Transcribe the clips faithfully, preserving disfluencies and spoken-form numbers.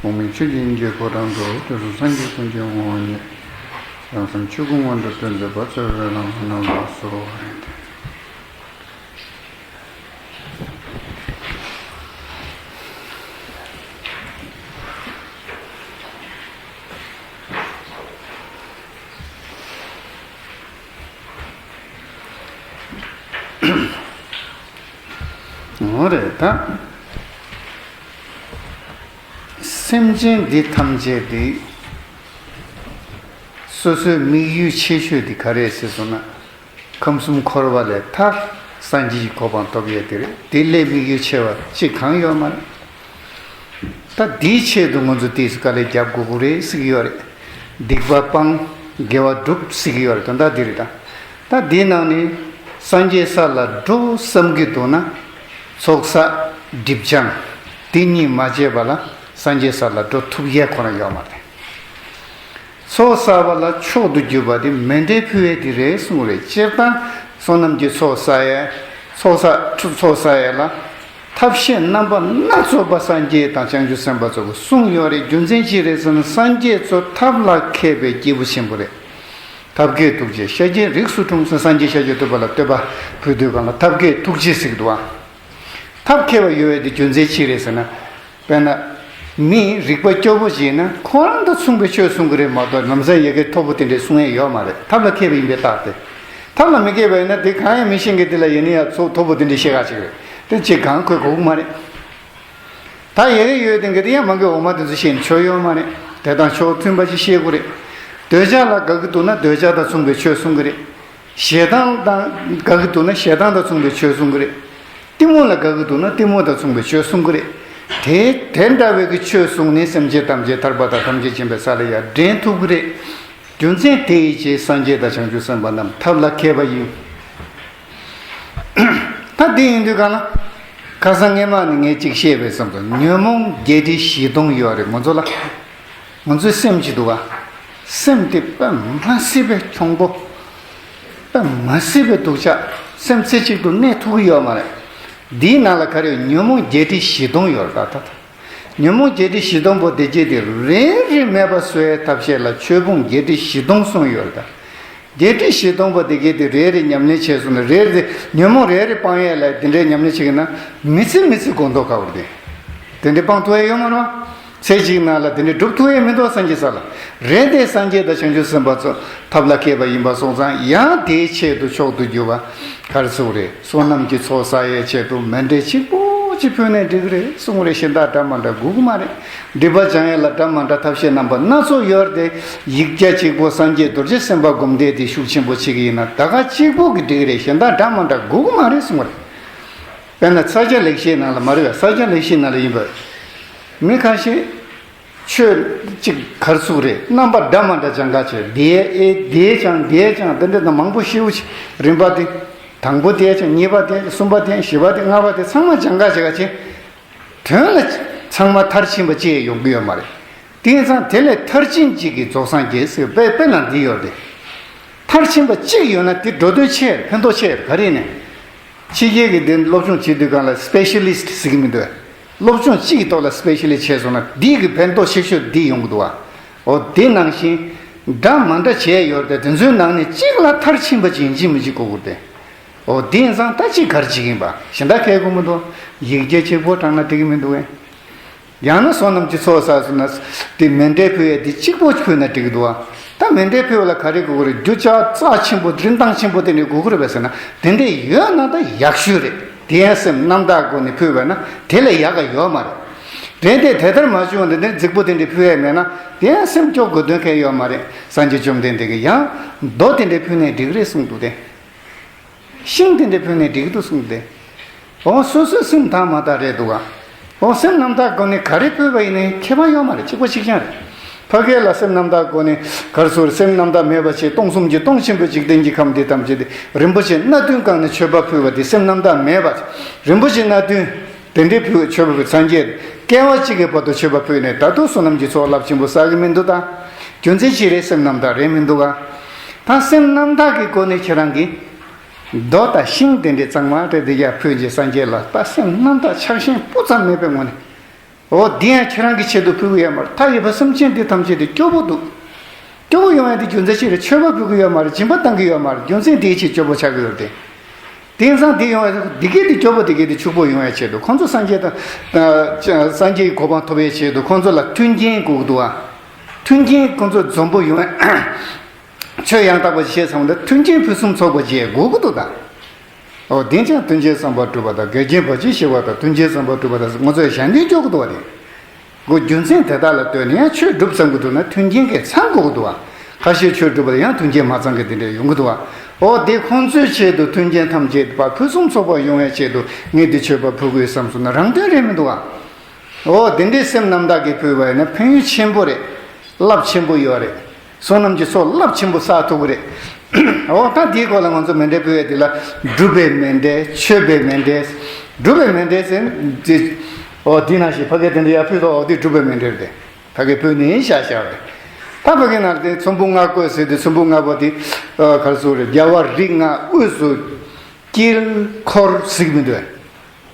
འོག་མིན་ཆོས་ཀྱི་དབྱིངས་ཀྱི་ཕོ་བྲང་དུ། དུས་གསུམ་སངས་རྒྱས་ཀུན་གྱི་ངོ་བོ་ཉིད། བྱང་སེམས་ཆོས་སྐུ་མངོན་དུ་སྟོན་མཛད་པ། སྩོལ་བའི་ལམ་རྣམས་ལ་གསོལ། འོ་རེད་ད། སེམས་ཅན་འདི་ཐམས་ཅད་དེ། སོ་སོའི་དམིགས་ཡུལ་ཆེ་ཤོས་དེ་ག་རེ་ཟེར་སོང་ན། ཁམས་གསུམ་འཁོར་བ་ལས་ཐར། སངས་རྒྱས་ཀྱི་གོ་འཕང་ཐོབ་ཡས་དེ་རེད། དེ་ལས་དམིགས་ཡུལ་ཆེ་བ་ཅིག་གང་ཡོད་མ་རེད། ད་དེའི་ཆེད་དུ་ང་ཚོ་དེས་དཀའ་ལས་རྒྱབ་དགོས་ཀྱི་རེད་ཟེར་གྱི་ཡོད་རེད། སྡིག་པ་སྤང་། དགེ་བ་སྒྲུབ་ཟེར་གྱི་ཡོད་རེད། དོན་དག་འདི་རེད་ད། ད་དེའི་ནང་ནས་སངས་རྒྱས་ས་ལ་འགྲོ་བསམ་གྱི་འདུག་ན། ཚོགས་བསགས་སྒྲིབ་སྦྱང་དེ་གཉིས་མ་བྱས་པ་ལ་སངས་རྒྱས་ས་ལ་འགྲོ་ཐུབ་ཡས་ཁོ་རང་ཡོད་མ་རེད། ཚོགས་བསགས་པ་ལ་མཆོག་ཏུ་གྱུར་པ་དེ་མཎྜལ་ཕུལ་བས་དེ་རེད་གསུངས་རེད། སྤྱིར་བཏང་བསོད་ནམས་ཀྱི་ཚོགས་བསགས་ཡས། ཚོགས་བསགས་ཚོགས་བསགས་ཡས་ལ་ཐབས་ཤེས་རྣམ་པ་སྣ་ཚོགས་པ་སངས་རྒྱས་དང་བྱང་ཆུབ་སེམས་དཔའ་ཚོ་གིས་གསུངས་ཡོད་རེད། རྒྱུ་མཚན་ཅི་རེད་ཟེར་ན། སངས་རྒྱས་ཚོ་ཐབས་ལ་མཁས་པའི་སྐྱེས་བུ་ཆེན་པོ་རེད། ཐབས་མཁས་ཐུགས་རྗེས་ཤཱཀྱའི་རིགས་སུ་འཁྲུངས་ཟེར། སངས་རྒྱས་ཤཱཀྱ་ཐུབ་པ་ལ་བསྟོད་པ་ཕུལ་དུས་སྒང་ལ་ཐབས་མཁས་ཐུགས་རྗེས་ཟེར་གྱི་འདུག་བ། ཐབས་མཁས་པ་ཡོད་པའི་དེ་རྒྱུ་མཚན་ཅི་རེད་ཟེར་ན། དཔེར་ན། མི་རིག་པ་སྐྱོ་པོ་ཞིག་ཡིན་ན་ཁོ་རང་དང་མཚུངས་པའི་ཆོས་གསུང་གི་རེད་མ་གཏོགས་ལམ་སང་ཡ་གི་མཐོ་པོ་དེ་འདྲས་གསུང་ཡས་ཡོད་མ་རེད། ཐབས་ལ་མཁས་པ་ཡིན་པའི་རྟགས་དེ། ཐབས་ལ་མི་མཁས་པ་ཡིན་ན་དེ་གང་ཡང་མི་ཤེས་མཁན་དེ་ལ་ཡིན་ན་ཡང་ཚོགས་མཐོ་པོ་དེ་འདྲས་བཤད་ག་ཅིག་རེད། དེ་ཅིག་གང་ཁོས་གོ་གི་མ་རེད། ད་ཡ་གི་ཡོད་དེ་འགའ་དེ་ཡང་མ་གི་འོ་མ་དེ་ཚོ་བཤད་ནས་ཆོ་ཡོད་མ་རེད། དེ་དང་ཕྱོགས་མཐུན་པ་ཅིག་བཤད་དགོས་རེད། འདོད་ཆགས་ལ་དགའ་གི་འདུག་ན་འདོད་ཆགས་དང་མཚུངས་པའི་ཆོས་གསུང་གི་རེད། ཞེ་སྡང་དང་དགའ་གི་འདུག་ན་ཞེ་སྡང་དང་མཚུངས་པའི་ཆོས་གསུང་གི་རེད། གཏི་མུག་ལ་དགའ་གི་འདུག་ན་གཏི་མུག་དང་མཚུངས་པའི་ཆོས་གསུང་གི་རེད། དེ་དེ་འདྲ་བའི་གི་ཆོས་གསུངས་ནས་སེམས་ཅན་ཐམས་ཅད་ཐར་པ་དང་ཐམས་ཅད་མཁྱེན་པའི་ས་ལ་ཡར་འདྲེན་ཐུབ་ཀྱི་རེད། རྒྱུ་མཚན་དེ་ཡི་ཕྱིར་སངས་རྒྱས་དང་བྱང་ཆུབ་སེམས་དཔའ་རྣམས་ཐབས་ལ་མཁས་པ་ཡིན། ད་དེ་ཡིན་དུས་གང་ལ། ཁ་སང་སྔས་མ་ནས་ངས་ཅིག་བཤད་པའི་བསམ་ཚུལ། ཉོན་མོངས་བརྒྱད་ཁྲི་བཞི་སྟོང་ཡོད་རེད་ང་ཚོ་ལ། ང་ཚོའི་སེམས་ཀྱི་འདུག་ག། སེམས་དེ་དཔེ་མ་སྲིད་པའི་གྱོང་པོ། དཔེ་མ་སྲིད་པའི་སྡུག་ཅག། སེམས་རྩེ་གཅིག་ཏུ་གནས་ཐུབ་ཀྱི་ཡོད་མ་རེད། འདིའི་ནང་ལ་ག་རེ་ཡོད། ཉོན་མོངས་བརྒྱད་ཁྲི་བཞི་སྟོང་ཡོད་རེད་ད་ད། ཉོན་མོངས་བརྒྱད་ཁྲི་བཞི་སྟོང་པོ་དེ་གྱད་དེ་རེ་རེ་མེད་པ་བཟོ་བའི་ཐབས་ཤེས་ལ་ཆོས་ཕུང་བརྒྱད་ཁྲི་བཞི་སྟོང་གསུངས་ཡོད་རེད་ད། བརྒྱད་ཁྲི་བཞི་སྟོང་པོ་དེ་གྱད་དེ་རེ་རེ་ཉམས་ལེན་བྱས་སོང་ན། རེ་རེ་ཉོན་མོངས་རེ་རེ་སྤང་ཡས་ལ་དེ་འདྲའི་ཉམས་ལེན་བྱེད་ཀྱི་ན་མི་ཚེ་མི་ཚེ་སྒོང་རྡོག་ཁ་བོར་དེ། དེ་འདྲའི་སྤང་ཐུབ་ཡས་ཡོད་མ་རེད་བ། ཚེ་གཅིག་ནང་ལ་དེ་འདྲའི་སྒྲུབ་ཐུབ་ཡས་མི་འདུག་སངས་རྒྱས་ས་ལ། རེད་དེ་སངས་རྒྱས་དང་བྱང་ཆུབ་སེམས་དཔའ་ཚོ་ཐབས་ལ་མཁས་པ་ཡིན་པ་སོང་ཙང་ཡང་དེའི་ཆེད་དུ་མཆོག་ཏུ་གྱུར་པ་ག་རེ་ཟེར་དགོས་རེད། བསོད་ནམས་ཀྱི་ཚོགས་བསགས་ཡས་ཆེད་དུ་མཎྜལ་གཅིག་པོ་གཅིག་ཕུལ་ནས་འགྲིག་གི་རེད་གསུངས་རེད། གཞན་དག་འདྲ་མ་འདྲ་དགོས་ཀྱི་མ་རེད། སྒྲིབ་པ་སྦྱང་ཡས་ལ་འདྲ་མ་འདྲ་ཐབས་ཤེས་རྣམ་པ་སྣ་ཚོགས་ཡོད་རེད་དེ། ཡིག་བརྒྱ་གཅིག་པོ་སངས་རྒྱས་རྡོ་རྗེ་སེམས་དཔའ་སྒོམ་བཟླས་དེ་ཤུགས་ཆེན་པོ་བྱེད་ཀྱི་ཡིན་ན་ད་ག་གཅིག་པོ་གིས་འགྲིག་གི་རེད། གཞན་དག་འདྲ་མ་འདྲ་དགོས་ཀྱི་མ་རེད་གསུངས་རེད། དཔེར་ན་ས་སྐྱ་ལེགས་བཤད་ནང་ལ་མ་རེད་པས། ས་སྐྱ་ལེགས་བཤད་ནང་ལ་ཡིན་པས། མི་ཁ་ཤས་ཆོས་གཅིག་ག་རེ་ཟེར་དགོས་རེད། རྣམ་པ་འདྲ་མ་འདྲ་སྦྱང་ག་བྱས། འདིའི་ཨེ་འདིའི་ཀྱང་འདིའི་ཀྱང་དེ་འདྲ་དང་མང་པོ་ཤེའུ་ཆེ། རིམ་པ་དེ། དང་པོ་དེའི་ཀྱང་གཉིས་པ་དེ་གསུམ་པ་དེ་བཞི་པ་དེ་ལྔ་པ་དེ་ཚང་མ་སྦྱང་ག་བྱེད་ག་བྱས། དོན་ལ་ཚང་མ་མཐར་ཕྱིན་པ་གཅིག་ཡོང་གི་ཡོད་མ་རེད། དེང་སང་དེ་ལས་མཐར་ཕྱིན་གཅིག་གིས་རྫོགས་སངས་རྒྱས་ཟེར་དཔེ་དཔེ་ནང་འདི་ཡོད་རེད། མཐར་ཕྱིན་པ་གཅིག་ཡོད་ན་དེ་འགྲོ་དོན་ཆེ་རེད། ཕན་ཐོགས་ཆེ་རེད། ག་རེ་ནས། ཕྱི་རྒྱལ་གྱི་དེ་སློབ་སྦྱོང་བྱེད་དུས་སྒང་ལ་སི་པེ་ཤ་ལི་སི་ཊི་ཟེར་གྱི་མི་འདུག་སློབ་སྦྱོང་གཅིག་གི་ཐོག་ལ་སི་པེ་ཤ་ལི་སི་ཊི་བྱས་སོང་ན་འདི་གི་ཕན་ཐོགས་ཆེ་ཤོས་འདི་ཡོང་གི་འདུག་བ། འོ་དེ་ནང་བཞིན་འདྲ་མ་འདྲ་བྱས་ཡོད་རེད་དེ། དེ་ཚོའི་ནང་ནས་གཅིག་ལ་མཐར་ཕྱིན་པ་ཅིག་ཡིན་གཅིག་མིན་གཅིག་དགོས་ཀྱི་རེད་དེ། འོ་དེ་ཡིན་ཙང་ད་གཅིག་ག་རེ་བྱེད་ཀྱི་ཡིན་པ་གཞན་དག་ཁྱད་དགོས་མི་འདུག་ཡིག་བརྒྱ་གཅིག་པོ་དྲངས་ན་འགྲིག་གི་མི་འདུག་གས། ཡང་ན་བསོད་ནམས་ཀྱི་ཚོགས་བསགས་སོང་ན་དེ་མཎྜལ་ཕུལ་ཡས་དེ་གཅིག་པོ་ཕུལ་ན་འགྲིག་གི་འདུག་བ། ད་མཎྜལ་ཕུལ་བ་ལ་ག་རེ་དགོས་ཀྱི་རེད། རྒྱུ་ཆ་རྩ་ཆེན་པོ་རིན་ཐང་ཆེན་པོ་དེ་འདྲ་དགོས་ཀྱི་རེད་པས་ཟེར་ན། དེ་འདྲ་ཡོད་ན་ད་ཡག་ཤོས་རེད། དེ་ཡང་སེམས་རྣམ་དག་སྒོ་ནས་ཕུལ་བས་ན་དེ་ལས་ཡག་ག་ཡོད་མ་རེད། རེད་དེ་དེ་ལྟར་མ་བྱུང་བ་འདི་འདྲའི་རྫིག་པོ་དེ་འདྲ་ཕུལ་ཡས་མེད་ན་དེ་ཡང་སེམས་སྐྱོ་དགོས་དོན་གང་ཡོད་མ་རེད། སངས་རྒྱས་བཅོམ་ལྡན་འདས་ཀྱིས་ཡང་རྡོ་དེ་འདྲ་ཕུལ་ནས་འགྲིག་རེད་གསུངས་འདུག་སྟེ། ཤིང་དེ་འདྲ་ཕུལ་ནས་འགྲིག་འདུག་གསུངས་ཏེ། འོ་སོ་སོའི་སེམས་དག་མ་དག་རེད་འདུག་ག། འོ་སེམས་རྣམ་དག་སྒོ་ནས་ག་རེ་ཕུལ་བ་ཡིན་ནའི་ཁྱད་པར་ཡོད་མ་རེད། གཅིག་པ་གཅིག་རྐྱང་རེད། ཕ་གི་ལ་སེམས་རྣམ་དག་སྒོ་ནས་ག་རེ་ཟེར། སེམས་རྣམ་དག་མེད་པ་བྱས། སྟོང་གསུམ་གྱི་སྟོང་ཆེན་པོའི་འཇིག་རྟེན་གྱི་ཁམས་འདི་ཐམས་ཅད་དེ་རིན་པོ་ཆེ་སྣ་བདུན་བཀང་ནས་མཆོད་པ་ཕུལ་བ་དེ་སེམས་རྣམ་དག་མེད་པ། རིན་པོ་ཆེ་སྣ་བདུན་དེ་འདྲའི་ཕུལ་མཆོད་པ་ཕུལ་སངས་རྒྱས་སྐྱེ་བ་གཅིག་གི་བར་དུ་མཆོད་པ་ཕུལ་ནས་ད་དུང་བསོད་ནམས་ཀྱི་ཚོགས་རླབས་ཆེན་པོ་བསགས་ཀྱི་མི་འདུག་ད། རྒྱུ་མཚན་ཅི་རེད། སེམས་རྣམ་དག་རེད་མི་འདུག་ག། ད་སེམས་རྣམ་དག་གི་སྒོ་ནས་ཁྱེད་རང་གིས། རྡོ་དང་ཤིང་དེ་འདྲའི་གཙང་མ་རེད་དེ་ཡར་ཕུལ་རྗེས་སངས་རྒྱས་ལ་ད་སེམས་རྣམ་དག་ཆགས་ཞེན་སྤུ་ཙམ་མེད་པའི་ངང་ནས། འོ་འདི་ཡང་ཁྱེད་རང་གི་ཆེད་དུ་ཕུལ་གི་ཡོད་མ་རེད། མཐའ་ཡས་པ་སེམས་ཅན་འདི་ཐམས་ཅད་དེ་སྐྱོ་པོ་འདུག་སྐྱོ་པོ་ཡོང་ཡ་དེ་རྒྱུ་མཚན་ཅི་རེད། མཆོད་པ་ཕུལ་གི་ཡོད་མ་རེད། སྦྱིན་པ་བཏང་གི་ཡོད་མ་རེད། རྒྱུ་མཚན་དེའི་ཆེད་སྐྱོ་པོ་ཆགས་ཀྱི་ཡོད་དེ། དེང་སང་འདི་ཡོང་བའི་འདི་གས་འདི་སྐྱོ་པོ་འདི་གས་འདི་ཕྱུག་པོ་ཡོང་བའི་ཆེད་དུ་ཁོང་ཚོ་སངས་རྒྱས་དང་། ཨ། སངས་རྒྱས་ཀྱི་གོ་འཕང་ཐོབ་པའི་ཆེད་དུ་ཁོང་ཚོ་ལ་མཐུན་རྐྱེན་དགོས་ཀྱི་འདུག་ཨ། མཐུན་རྐྱེན་ཁོང་ཚོ་འཛོམས་པོ་ཡོང་བའི། ཆོས་ཡང་དག་པ་ཞིག་བྱེད་བསམ་ན་མཐུན་རྐྱེན་ཕུན་སུམ་ཚོགས་པ་ཅིག་དགོས་ཀྱི་འདུག་ད། འོ་དེ་ཅང་མཐུན་རྐྱེན་བསམ་པ་གྲུབ་པ་དང་འགལ་རྐྱེན་བར་ཆད་ཞི་བ་དང་མཐུན་རྐྱེན་བསམ་པ་གྲུབ་པ་དང་ང་ཚོས་གཞན་དོན་སྐྱོ་གི་འདུག་བ་དེ། གོ་རྒྱུ་མཚན་དེ་དག་ལ་ལྟོས་ནས་ཡང་ཆོས་སྒྲུབ་བསམ་གྱི་འདུག་ན་མཐུན་རྐྱེན་གྱིས་ཚང་དགོས་ཀྱི་འདུག་བ། ཁ་ཤས་ཆོས་སྒྲུབ་པ་ལ་ཡང་མཐུན་རྐྱེན་མ་ཚང་གི་དེ་འདྲ་ཡོང་གི་འདུག་བ། འོ་དེ་ཁོང་ཚོའི་ཆེད་དུ་མཐུན་རྐྱེན་ཐམས་ཅད་པ་ཕུན་སུམ་ཚོགས་པ་ཡོང་བའི་ཆེད་དུ་ངས་འདི་མཆོད་པ་ཕུལ་དགོས་བསམ་སོང་ན་རང་དོན་རེད་མི་འདུག་བ། འོ་དེ་འདྲའི་སེམས་རྣམ་དག་གིས་ཕུལ་བ་ཡིན་ན་ཕན་ཡོན་ཆེན་པོ་རེད། རླབས་ཆེན་པོ་ཡོད་རེད། བསོད་ནམས་ཀྱི་ཚོགས་རླབས་ཆེན་པོ་བསགས་ཐུབ་ཀྱི་རེད། འོ་ད་དེའི་སྐོར་ལ་ང་ཚོ་མཎྜལ་ཕུལ་བའི་དེ་ལ་སྒྲུབ་པའི་མཎྜལ། མཆོད་པའི་མཎྜལ། སྒྲུབ་པའི་མཎྜལ་ཟེར་ན་འདི། འོ་འདི་ནང་བཞིན་ཕ་གིར་དེ་འདྲ་ཡར་ཕུལ་ཐོག་འོ་འདི་སྒྲུབ་པའི་མཎྜལ་རེད། ཕ་གིར་ཕུལ་ནས་བཞག་བཞག་རེད། ད་ཕ་གི་ནང་དེ་ཚོམ་བུ་ལྔ་བཀོད་ཟེར་དུས་ཚོམ་བུ་ལྔ་པོ་དེ། ཨ། ག་རེ་ཟེར་རེད། རྒྱལ་བ་རིགས་ལྔ་དབུས་སུ་དཀྱིལ་འཁོར་ཟེར་གྱི་མི་འདུག་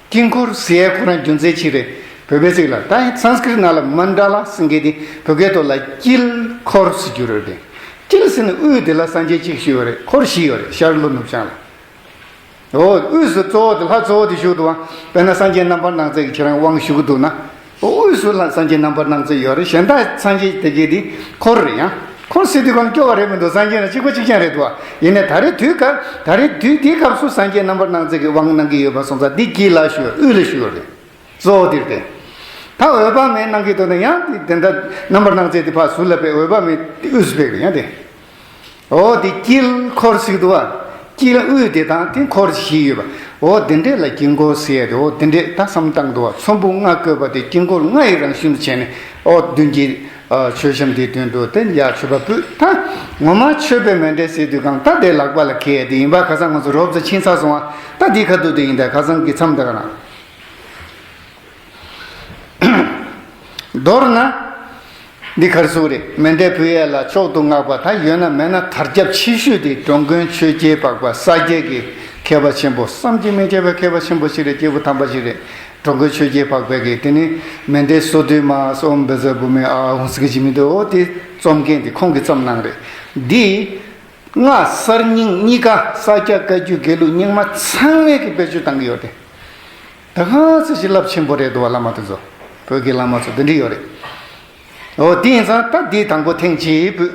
དཀྱིལ་འཁོར་ཟེར་ཡས་ཁོ་རང་རྒྱུ་མཚན་གཅིག་རེད། བོད་པའི་ཚིག་ལ་ད་སཾ་སྐྲྀཏ་ནང་ལ་མཎྜལ་ཟེར་མཁན་དེ་བོད་སྐད་ཐོག་ལ་དཀྱིལ་འཁོར་ཟེར་རྒྱུ་རེད་དེ། དཀྱིལ་ཟེར་ན་དབུས་དེ་ལ་སངས་རྒྱས་གཅིག་བཞུགས་ཡོད་རེད། འཁོར་བཞི་ཡོད་རེད། ཤར་ལྷོ་ནུབ་བྱང་ལ། འོ་དབུས་སུ་གཙོ་བོ་དེ་ལྷ་གཙོ་བོ་དེ་བཞུགས་འདུག་བ། དཔེར་ན་སངས་རྒྱས་རྣམ་པར་སྣང་མཛད་ཀྱི་ཁྱེད་རང་དབང་བཞུགས་ཀྱི་འདུག་ན། འོ་དབུས་སུ་ལྷ་སངས་རྒྱས་རྣམ་པར་སྣང་མཛད་ཡོད་རེད། གཞན་དག་སངས་རྒྱས་དེ་གའི་དེ་འཁོར་རེད་ཡང་། འཁོར་ཟེར་དུས་གང་སྐྱོ་བ་རེད་མི་འདུག་སངས་རྒྱས་ན་གཅིག་པ་གཅིག་རྐྱང་རེད་འདུག་བ། ཡིན་ནའི་ད་རེས་དུས་སྐབས་ད་རེས་དུས་འདིའི་སྐབས་སུ་སངས་རྒྱས་རྣམ་པར་སྣང་མཛད་ཀྱི་དབང་གནང་གི་ཡོད་པ་སོང་ཙང་འདི་དཀྱིལ་ལ་བཞུགས་ཡོད། དབུས་ལ་བཞུགས་ཡོད་རེད། གཙོ་བོ་འདིར་ཏེ། ད་འོད་དཔག་མེད་གནང་གི་འདུག་ན་ཡང་དེ་འདྲ་རྣམ་པར་སྣང་མཛད་དེ་ཕར་ཟུར་ལ་ཕེབས། འོད་དཔག་མེད་དེ་དབུས་སུ་ཕེབས་ཀྱི་ཡང་དེ། འོ་དེ་དཀྱིལ་འཁོར་ཟེར་འདུག་བ། དཀྱིལ་དབུས་དེ་དང་དེ་འཁོར་བཞི་ཡོད་པ། འོ་དེ་འདྲས་ལ་དཀྱིལ་འཁོར་ཟེར་ཡ་དེ། འོ་དེ་འདྲས་ད་བསམ་བཏང་འདུག་བ། ཚོམ་བུ་ལྔ་བཀོད་པ་དེ་དཀྱིལ་འཁོར་ལྔ་ཡི་རང་བཞིན་དུ་བྱས་ནས། འོ་མདུན་གྱི་ཨ་མཆོད་བཤམས་དེའི་མདུན་དུ་དེ་ཡར་མཆོད་པ་ཕུལ། ད་ངོ་མ་མཆོད་པའི་མཎྜལ་ཟེར་དུས་གང་ད་དེ་ལག་པ་ལ་འཁྱེར་ཡ་དེ་ཡིན་པ། ཁ་སང་ང་ཚོ་རོབ་ཙམ་ཕྱིན་ཚར་སོང་བ། ད་དེའི་ཁ་ཐུག་དེ་ཡིན། ད་ཁ་སང་གི་མཚམས་དེ་ག་ན། མདོར་ན། འདི་ག་རེ་ཟེར་རེད། མཎྜལ་ཕུལ་ཡས་ལ་མཆོག་ཏུ་བསྔགས་པ་ད་ཡོད་ན་མེད་ན་དར་ཁྱབ་ཆེ་ཤོས་དེ་འགྲོ་མགོན་ཆོས་རྒྱལ་འཕགས་པ་ས་སྐྱ་གི་མཁས་པ་ཆེན་པོ། བསམ་གྱིས་མི་ཁྱབ་པའི་མཁས་པ་ཆེན་པོ་ཞིག་རེད། སྐྱེས་བུ་དམ་པ་ཞིག་རེད། འགྲོ་མགོན་ཆོས་རྒྱལ་འཕགས་པའི་གི་དེ་ནི་མཎྜལ་སོ་བདུན་མ་ཨོཾ་བཛྲ་བྷཱུ་མི་ཨཱཿཧཱུྃ་ཟེར་གྱི་མི་འདུག་འོ་དེ་རྩོམ་མཁན་དེ་ཁོང་གིས་རྩོམ་གནང་རེད། འདི། སྔགས་གསར་རྙིང་གཉིས་ཀ་ས་སྐྱ་བཀའ་བརྒྱུད་དགེ་ལུགས་རྙིང་མ་ཚང་མས་ཀྱི་བེད་སྤྱོད་བཏང་གི་ཡོད་དེ། ད་ག་ཚོད་ཅིག་རླབས་ཆེན་པོ་རེད་འདུག་བ། བླ་མ་དེ་ཚོ། བོད་ཀྱི་བླ་མ་ཚོ་འདི་འདྲ་ཡོད་རེད། འོ་དེ་ཡིན་ཙང་ད་འདི་དང་པོ་ཐེངས་གཅིག་ཕུལ།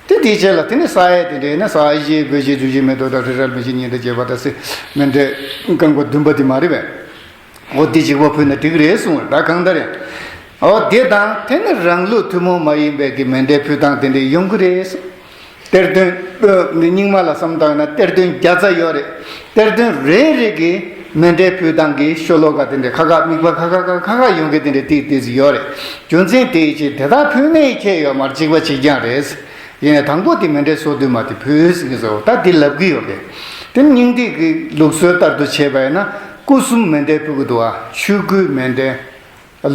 དེ་དེའི་རྗེས་ལ་དེ་ནས་ས་ཡ་དེ་འདྲ་ཡིན་ན་ས་ཡ་བཞི་བོད་ཀྱི་བསྒྱུར་བྱའི་མེ་ཏོག་དང་རི་རལ་མི་བཞི་གཉིས་དང་བཅས་པ་ད་སེ་མཎྜལ་རྐང་པ་བདུན་པ་དེ་མ་རེད་པས། འོ་འདི་གཅིག་པོ་ཕུལ་ན་འགྲིག་རེད་གསུངས་པ་ད་གང་ལྟར་ཡང་། འོ་དེ་དང་དེ་ནི་རང་ལུགས་ཐུན་མོང་མ་ཡིན་པའི་གི་མཎྜལ་ཕུལ་སྟངས་དེ་འདྲ་ཡོང་གི་རེད་གསུངས། གཏེར་སྟོན། ཨ་ནི་རྙིང་མ་ལ་བསམ་བཏང་ན་གཏེར་སྟོན་བརྒྱ་རྩ་ཡོད་རེད། གཏེར་སྟོན་རེ་རེ་གི་མཎྜལ་ཕུལ་སྟངས་ཀྱི་ཤོ་ལོ་ཀ་དེ་འདྲ་ཁ་ཁ་དམིགས་པ་ཁ་ཁ་ཁ་ཁ་ཁ་ཡོང་གི་དེ་འདྲ་ཏིག་ཏིག་ཙམ་ཡོད་རེད། རྒྱུ་མཚན་དེའི་ཕྱིར་དེ་དག་ཕུལ་ནས་ཁྱད་ཡོད་མ་རེད། གཅིག་པ་གཅིག་རྐྱང་རེད། ཡིན་ནའི་དང་པོ་དེ་མཎྜལ་སོ་བདུན་མ་དེ་ཕུལ་ཟེར་གྱི་ཟེར་བ་ད་འདི་ལབ་གི་ཡོད་རེད། དེ་ནི་རྙིང་ཐིག་གི་ལུགས་སྲོལ་ལྟར་དུ་བྱས་པ་ཡིན་ན་སྐུ་གསུམ་མཎྜལ་ཕུལ་གྱི་འདུག་བ། ཆོས་སྐུའི་མཎྜལ།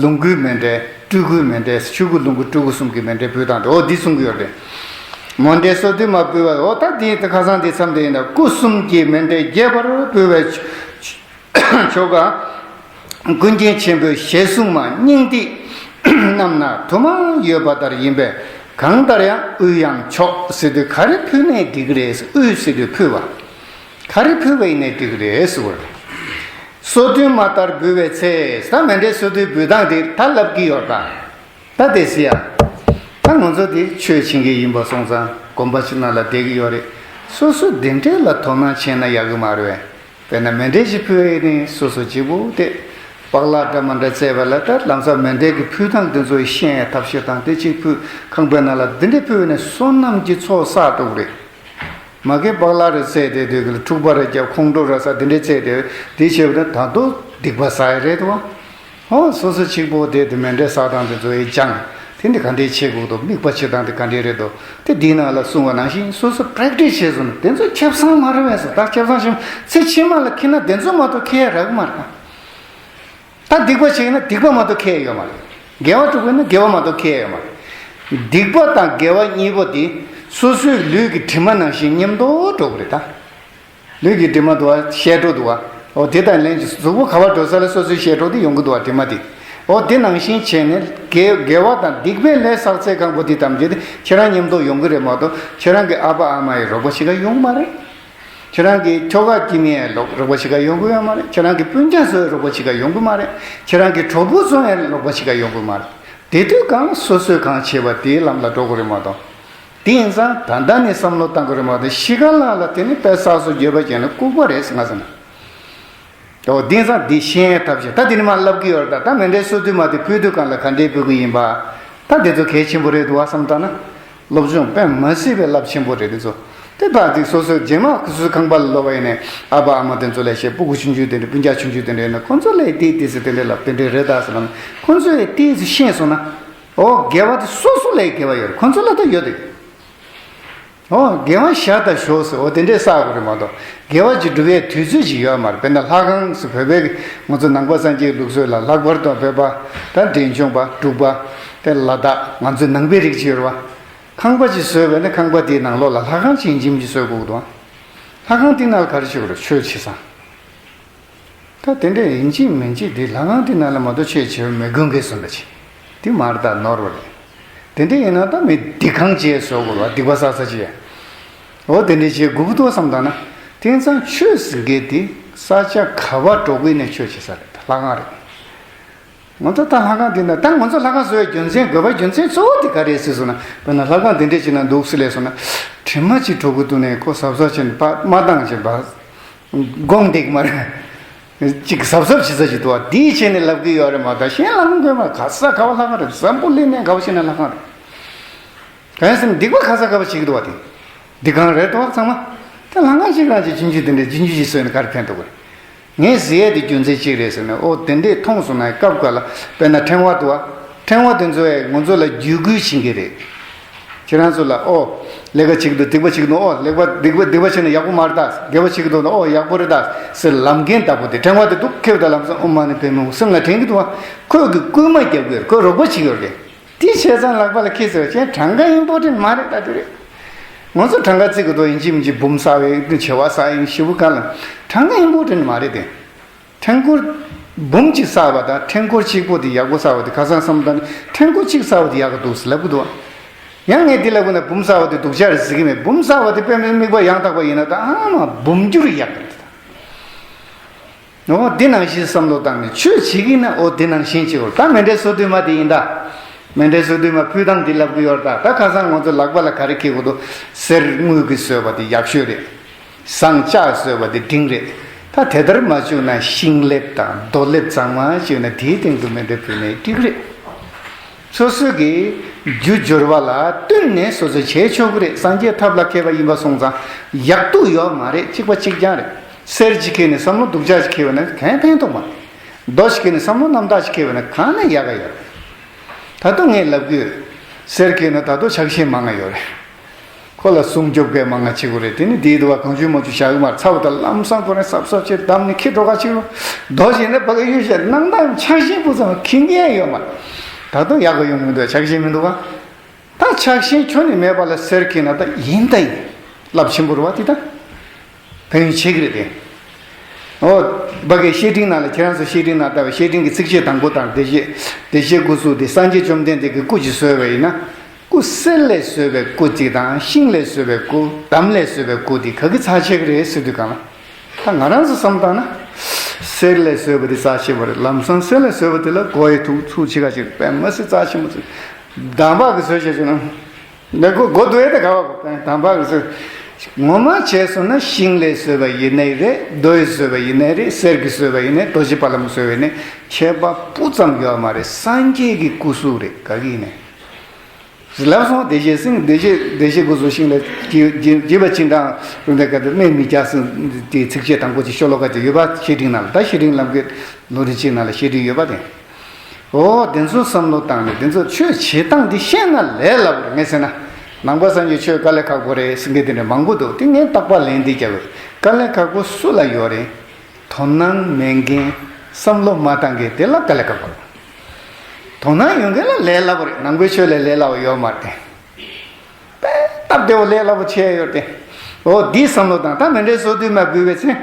ལོངས་སྐུའི་མཎྜལ། སྤྲུལ་སྐུའི་མཎྜལ། ཆོས་སྐུ་ལོངས་སྐུ་སྤྲུལ་སྐུ་གསུམ་གྱི་མཎྜལ་ཕུལ་སྟངས་དེ་འོ་འདི་གསུང་གི་ཡོད་རེད། མཎྜལ་སོ་བདུན་མ་ཕུལ་བ་འོ་ད་འདི་ཁ་སང་འདི་མཚམས་དེ་ཡིན་ན་སྐུ་གསུམ་གྱི་མཎྜལ་རྒྱས་པར་ཕུལ་བའི་ཆོ་ག་ཀུན་མཁྱེན་ཆེན་པོའི་ཞལ་གསུང་མ་སྙིང་ཐིག་རྣམས་ན་དུ་མ་ཡོད་པ་ལྟར་ཡིན་པས་གང་ལྟར་ཡང་དབུས་ཡང་ཆོག་ཟེར་དུས་ག་རེ་ཕུལ་ནས་འགྲིག་གི་རེད། དབུས་ཟེར་དུས་ཕུལ་བ། ག་རེ་ཕུལ་བ་ཡིན་ནས་འགྲིག་གི་རེད་ཟེར་བ་རེད། སོ་བདུན་མ་ལྟར་འབུལ་བའི་ཚེ། ད་མཎྜལ་སོ་བདུན་འབུལ་སྟངས་དེ་ད་ལབ་ཀྱི་ཡོད་ད། ད་དེ་ཟེར་ཡ། ད་ང་ཚོ་དེ་ཆོས་བྱེད་མཁན་ཡིན་པ་སོང་ཙང་དགོན་པ་ཞིག་ནང་ལ་བསྡད་ཀྱི་ཡོད་རེད། སོ་སོ་དེ་འདྲས་ལ་དོ་སྣང་བྱས་ན་ཡག་གི་མ་རེད་པས། དཔེར་ན་མཎྜལ་ཞིག་ཕུལ་ཡས་ནི་སོ་སོ་གཅིག་པུ་དེ། པགས་ལག་འདྲ་མ་འདྲ་བཙལ་བ་ལ་ད་ལམ་སང་མཎྜལ་གྱི་ཕུལ་སྟངས་དེ་ཚོ་ཤེས་ཡས་ཐབས་ཤེས་དང་དེ་གཅིག་ཕུལ་ཁང་པའི་ནང་ལ་དེ་འདྲས་ཕུལ་ནས་བསོད་ནམས་ཀྱི་ཚོགས་བསགས་འགྲོ་གི་རེད། མ་གི་པགས་ལག་རེ་བཙལ་ཏེ་སྡོད་གི་ལ་འཁྲུག་པ་རེ་རྒྱབ་ཁོང་ཁྲོ་རེ་ཟ་དེ་འདྲས་བཙལ་ཏེ་དེ་བྱས་པ་ན་ད་དུང་སྡིག་པ་བསགས་ཡ་རེད་དོ། ཧོ་སོ་སོ་གཅིག་པོ་དེ་དེ་མཎྜལ་བསགས་སྟངས་དེ་ཚོ་ཡི་སྦྱང་། དེ་འདི་ག་འདྲས་བྱེད་དགོས་དོ། དམིགས་པ་བྱེད་སྟངས་དེ་ག་འདྲས་རེད་དོ། དེ་འདིའི་ནང་ལ་གསུངས་པ་ནང་བཞིན་སོ་སོ་པྲེག་ཊིས་བྱས་སོང་ན་དེ་ཚོ་ཁེ་བཟང་མ་རེད་པས་སོ། ད་ཁེ་བཟང་ཞིམ་ཚེ་ཕྱི་མ་ལ་ཁེ་ན་དེ་ཚོ་མ་གཏོགས་ཁེ་ཡ་རག་གི་མ་རེད། ད་སྡིག་པ་བྱས་ན་སྡིག་པ་མ་གཏོགས་ཁེ་ཡོད་མ་རེད། དགེ་བ་སྒྲུབ་དགོས་ན་དགེ་བ་མ་གཏོགས་ཁེ་ཡོད་མ་རེད། སྡིག་པ་དང་དགེ་བ་གཉིས་པོ་དེ་སོ་སོའི་ལུས་ཀྱི་གྲིབ་མ་ནང་བཞིན་མཉམ་དུ་འགྲོ་གི་རེད་ད། ལུས་ཀྱི་དྲི་མ་འདུག་བ། ཞལ་སྒྲོ་འདུག་བ། འོ་དེ་དང་ལྷན་ཅིག་གཟུགས་པོ་ག་བར་འགྲོ་ས་ལ་སོ་སོའི་ཞལ་སྒྲོ་དེ་ཡོང་གི་འདུག་བ། དྲི་མ་དེ། འོ་དེ་ནང་བཞིན་བྱས་ནས་དགེ་དགེ་བ་དང་སྡིག་པའི་ལས་བསགས་ཚད་གང་པོ་དེ་ཐམས་ཅད་དེ་ཁྱེད་རང་མཉམ་དུ་ཡོང་གི་རེད་མ་གཏོགས། ཁྱེད་རང་གི་ཨ་ཕ་ཨ་མ་ཡི་རོགས་པ་ཞིག་ག་ཡོང་གི་མ་རེད། ཁྱེད་རང་གི་ཁྱོ་ག་སྐྱེ་དམན་ཡི་རོགས་རོགས་པ་ཞིག་ག་ཡོང་གི་ཡོད་མ་རེད། ཁྱེད་རང་གི་སྤུན་ཀྱག་ཚོའི་རོགས་པ་ཞིག་ག་ཡོང་གི་མ་རེད། ཁྱེད་རང་གི་གྲོགས་པོ་ཚོ་ཡི་རོགས་པ་ཞིག་ག་ཡོང་གི་མ་རེད། དེ་དུས་གང་སོ་སོས་གང་བྱས་པ་དེའི་ལམ་ལ་འགྲོ་དགོས་རེད་མ་གཏོགས། དེ་ཡིན་ཙང་ད་ལྟ་ནས་བསམ་བློ་བཏང་དགོས་རེད་མ་གཏོགས། གཞིས་ཀ་ལ་ལ་དེ་ནི་དཔེ་བསགས་སོ་འགྱོད་པ་བྱས་ན་ལྐུགས་པ་རེད་ཟེར་ང་ཟེར་ན། འོ་དེང་སང་འདི་ཤེས་ཡས་ཐབས་ཤེས་ད་དེ་ནི་མ་ལབ་ཀྱི་ཡོད་རེད། ད་ད་མཎྜལ་གསོལ་དུས་མ་དེ་ཕུལ་དུས་གང་ལ་ག་འདྲའི་ཕུལ་གི་ཡིན་པ། ད་དེ་ཚོ་གལ་ཆེན་པོ་རེད་འདུག་བ་བསམ་བཏང་ན། སློབ་སྦྱོང་དཔེ་མ་སྲིད་པའི་རླབས་ཆེན་པོ་རེད་དེ་ཚོ། དེ་ཕར་ཅིག་སོ་སོའི་རྗེས་མ་སོ་སོའི་ཁང་པ་ལ་ལོག་པ་ཡིན་ནའི་ཨ་ཕ་ཨ་མ་དེ་ཚོ་ལ་བཤད། སྤུ་གུ་ཆུང་ཆུང་དེ་འདྲ་སྤུན་ཀྱག་ཆུང་ཆུང་དེ་འདྲ་ཡིན་ན་ཁོང་ཚོ་ལ་དེ་དེ་ཟེར་དེ་འདྲ་ལབ། དེ་འདྲ་རེད་ད་ཟེར་ལབ་ན་ཁོང་ཚོས་དེ་ཚོ་ཤེས་སོང་ན། འོ་དགེ་བ་དེ་སོ་སོ་ལ་དགེ་བ་ཡོད་རེད། ཁོང་ཚོ་ལ་ད་ཡོད་དེ། འོ་དགེ་བ་བཞག་དང་ཞོག་ཟེར། འོ་དེ་འདྲས་བསགས་དགོས་རེད་མ་གཏོགས། དགེ་བ་ཅིག་སྒྲུབ་པའི་དུས་ཚོད་ཅིག་ཡོད་མ་རེད། དཔེར་ན་ལྷ་ཁང་ཟེར་བོད་པའི་ང་ཚོ་ནང་པ་སངས་རྒྱས་ལུགས་སྲོལ་ལ་ལྷག་པར་དུ་བོད་པ་ད་འབྲས་ལྗོངས་པ་འབྲུག་པ་དེ་ལ་དྭགས་ང་ཚོའི་ནང་པའི་རིགས་ཅིག་ཡོད་རེད་བ། ཁང་པ་ཅིག་བཟོས་པས་ན་ཁང་པ་དེའི་ནང་ལོགས་ལ་ལྷ་ཁང་ཅིག་ཡིན་གཅིག་མིན་གཅིག་བཟོ་དགོས་ཀྱི་འདུག་ལྷ་ཁང་དེའི་ནང་ལ་ག་རེ་བྱེད་དགོས་རེད། ཆོས་བྱེད་ས། ད་དེ་འདྲ་ཡིན་གཅིག་མིན་གཅིག་དེ་ལྷ་ཁང་དེའི་ནང་ལ་མ་གཏོགས་ཆོས་བྱེད་པ་མི་དགོས་མཁན་བཟོས་པ་ཅིག་དེ་མ་རེད། ད་ནོར་བ་རེད། དེ་འདྲ་ཡིན་ན་ད་མི་སྡིག་ཁང་ཅིག་བཟོ་དགོས་རེད་བ། སྡིག་པ་བསགས་ས་ཅིག་འོ་དེ་འདྲ་བྱེད་དགོས་ཀྱི་འདུག་བསམ་བཏང་ན། དེང་སང་ཆོས་ཟེར་མཁན་དེ་ས་ཆ་ག་པར་འགྲོ་དགོས་ནས་ཆོས་བྱེད་ས་རེད། ད་ལྷ་ཁང་རེད། ང་ཚོ་ད་ལྷ་ཁང་འདི་ན་ད་ང་ཚོ་ལྷ་ཁང་བཟོ་བའི་རྒྱུ་མཚན་དགོས་པ་རྒྱུ་མཚན་གཙོ་བོ་དེ་ག་རེད་ཟེར་སོང་ན། དཔེར་ན་ལྷ་ཁང་འདི་འདྲས་ཅིག་ན་འདུག་ཟེར་ལས་སོང་ན། དྲི་མ་ཅིག་བྲོ་གི་འདུག་ནས་ཁོ་གཟབ་གཟབ་བྱས་ནས་ཕར་མ་བཏང་བྱས་པ། དགོངས་འདེགས་མ་རེད། ཅིག་གཟབ་གཟབ་བྱེད་ས་ཅིག་འདུག་བ། འདིའི་ཆེད་ནས་ལབ་གི་ཡོད་རེད་མ་གཏོགས། གཞན་ལྷ་ཁང་དགོས་མ་རེད། ག་ས་ག་བ་ལྷ་ཁང་རེད། འཛམ་བུ་གླིང་ནས་ག་བ་ཕྱིན་ན་ལྷ་ཁང་རེད། གང་ཡིན་ཟེར་ན་སྡིག་པ་ག་ས་ག་བ་བྱེད་ཀྱི་འདུག་བ་དེ། སྡིག་ཁང་རེད་དོ་ཚང་མ། ད་ལྷ་ཁང་ཞིག་རང་ཅིག་ཆུང་ཆུང་དེ་འདྲའི་ཆུང་ཆུང་ཞིག་བཟོས་ནས་ག་རེ་ཕན་ཐོགས་རེད། ངས་ཟེར་ཡས་དེ་རྒྱུ་མཚན་གཅིག་རེད་ཟེར་ནས། ཨོ་དེ་འདྲས་མཐོང་སོང་ན་སྐབས་འགའ་ལ་དཔེར་ན་ཕྲེང་བ་འདུག་བ། ཕྲེང་བ་དེ་ཚོ་ཡས་ང་ཚོ་ལ་བརྒྱུད་སྐུལ་བྱེད་ཀྱི་རེད། ཁྱེད་རང་ཚོ་ལ་ཨོ་ལས་ཀ་བྱེད་ཀྱི་འདུག་སྡིག་པ་བྱེད་ཀྱི་འདུག་ཨོ་ལེགས་པ་སྡིག་པ་སྡིག་པ་བྱས་ན་ཡག་པོ་མ་རེད་ད། དགེ་བ་བྱེད་ཀྱི་འདུག་ན་ཨོ་ཡག་པོ་རེད་ད་ཟེར་ལམ་འགན་ལྟ་བུ་དེ། ཕྲེང་བ་དེ་འདུག་ཁྱེར་ད་ལམ་སང་ཨོཾ་མ་ཎི་པདྨེ་ཧཱུྃ་སེམས་ལ་དྲན་གྱི་འདུག་བ། ཁོས་ཀྱི་སྐུལ་མ་རྒྱབ་ཀྱི་ཡོད་རེད། ཁོས་རོགས་པ་བྱེད་ཀྱི་ཡོད་རེད། དེ་བྱས་ཙང་ལག་པ་ལ་ཁྱེར་ཟེར་བ་ཅན་གྲངས་ཀ་ཨིམ་པོར་ཊེན་ཊི་མ་རེད་ལྟ་དེ་རེད། ང་ཚོ་གྲངས་ཀ་བརྩི་གི་འདུག་ཡིན་གཅིག་མིན་གཅིག་འབུམ་བསགས་པ་ཡིན། བྱེ་བ་བསགས་ཡིན། ཞེ་པོ་ག་ལ་གྲངས་ཀ་ཨིམ་པོར་ཊེན་ཊི་མ་རེད་དེ། ཕྲེང་སྐོར་འབུམ་གཅིག་བསགས་པ་དང་ཕྲེང་སྐོར་གཅིག་པོ་དེ་ཡག་པོ་བསགས་པ་དེ་ཁ་སང་བསམ་བློ་བཏང་ནས་ཕྲེང་སྐོར་གཅིག་བསགས་པ་དེ་ཡག་གི་འདུག་ཟེར་ལབ་གི་འདུག་ཡང་ངས་དེ་ལབ་གི་ན་འབུམ་བསགས་པ་དེ་སྡུག་ཅག་རེད་ཟེར་གི་མེད། འབུམ་བསགས་པ་དེ་དཔེ་མི་དམིགས་པ་ཡང་དག་པ་ཡིན་ན་ད་ཨ་མ་འབུམ་འགྱུར་ཡག་གི་འདུག་འོ་འདི་ནང་བཞིན་བསམ་བློ་བཏང་ནས་ཆོས་བྱེད་ཀྱི་ན། འོ་འདི་ནང་བཞིན་བྱེད་དགོས། ད་མཎྜལ་གསོལ་དུས་མ་དེ་ཡིན་ད། མཎྜལ་གསོལ་དུས་མ་ཕུལ་སྟངས་འདི་ལབ་ཀྱི་ཡོད་རེད་ད། ད་ཁ་སང་ང་ཚོ་ལག་པ་ལ་ག་རེ་འཁྱེར་དགོས་འདུག་གསེར་དངུལ་གྱིས་བཟོས་པ་དེ་ཡག་ཤོས་རེད། ཟངས་ལྕགས་བཟོས་པ་དེ་འབྲིང་རེད། ད་དེ་ལྟར་མ་བྱུང་ན་ཤིང་ལེབ་དང་རྡོ་ལེབ་གཙང་མ་བྱུང་ན་དེའི་སྟེང་དུ་མཎྜལ་ཕུལ་ནས་འགྲིག་རེད། སོ་སོ་གི་རྒྱུ་འབྱོར་བ་ལ་བསྟུན་ནས་སོ་སོས་བྱས་ཆོག་གི་རེད། སངས་རྒྱས་ཐབས་ལ་མཁས་པ་ཡིན་པ་སོང་ཙང་ཡག་སྡུག་ཡོད་མ་རེད། གཅིག་པ་གཅིག་རྐྱང་རེད། གསེར་གཅིག་ཁྱེར་ནས་བསམ་བློ་སྡུག་ཅག་ཅིག་ཁྱེར་བ་ན་གང་ཕན་ཐོགས་མ་རེད། རྡོ་ཞིག་ཁྱེར་ནས་བསམ་བློ་རྣམ་དག་ཅིག་ཁྱེར་བ་ན་གང་ལས་ཡག་ག་ཡོད་རེད། ད་དུང་ངས་ལབ་དགོས། གསེར་ཁྱེར་ན་ད་དུང་ཆག་ཤེས་མང་ང་ཡོད་རེད། ཁོ་ལ་སྲུང་སྐྱོབ་མཁན་མང་ང་བྱེད་དགོས་རེད། དེ་ནི་དེའི་དུ་བ་གང་བྱུང་མང་བྱུང་བཞག་གི་མ་རེད། ཚ་བ་དང་ལམ་སང་ཁོ་རང་སབ་སབ་བྱས་བསྡམས་ནས་ཁྱེར་འགྲོ་ག་ཅིག་རུང་། རྡོ་ཞིག་ནི་ཕ་གི་གཡུག་བྱས་སྣང་དག་ཆག་ཤེས་སྤུ་ཙམ་ཁྱེར་མཁན་ཡོད་མ་རེད། ད་དུང་ཡག་ག་ཡོང་མི་འདུག་ཆག་ཤེས་མི་འདུག་ག་ད་ཆག་ཤེས་ཁྱོན་ནས་མེད་པ་ལ་གསེར་ཁྱེར་ན་ད་ཡིན་ད་ཡིན། རླབས་ཆེན་པོ་རེད་བ་དེ་ད། ཕན་ཡོན་ཆེ་གི་རེད་དེ། ཨོ། ཕ་གིའི་བཤེས་སྤྲིང་ནང་ལ་ཁྱེད་རང་ཚོ་བཤེས་སྤྲིང་ནང་ལྟ་བའི་བཤེས་སྤྲིང་གི་ཚིགས་བཅད་དང་པོ་དང་བདེ་གཤེགས་བདེ་གཤེགས་སྐུ་གཟུགས་དེ་སངས་རྒྱས་བཅོམ་ལྡན་འདས་ཀྱི་སྐུ་ཅིག་བཟོས་པ་ཡིན་ན། སྐུ་གསེར་ལས་བཟོས་པའི་སྐུ་གཅིག་དང་ཤིང་ལས་བཟོས་པའི་སྐུ་འདམ་ལས་བཟོས་པའི་སྐུ་དེ་ག་གི་ཚ་ཆེ་གི་རེད་ཟེར་དུས་གང་ལ། ད་ང་རང་ཚོ་བསམ་བཏང་ན། གསེར་ལས་བཟོས་པ་དེ་རྩ་ཆེན་པོ་རེད། ལམ་སང་གསེར་ལས་བཟོས་པ་དེ་ལ་གོ་ཡི་ཐུག་ཚུགས་ཆེ་ག་ཅིག་དཔེ་མ་སྲིད་རྩ་ཆེན་པོ་ཚུགས། འདམ་བག་གི་བཟོས་བྱས་བྱུང་ན། འདི་གོ་གོ་འདུག་ཨེ། ད་ག་བ་གོ་དང་པ་གི་ཚོད། ངོ་མ་བྱས་སོང་ན་ཤིང་ལས་བཟོས་པ་ཡིན་ནའི་རེད། རྡོ་ཡིས་བཟོས་པ་ཡིན་ནའི་རེད། གསེར་གྱིས་བཟོས་པ་ཡིན་ནའི་རྡོ་རྗེ་དཔལ་ལྷ་མོས་བཟོས་པ་ཡིན་ནའི་ཁྱད་པར་སྤུ་ཙམ་ཡོད་མ་རེད། སངས་རྒྱས་ཀྱི་སྐུ་གཟུགས་རེད། ག་གི་ཡིན་ནའི། ལབ་སོང་། བདེ་གཤེགས་སེང་བདེ་གཤེགས་བདེ་གཤེགས་སྐུ་གཟུགས་ཤིང་ལས་བགྱི་བགྱི་བགྱིས་པ་ཅིན་དང་རུང་དེ་ག་དེ་སྨན་མི་རྒྱག་སེང་དེ་ཚིགས་བཅད་དང་པོ་ཅིག་ཤོ་ལོ་ཀ་ཅིག་ཡོད་པ། བཤེས་སྤྲིང་ནང་ལ། ད་བཤེས་སྤྲིང་ལམ་གྱི་ལོ་རིམ་གཅིག་ནང་ལ་བཤེས་སྤྲིང་ཡོད་པ་དེ། འོ་དེ་ཚོ་བསམ་བློ་བཏང་ནས་དེ་ཚོ་ཆོས་བྱེད་སྟངས་འདི་ཤེས་ན་ལས་སླ་པོ་རེད། ངས་ཟེར་ན་ནང་པ་སངས་རྒྱས་ཆོས་དཀའ་ལས་ཁག་པོ་རེད་ཟེར་མཁན་དེ་འདྲ་མང་པོ་འདུག་དེ་ངས་རྟག་པར་ལན་འདི་རྒྱབ་ཡོད། དཀའ་ལས་ཁག་པོ་སུ་ལ་ཡོད་རེད། དོ་སྣང་མེད་མཁན། བསམ་བློ་མ་བཏང་མཁན་དེ་ལ་དཀའ་ལས་ཁག་པོ་རེད། དོ་སྣང་ཡོད་མཁན་ལ་ལས་སླ་པོ་རེད། ནང་པའི་ཆོས་ལས་ལས་སླ་པོ་ཡོད་མ་རེད་དེ། དཔེ་སྟབས་བདེ་བོ་ལས་སླ་པོ་ཆེ་ཡོད་དེ། འོ་འདི་བསམ་བློ་བཏང་། ད་མཎྜལ་གསོལ་དུས་མ་འབུལ་བའི་ཚེ།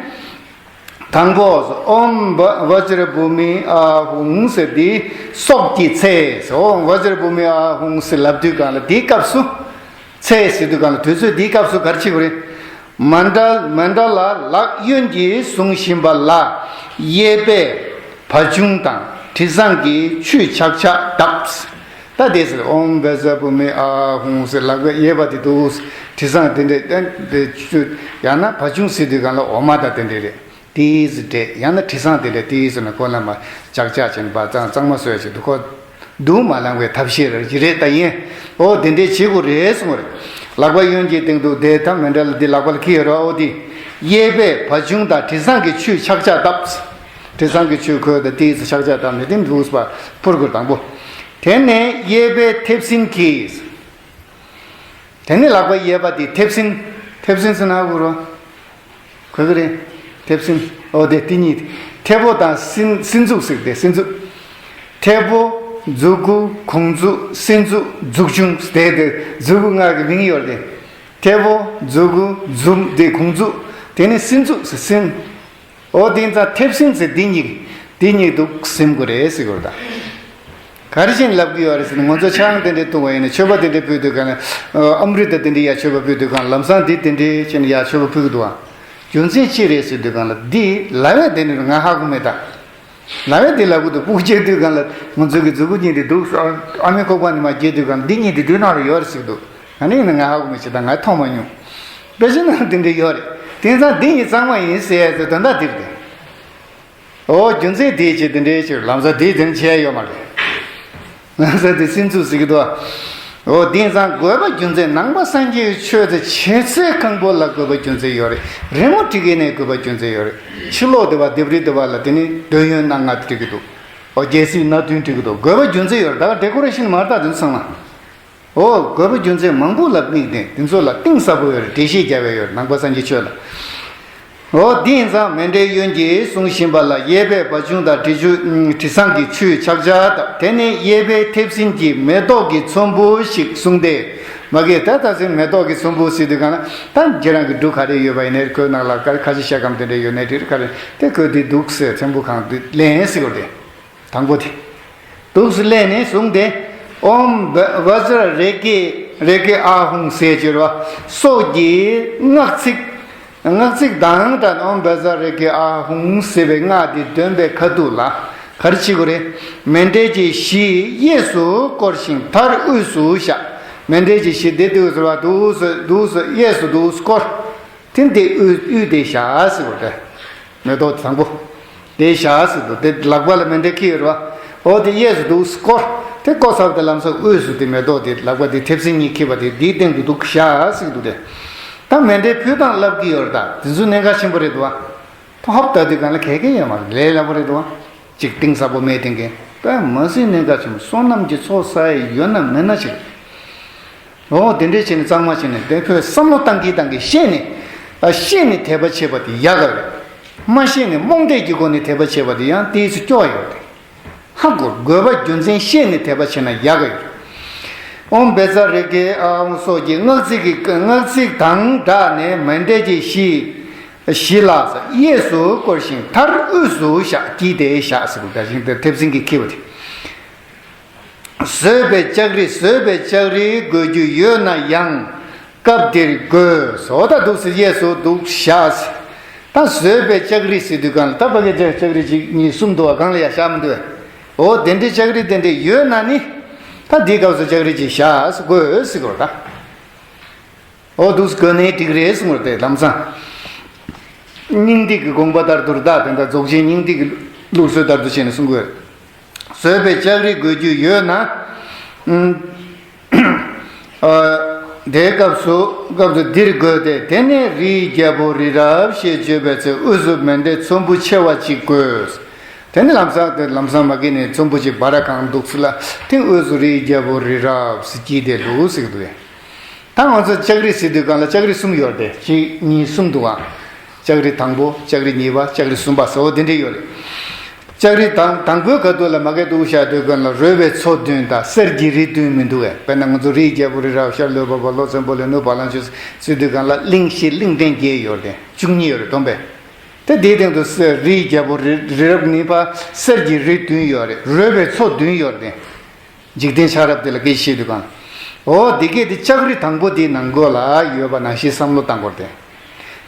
དང་པོ། ཨོཾ་བཛྲ་བྷཱུ་མི་ཨཱཿཧཱུྃ་ཟེར་འདི་སྲོག་གི་ཚེ། ཨོཾ་བཛྲ་བྷཱུ་མི་ཨཱཿཧཱུྃ་ཟེར་ལབ་དུས་སྒང་ལ་འདིའི་སྐབས་སུ། ཚེ་ཟེར་དུས་སྒང་ལ་དུས་ཚོད་འདིའི་སྐབས་སུ་ག་རེ་བྱེད་དགོས་རེད། མཎྜལ་མཎྜལ་ལ་ལག་གཡོན་གྱིས་བཟུང་བཞིན་པ་ལ་གཡས་པས་བ་བྱུང་དང་དྲི་བཟང་གི་ཆུས་ཆག་ཆག་བཏབ། ད་དེ་ཟེར་ཨོཾ་བཛྲ་བྷཱུ་མི་ཨཱཿཧཱུྃ་ཟེར་ལག་པའི་གཡས་པ་དེ་འདུག། དྲི་བཟང་དེ་འདྲས་དེ་ཆུ་ཡང་ན་བ་བྱུང་ཟེར་དུས་སྒང་ལ་འོ་མ་དང་དེ་འདྲས་རེད། ཏིས་འདྲས་ཡང་ན་དྲི་བཟང་དེ་འདྲས་ཏིས་ཟེར་ན་ཁོ་ལ་མ་ལྕག་ལྕག་ཅན་པ་གཙང་གཙང་མ་བཟོས་ཅིག་འདུག་ཁོ། སྡུག་མ་ལངས་པའི་ཐབས་ཤེས་རེད་ཀྱི་རེད་ད་ཡིན། ཨོ་དེ་འདྲས་བྱེད་དགོས་རེད་གསུངས་རེད། ལག་པ་གཡོན་གྱི་སྟེང་དུ་དེ་ད་མཎྜལ་འདི་ལག་པ་ལ་འཁྱེར་ཡོད་རེད། ཨོ་དེ། གཡས་པས་བ་བྱུང་དང་དྲི་བཟང་གི་ཆུས་ཆག་ཆག་བཏབ། དྲི་བཟང་གི་ཆུས་ཁོས་ད་ཏིས་ཆག་ཆག་བཏབ་ནས་དེ་འདུག་པ་ཕུར་དགོས་དང་པོ། དེ་ནས་གཡས་པས་མཐེབ་སྲིན་གྱིས། དེ་ནས་ལག་པ་གཡས་པ་དེ་མཐེབ་སྲིན། མཐེབ་སྲིན་ཟེར་ན་གོ་རོ། གོ་གི་རེད། མཐེབ་སྲིན། ཨོ་དེ་དེ་གཉིས། མཐེ་བོ་དང་སྲིན་སྲིན་མཛུབ་ཟེར་དེ་སྲིན་མཛུབ། མཐེ་བོ། མཛུ་གུ། གུང་མཛུབ། སྲིན་མཛུབ། མཛུབ་ཆུང་དེ་དེ་མཛུ་གུ་ལྔ་གི་མིང་ཡོད་རེད། མཐེ་བོ། མཛུ་གུ། མཛུབ་དེ་གུང་མཛུབ། དེ་ནས་སྲིན་མཛུབ་ཟེར་སྲིན། ཨོ་དེ་ཙང་མཐེབ་སྲིན་ཟེར་འདི་གཉིས། འདི་གཉིས་འདུག་ཟིན་དགོས་རེད་ཟེར་དགོས་རེད་ད། ག་རེ་བྱས་ནས་ལབ་ཀྱི་ཡོད་རེད་ཟེར་ན་ང་ཚོ་ཆང་དེ་འདྲས་བཏུང་བ་ཡིན་ན་མཆོད་པ་དེ་འདྲས་ཕུལ་དུས་གང་ལ། ཨ་མྲུ་ཏ་དེ་འདྲས་ཡ་མཆོད་པ་ཕུལ་དུས་གང་ལམ་སང་འདི་དེ་འདྲས་བྱས་ནས་ཡ་མཆོད་པ་ཕུལ་གི་འདུག་ཨ། རྒྱུ་མཚན་ཅི་རེད་ཟེར་དུས་གང་ལ་འདི་ལབ་ཡ་དེ་ནི་ང་ཧ་གོ་མེད་ད། ལབ་ཡ་དེ་ལབ་གི་འདུག་སྤུ་གུ་སྐྱེ་དུས་གང་ལ་ང་ཚོ་གི་མཛུ་གུ་གཉིས་དེ་འདུག་ཨ་མའི་ཁོག་པ་ནས་མར་སྐྱེ་དུས་གང་ལ་འདི་གཉིས་དེ་དུས་ནང་ལ་ཡོད་རེད་ཟེར་གི་འདུག་ང་ནི་ཡིན་ན་ང་ཧ་གོ་མེད་ཅི་ད་ང་མཐོང་མ་མྱོང་། དཔེ་ཆ་ནང་དེ་འདྲས་ཡོད་རེད། དེང་སང་འདི་གཉིས་གཙང་མ་ཡིན་ཟེར་ཡ་ཟེར་དོན་དག་དེ་རེད། ཨོ་རྒྱུ་མཚན་དེའི་ཆེད་དེ་འདྲའི་ཕྱིར་ལམ་སང་དེའི་དོན་བྱས་ཡོད་མ་རེད། ལམ་སང་དེ་སྲིན་མཛུབ་ཟེར་གི་འདུག་ཨོ་དེང་སང་དགོས་པ་རྒྱུ་མཚན་ནང་པ་སངས་རྒྱས་ཆོས་དེ་ཆེས་ཚད་ཁང་པོ་ལ་དགོས་པ་རྒྱུ་མཚན་ཡོད་རེད། རི་མོ་བྲིས་མཁན་ནས་དགོས་པ་རྒྱུ་མཚན་ཡོད་རེད། ཕྱི་ལོགས་དེ་བ་ལྡེབས་རིས་དེ་བ་ལ་དེ་ནི་འདོད་ཡོན་སྣ་ལྔ་བྲིས་གི་འདུག་ཨོ་རྒྱལ་སྲིད་སྣ་བདུན་བྲིས་གི་འདུག་དགོས་པ་རྒྱུ་མཚན་ཡོད་རེད། ད་ག་ཌེ་ཀོ་རེ་ཤན་མ་རེད་ད་དེ་ཚོ་ཚང་མ། འོ་དགོས་པ་རྒྱུ་མཚན་མང་པོ་ལ་དམིགས་ཏེ་འདི་ཚོ་ལ་གཏིང་ཟབ་པོ་ཡོད་རེད། འགྲེལ་བཤད་རྒྱབ་ཡ་ཡོད་རེད་ནང་པ་སངས་རྒྱས་ཆོས་ལ། འོ་དེ་ཡིན་ཙང་མཎྜལ་གཡོན་གྱིས་བཟུང་བཞིན་པ་ལ་གཡས་པས་བ་བྱུང་དང་དྲི་ཆུ་དྲི་བཟང་གི་ཆུས་ཆག་ཆག་བཏབ། དེ་ནས་གཡས་པས་མཐེབ་སྲིན་གྱིས་མེ་ཏོག་གི་ཚོམ་བུ་ཞིག་བཟུང་སྟེ། མ་གིའི་ད་ད་ཟེར་མེ་ཏོག་གི་ཚོམ་བུ་ཟེར་དུས་གང་ན་ད་ཁྱེད་རང་གི་འབྲུ་ག་རེ་ཡོད་པ་ཡིན་ནའི་ཁོའི་ནང་ལ་ཁ་ཁ་ཆེ་ཤ་སྐམ་དེ་འདྲ་ཡོད་ནའི་དེ་ག་རེ་དེ་ཁོས་དེ་འདུག་ཟེར་ཚོམ་བུ་གང་དེ་ལེན་ཟེར་བ་རེད། དང་པོ་དེ། འདུག་སེ་ལས་ནས་བཟུང་སྟེ། ཨོཾ་བཛྲ་རེ་ཀེ་རེ་ཀེ་ཨཱཿཧཱུྃ་ཟེར་གྱུར་བ་སོགས་ཀྱི་སྔགས་ཚིག་སྔགས་ཚིག་དང་སྦྲགས་ཨོཾ་བཛྲ་རེ་ཀེ་ཨཱཿཧཱུྃ་ཟེར་བའི་སྔགས་འདི་འདོན་པའི་ཁ་ཐུག་ལ་ག་རེ་བྱེད་དགོས་རེད། མཎྜལ་གྱི་གཞི་གཡས་སུ་བསྐོར་ཞིང་མཐར་དབུས་སུ་བཞག་མཎྜལ་གྱི་གཞི་འདི་འདུག་ཟེར་བ་འདུག་སེ་འདུག་སེ་གཡས་སུ་འདུག་སེ་བསྐོར། དེ་འདི་དབུས་དབུས་དེ་བཞག་ཟེར་བ་རེད། མེ་ཏོག་དང་པོ། དེ་བཞག་ཟེར་འདུག་དེ་ལག་པ་ལ་མཎྜལ་འཁྱེར་ཡོད་རེད་བ། འོ་དེ་གཡས་སུ་འདུག་སྐོར། དེ་བསྐོར་ཚར་བ་དེ་ལམ་སང་དབུས་སུ་དེ་མེ་ཏོག་དེ་ལག་པ་དེ་མཐེབ་སྲིན་གཉིས་འཁྱེར་བ་དེ་དེའི་སྟེང་དུ་འདུག་བཞག་ཟེར་འདུག་དེ། ད་མཎྜལ་ཕུལ་སྟངས་ལབ་ཀྱི་ཡོད་རེད་ད། དེ་ཚོ་གནད་འགག་ཆེན་པོ་རེད་འདུག་བ། ཐོ་ཧབ་ལྟ་དུས་གང་ལ་གལ་གལ་ཡོད་མ་རེད། ལས་སླ་པོ་རེད་འདུག་བ། ཅིག་གཏིང་ཟབ་པོ་མེད་དེང་གི་དཔེ་མ་སྲིད་གནད་འགག་ཆེན་པོ་བསོད་ནམས་ཀྱི་ཚོགས་བསགས་ཡས་ཡོད་ན་མེད་ན་ཞིག་འོ་དེ་འདྲས་བྱས་ནས་གཙང་མ་བྱས་ནས་དེ་ཁོས་བསམ་བློ་བཏང་གིན་བཏང་གིན་ཤེས་ནས། ཨ་ཤེས་ནས་དད་པ་བྱེད་པ་དེ་ཡག་ག་རེད། མ་ཤེས་ནས་རྨོངས་དད་ཀྱི་སྒོ་ནས་དད་པ་བྱེད་པ་དེ་ཡང་དེའི་ཚེ་སྐྱོ་བ་ཡོད་རེད། ཧ་གོ་དགོས་པ་རྒྱུ་མཚན་ཤེས་ནས་དད་པ་བྱས་ན་ཡག་ག་ཡོད་རེད། ཨོཾ་བཛྲ་རེ་ཀེ་ཨཱཿཧཱུྃ་སོགས་ཀྱི་སྔགས་ཚིག་གི་སྔགས་ཚིག་དང་སྦྲགས་ནས་མཎྜལ་གྱི་གཞི་གཞི་ལ་གཡས་སུ་བསྐོར་ཞིང་མཐར་དབུས་སུ་བཞག་དཀྱིལ་དེ་བཞག་ཟེར་བ་འདྲ་ཞིག་དེ་མཐེབ་སྲིན་གྱིས་འཁྱེར་བ་དེ། བཟོད་པའི་ལྕགས་རི་བཟོད་པའི་ལྕགས་རི་དགོས་རྒྱུ་ཡོད་ན་ཡང་སྐབས་འདིར་དགོས་སོ། ད་འདུག་སེ་གཡས་སུ་འདུག་བཞག་ཟེར། ད་བཟོད་པའི་ལྕགས་རི་ཟེར་དུས་གང་ལ་ད་ཕ་གི་ལྕགས་ལྕགས་རི་གཅིག་གཉིས་གསུམ་འདུག་བ། གང་ལ་ཡང་བཞག་མི་འདུག་བས། འོ་དེ་འདྲའི་ལྕགས་རི་དེ་འདྲ་ཡོད་ན་ནི། ད་འདིའི་སྐབས་སུ་ལྕགས་རི་གཅིག་བཞག་ཟེར་དགོས་ཟེར་དགོས་རེད་ད། འོ་འདུག་དགོས་ནའི་འགྲིག་རེད་གསུངས་རེད་དེ་ལམ་སང་། སྙིང་ཏིག་གི་དགོངས་པ་ལྟར་དུ་རེད་ད། དེ་འདྲ་རྫོགས་ཆེན་སྙིང་ཏིག་གི་ལུགས་སྲོལ་ལྟར་དུ་བྱས་ནས་གསུང་དགོས། བཟོད་པའི་ལྕགས་རི་དགོས་རྒྱུ་ཡོད་ན། ཨ་དེའི་སྐབས་སུ་སྐབས་སུ་འདིར་དགོས་ཏེ། དེ་ནས་རིའི་རྒྱལ་པོ་རི་རབ་ཞེས་བརྗོད་པའི་ཚེ་དབུས་སུ་མཎྜལ་ཚོམ་བུ་ཆེ་བ་གཅིག་དགོས། དེ་ནི་ལམ་སང་དེ་ལམ་སང་མ་གི་ནས་ཚོམ་བུ་གཅིག་སྦ་ར་གང་འདུག་ཚུལ་ལ་དེ་དབུས་སུ་རིའི་རྒྱལ་པོ་རི་རབ་ཟེར་གྱི་དེ་འདུག་ཟེར་གི་འདུག་ཡ། ད་ང་ཚོ་ལྕགས་རི་ཟེར་དུས་གང་ལ་ལྕགས་རི་གསུམ་ཡོད་རེད་དེ། གཅིག་གཉིས་གསུམ་འདུག་ཨ། ལྕགས་རི་དང་པོ་ལྕགས་རི་གཉིས་པ་ལྕགས་རི་གསུམ་པ་ཟེར་བ་དེ་འདྲས་ཡོད་རེད། ལྕགས་རི་དང་དང་པོའི་ཁ་ཐུག་ལ་མ་གི་འདུག་བཞག་དུས་གང་ལ་རོལ་བའི་མཚོ་བདུན་དང་གསེར་གྱི་རི་བདུན་མི་འདུག་གས། དཔེར་ན་ང་ཚོ་རིའི་རྒྱལ་པོ་རི་རབ་ཤར་ལུས་འཕགས་པོ་ལྷོ་འཛམ་བུ་གླིང་ནུབ་བ་ལང་སྤྱོད་ཟེར་དུས་གང་ལ་གླིང་བཞི་གླིང་ཕྲན་བརྒྱད་ཡོད་རེད་དེ། བཅུ་གཉིས་ཡོད་རེད་སྟོན་པས། དེ་དེའི་སྟེང་དུ་གསེར་རིའི་རྒྱལ་པོ་རི་རི་རབ་ནི་ཕ་གསེར་གྱི་རི་བདུན་ཡོད་རེད། རོལ་བའི་མཚོ་བདུན་ཡོད་རེད། འཇིག་རྟེན་ཆགས་རབས་དེ་ལ་སྐད་ཆ་བཤད་དུས་གང་། འོ་འདི་སྐད་དེ་ལྕགས་རི་དང་པོ་དེའི་ནང་སྒོ་ལ་ཡོད་པ་ནང་བཞིན་བསམ་བློ་བཏང་དགོས་ཏེ།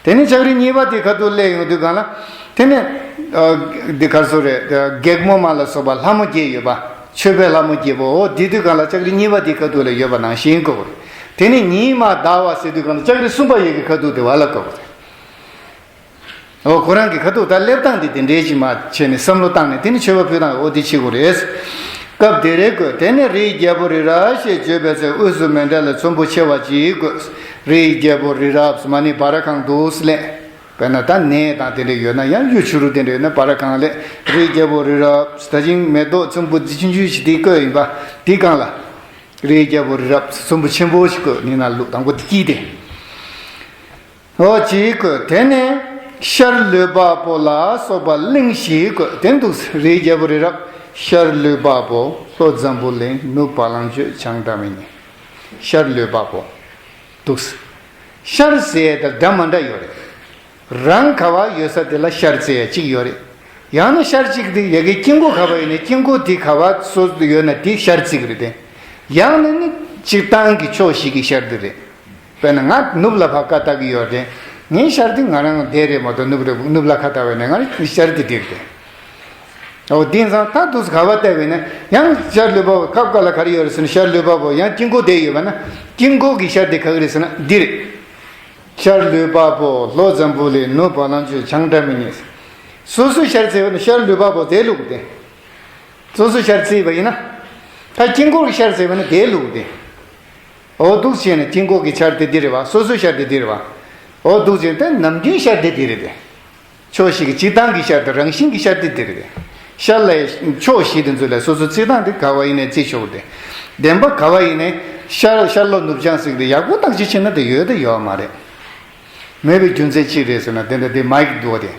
དེ་ནས་ལྕགས་རི་གཉིས་པ་དེ་ཁ་ཐུག་སླེབས་ཡོང་དུས་གང་ལ། དེ་ནས་ཨ་འདི་གར་སོ་རེད། སྒེག་མོ་མ་ལ་སོགས་པ་ལྷ་མོ་བརྒྱད་ཡོད་པ། མཆོད་པའི་ལྷ་མོ་བརྒྱད་པོ། འོ་འདི་དུས་གང་ལ་ལྕགས་རི་གཉིས་པ་དེའི་ཁ་ཐུག་ལ་ཡོད་པ་ནང་བཞིན་གོ། དེ་ནས་ཉི་མ་ཟླ་བ་ཟེར་དུས་གང་ལ་ལྕགས་རི་གསུམ་པ་ཡོད་ཀྱི་ཁ་ཐུག་དེ་བ་ལ་གོ། འོ་ཁོ་རང་གི་ཁ་ཐུག་ད་སླེབས་སྟངས་དེ་དེ་འདྲའི་ཅིག་མ་བྱས་ནས་བསམ་བློ་བཏང་ནས་དེ་ནི་མཆོད་པ་ཕུལ་སྟངས་འོ་དེ་བྱེད་དགོས་རེད། སྐབས་དེ་རེད་དགོས། དེ་ནས་རིའི་རྒྱལ་པོ་རི་རབ་ཞེས་བརྗོད་པའི་ཚེ་དབུས་སུ་མཎྜལ་ཚོམ་བུ་ཆེ་བ་ཅིག་དགོས། རིའི་རྒྱལ་པོ་རི་རབ་མ་ནི་བྷ་ར་ཁང་དུ་སླེབས། དཔེར་ན་ད་ནས་དང་དེ་འདྲ་ཡོད་ན་ཡང་གཡུ་བྱུ་རུ་དེ་འདྲ་ཡོད་ན་བྷ་ར་ཁང་ལས་རིའི་རྒྱལ་པོ་རི་རབ་ད་ཅིང་མེ་ཏོག་ཚོམ་བུ་འདི་ཆུང་ཆུང་ཞིག་དེ་བཀོད་ཡིན་པ་དེ་གང་ལ། རིའི་རྒྱལ་པོ་རི་རབ་ཚོམ་བུ་ཆེན་པོ་ཞིག་བཀོད་ནི་ན་ལུགས་དང་པོ་དེ་སྐྱིད་དེ། འོ་གཅིག་བཀོད། དེ་ནས་ཤར་ལུས་འཕགས་པོ་ལ་སོགས་པ་གླིང་བཞི་བཀོད་དེ་འདུག་རིའི་རྒྱལ་པོ་རི་རབ། ཤར་ལུས་འཕགས་པོ། ལྷོ་འཛམ་བུ་གླིང་། ནུབ་བ་ལང་སྤྱོད་བྱང་སྒྲ་མི་སྙན། ཤར་ལུས་འཕགས་པོ། འདུག་ཤར་ཟེར་ཡས་དང་འདྲ་མ་འདྲ་ཡོད་རེད། རང་ག་བ་ཡོད་ས་དེ་ལ་ཤར་ཟེར་ཡས་གཅིག་ཡོད་རེད། ཡང་ན་ཤར་གཅིག་དེ་ཡ་གི་དཀྱིལ་འཁོར་ག་བ་ཡོད་ནས་དཀྱིལ་འཁོར་དེ་ག་བ་སོ་སོ་ཡོད་ན་དེ་ཤར་གཅིག་རེད་དེ། ཡང་ན་ནི་སྤྱིར་བཏང་གི་ཕྱོགས་བཞི་གི་ཤར་དེ་རེད། དཔེར་ན་ང་ནུབ་ལ་ཕར་ཀ་ལྟ་གི་ཡོད་རེད། ངའི་ཤར་དེ་ང་རང་དེ་རེད་མ་གཏོགས་ནུབ་རེད། ནུབ་ལ་ཁ་ལྟ་བས་ན་ང་རང་ཤར་དེ་དེ་རེད། འོ་དེང་སང་ད་དུས་ག་བ་ལྟ་བས་ན་ཡང་ཤར་ལུས་འཕགས་པོ་ཁབ་ཀ་ལ་ག་རེ་ཡོད་རེད་ཟེར་ན་ཤར་ལུས་འཕགས་པོ་ཡང་དཀྱིལ་འཁོར་དེ་ཡོད་པ་ན་དཀྱིལ་འཁོར་གྱི་ཤར་དེ་ག་གི་རེད་ཟེར་ན་འདི་རེད། ཤར་ལུས་འཕགས་པོ། ལྷོ་འཛམ་བུ་གླིང་། ནུབ་བ་ལང་སྤྱོད་བྱང་སྒྲ་མི་སྙན། སོ་སོའི་ཤར་ཟེར་བ་ན་ཤར་ལུས་འཕགས་པོ་དེ་ལུགས་དེ། སོ་སོའི་ཤར་ཟེར་བ་ཡིན་ན། ད་དཀྱིལ་འཁོར་གྱི་ཤར་ཟེར་བ་ན་དེ་ལུགས་དེ། འོ་འདུག་བྱས་ནས་དཀྱིལ་འཁོར་གྱི་ཤར་དེ་འདི་རེད་བ། སོ་སོའི་ཤར་དེ་འདི་རེད་བ། འོ་འདུག་བྱས་ནས་ད་ནམ་རྒྱུན་ཤར་དེ་འདི་རེད་དེ། ཕྱོགས་བཞི་གི་སྤྱིར་བཏང་གི་ཤར་དེ་རང་བཞིན་གྱི་ཤར་དེ་འདི་རེད་དེ། ཤར་ལ་ཕྱོགས་བཞི་དེ་ཚོ་ལ་སོ་སོ་རྩི་སྟངས་དེ་ག་བ་ཡིན་ནའི་རྩི་ཆོག་སྟེ། བདེན་པ་ག་བ་ཡིན་ནའི་ཤར་ཤར་ལྷོ་ནུབ་བྱང་ཟེར་གི་དེ་ཡག་པོ་བརྟག་དཔྱད་བྱས་ན་དེ་ཡོད་དེ་ཡོད་མ་རེད། མེད་པའི་རྒྱུ་མཚན་ཅི་རེད་ཟེར་ན་དེ་འདྲ་དེ་མའིག་འདུག་བ་དེ།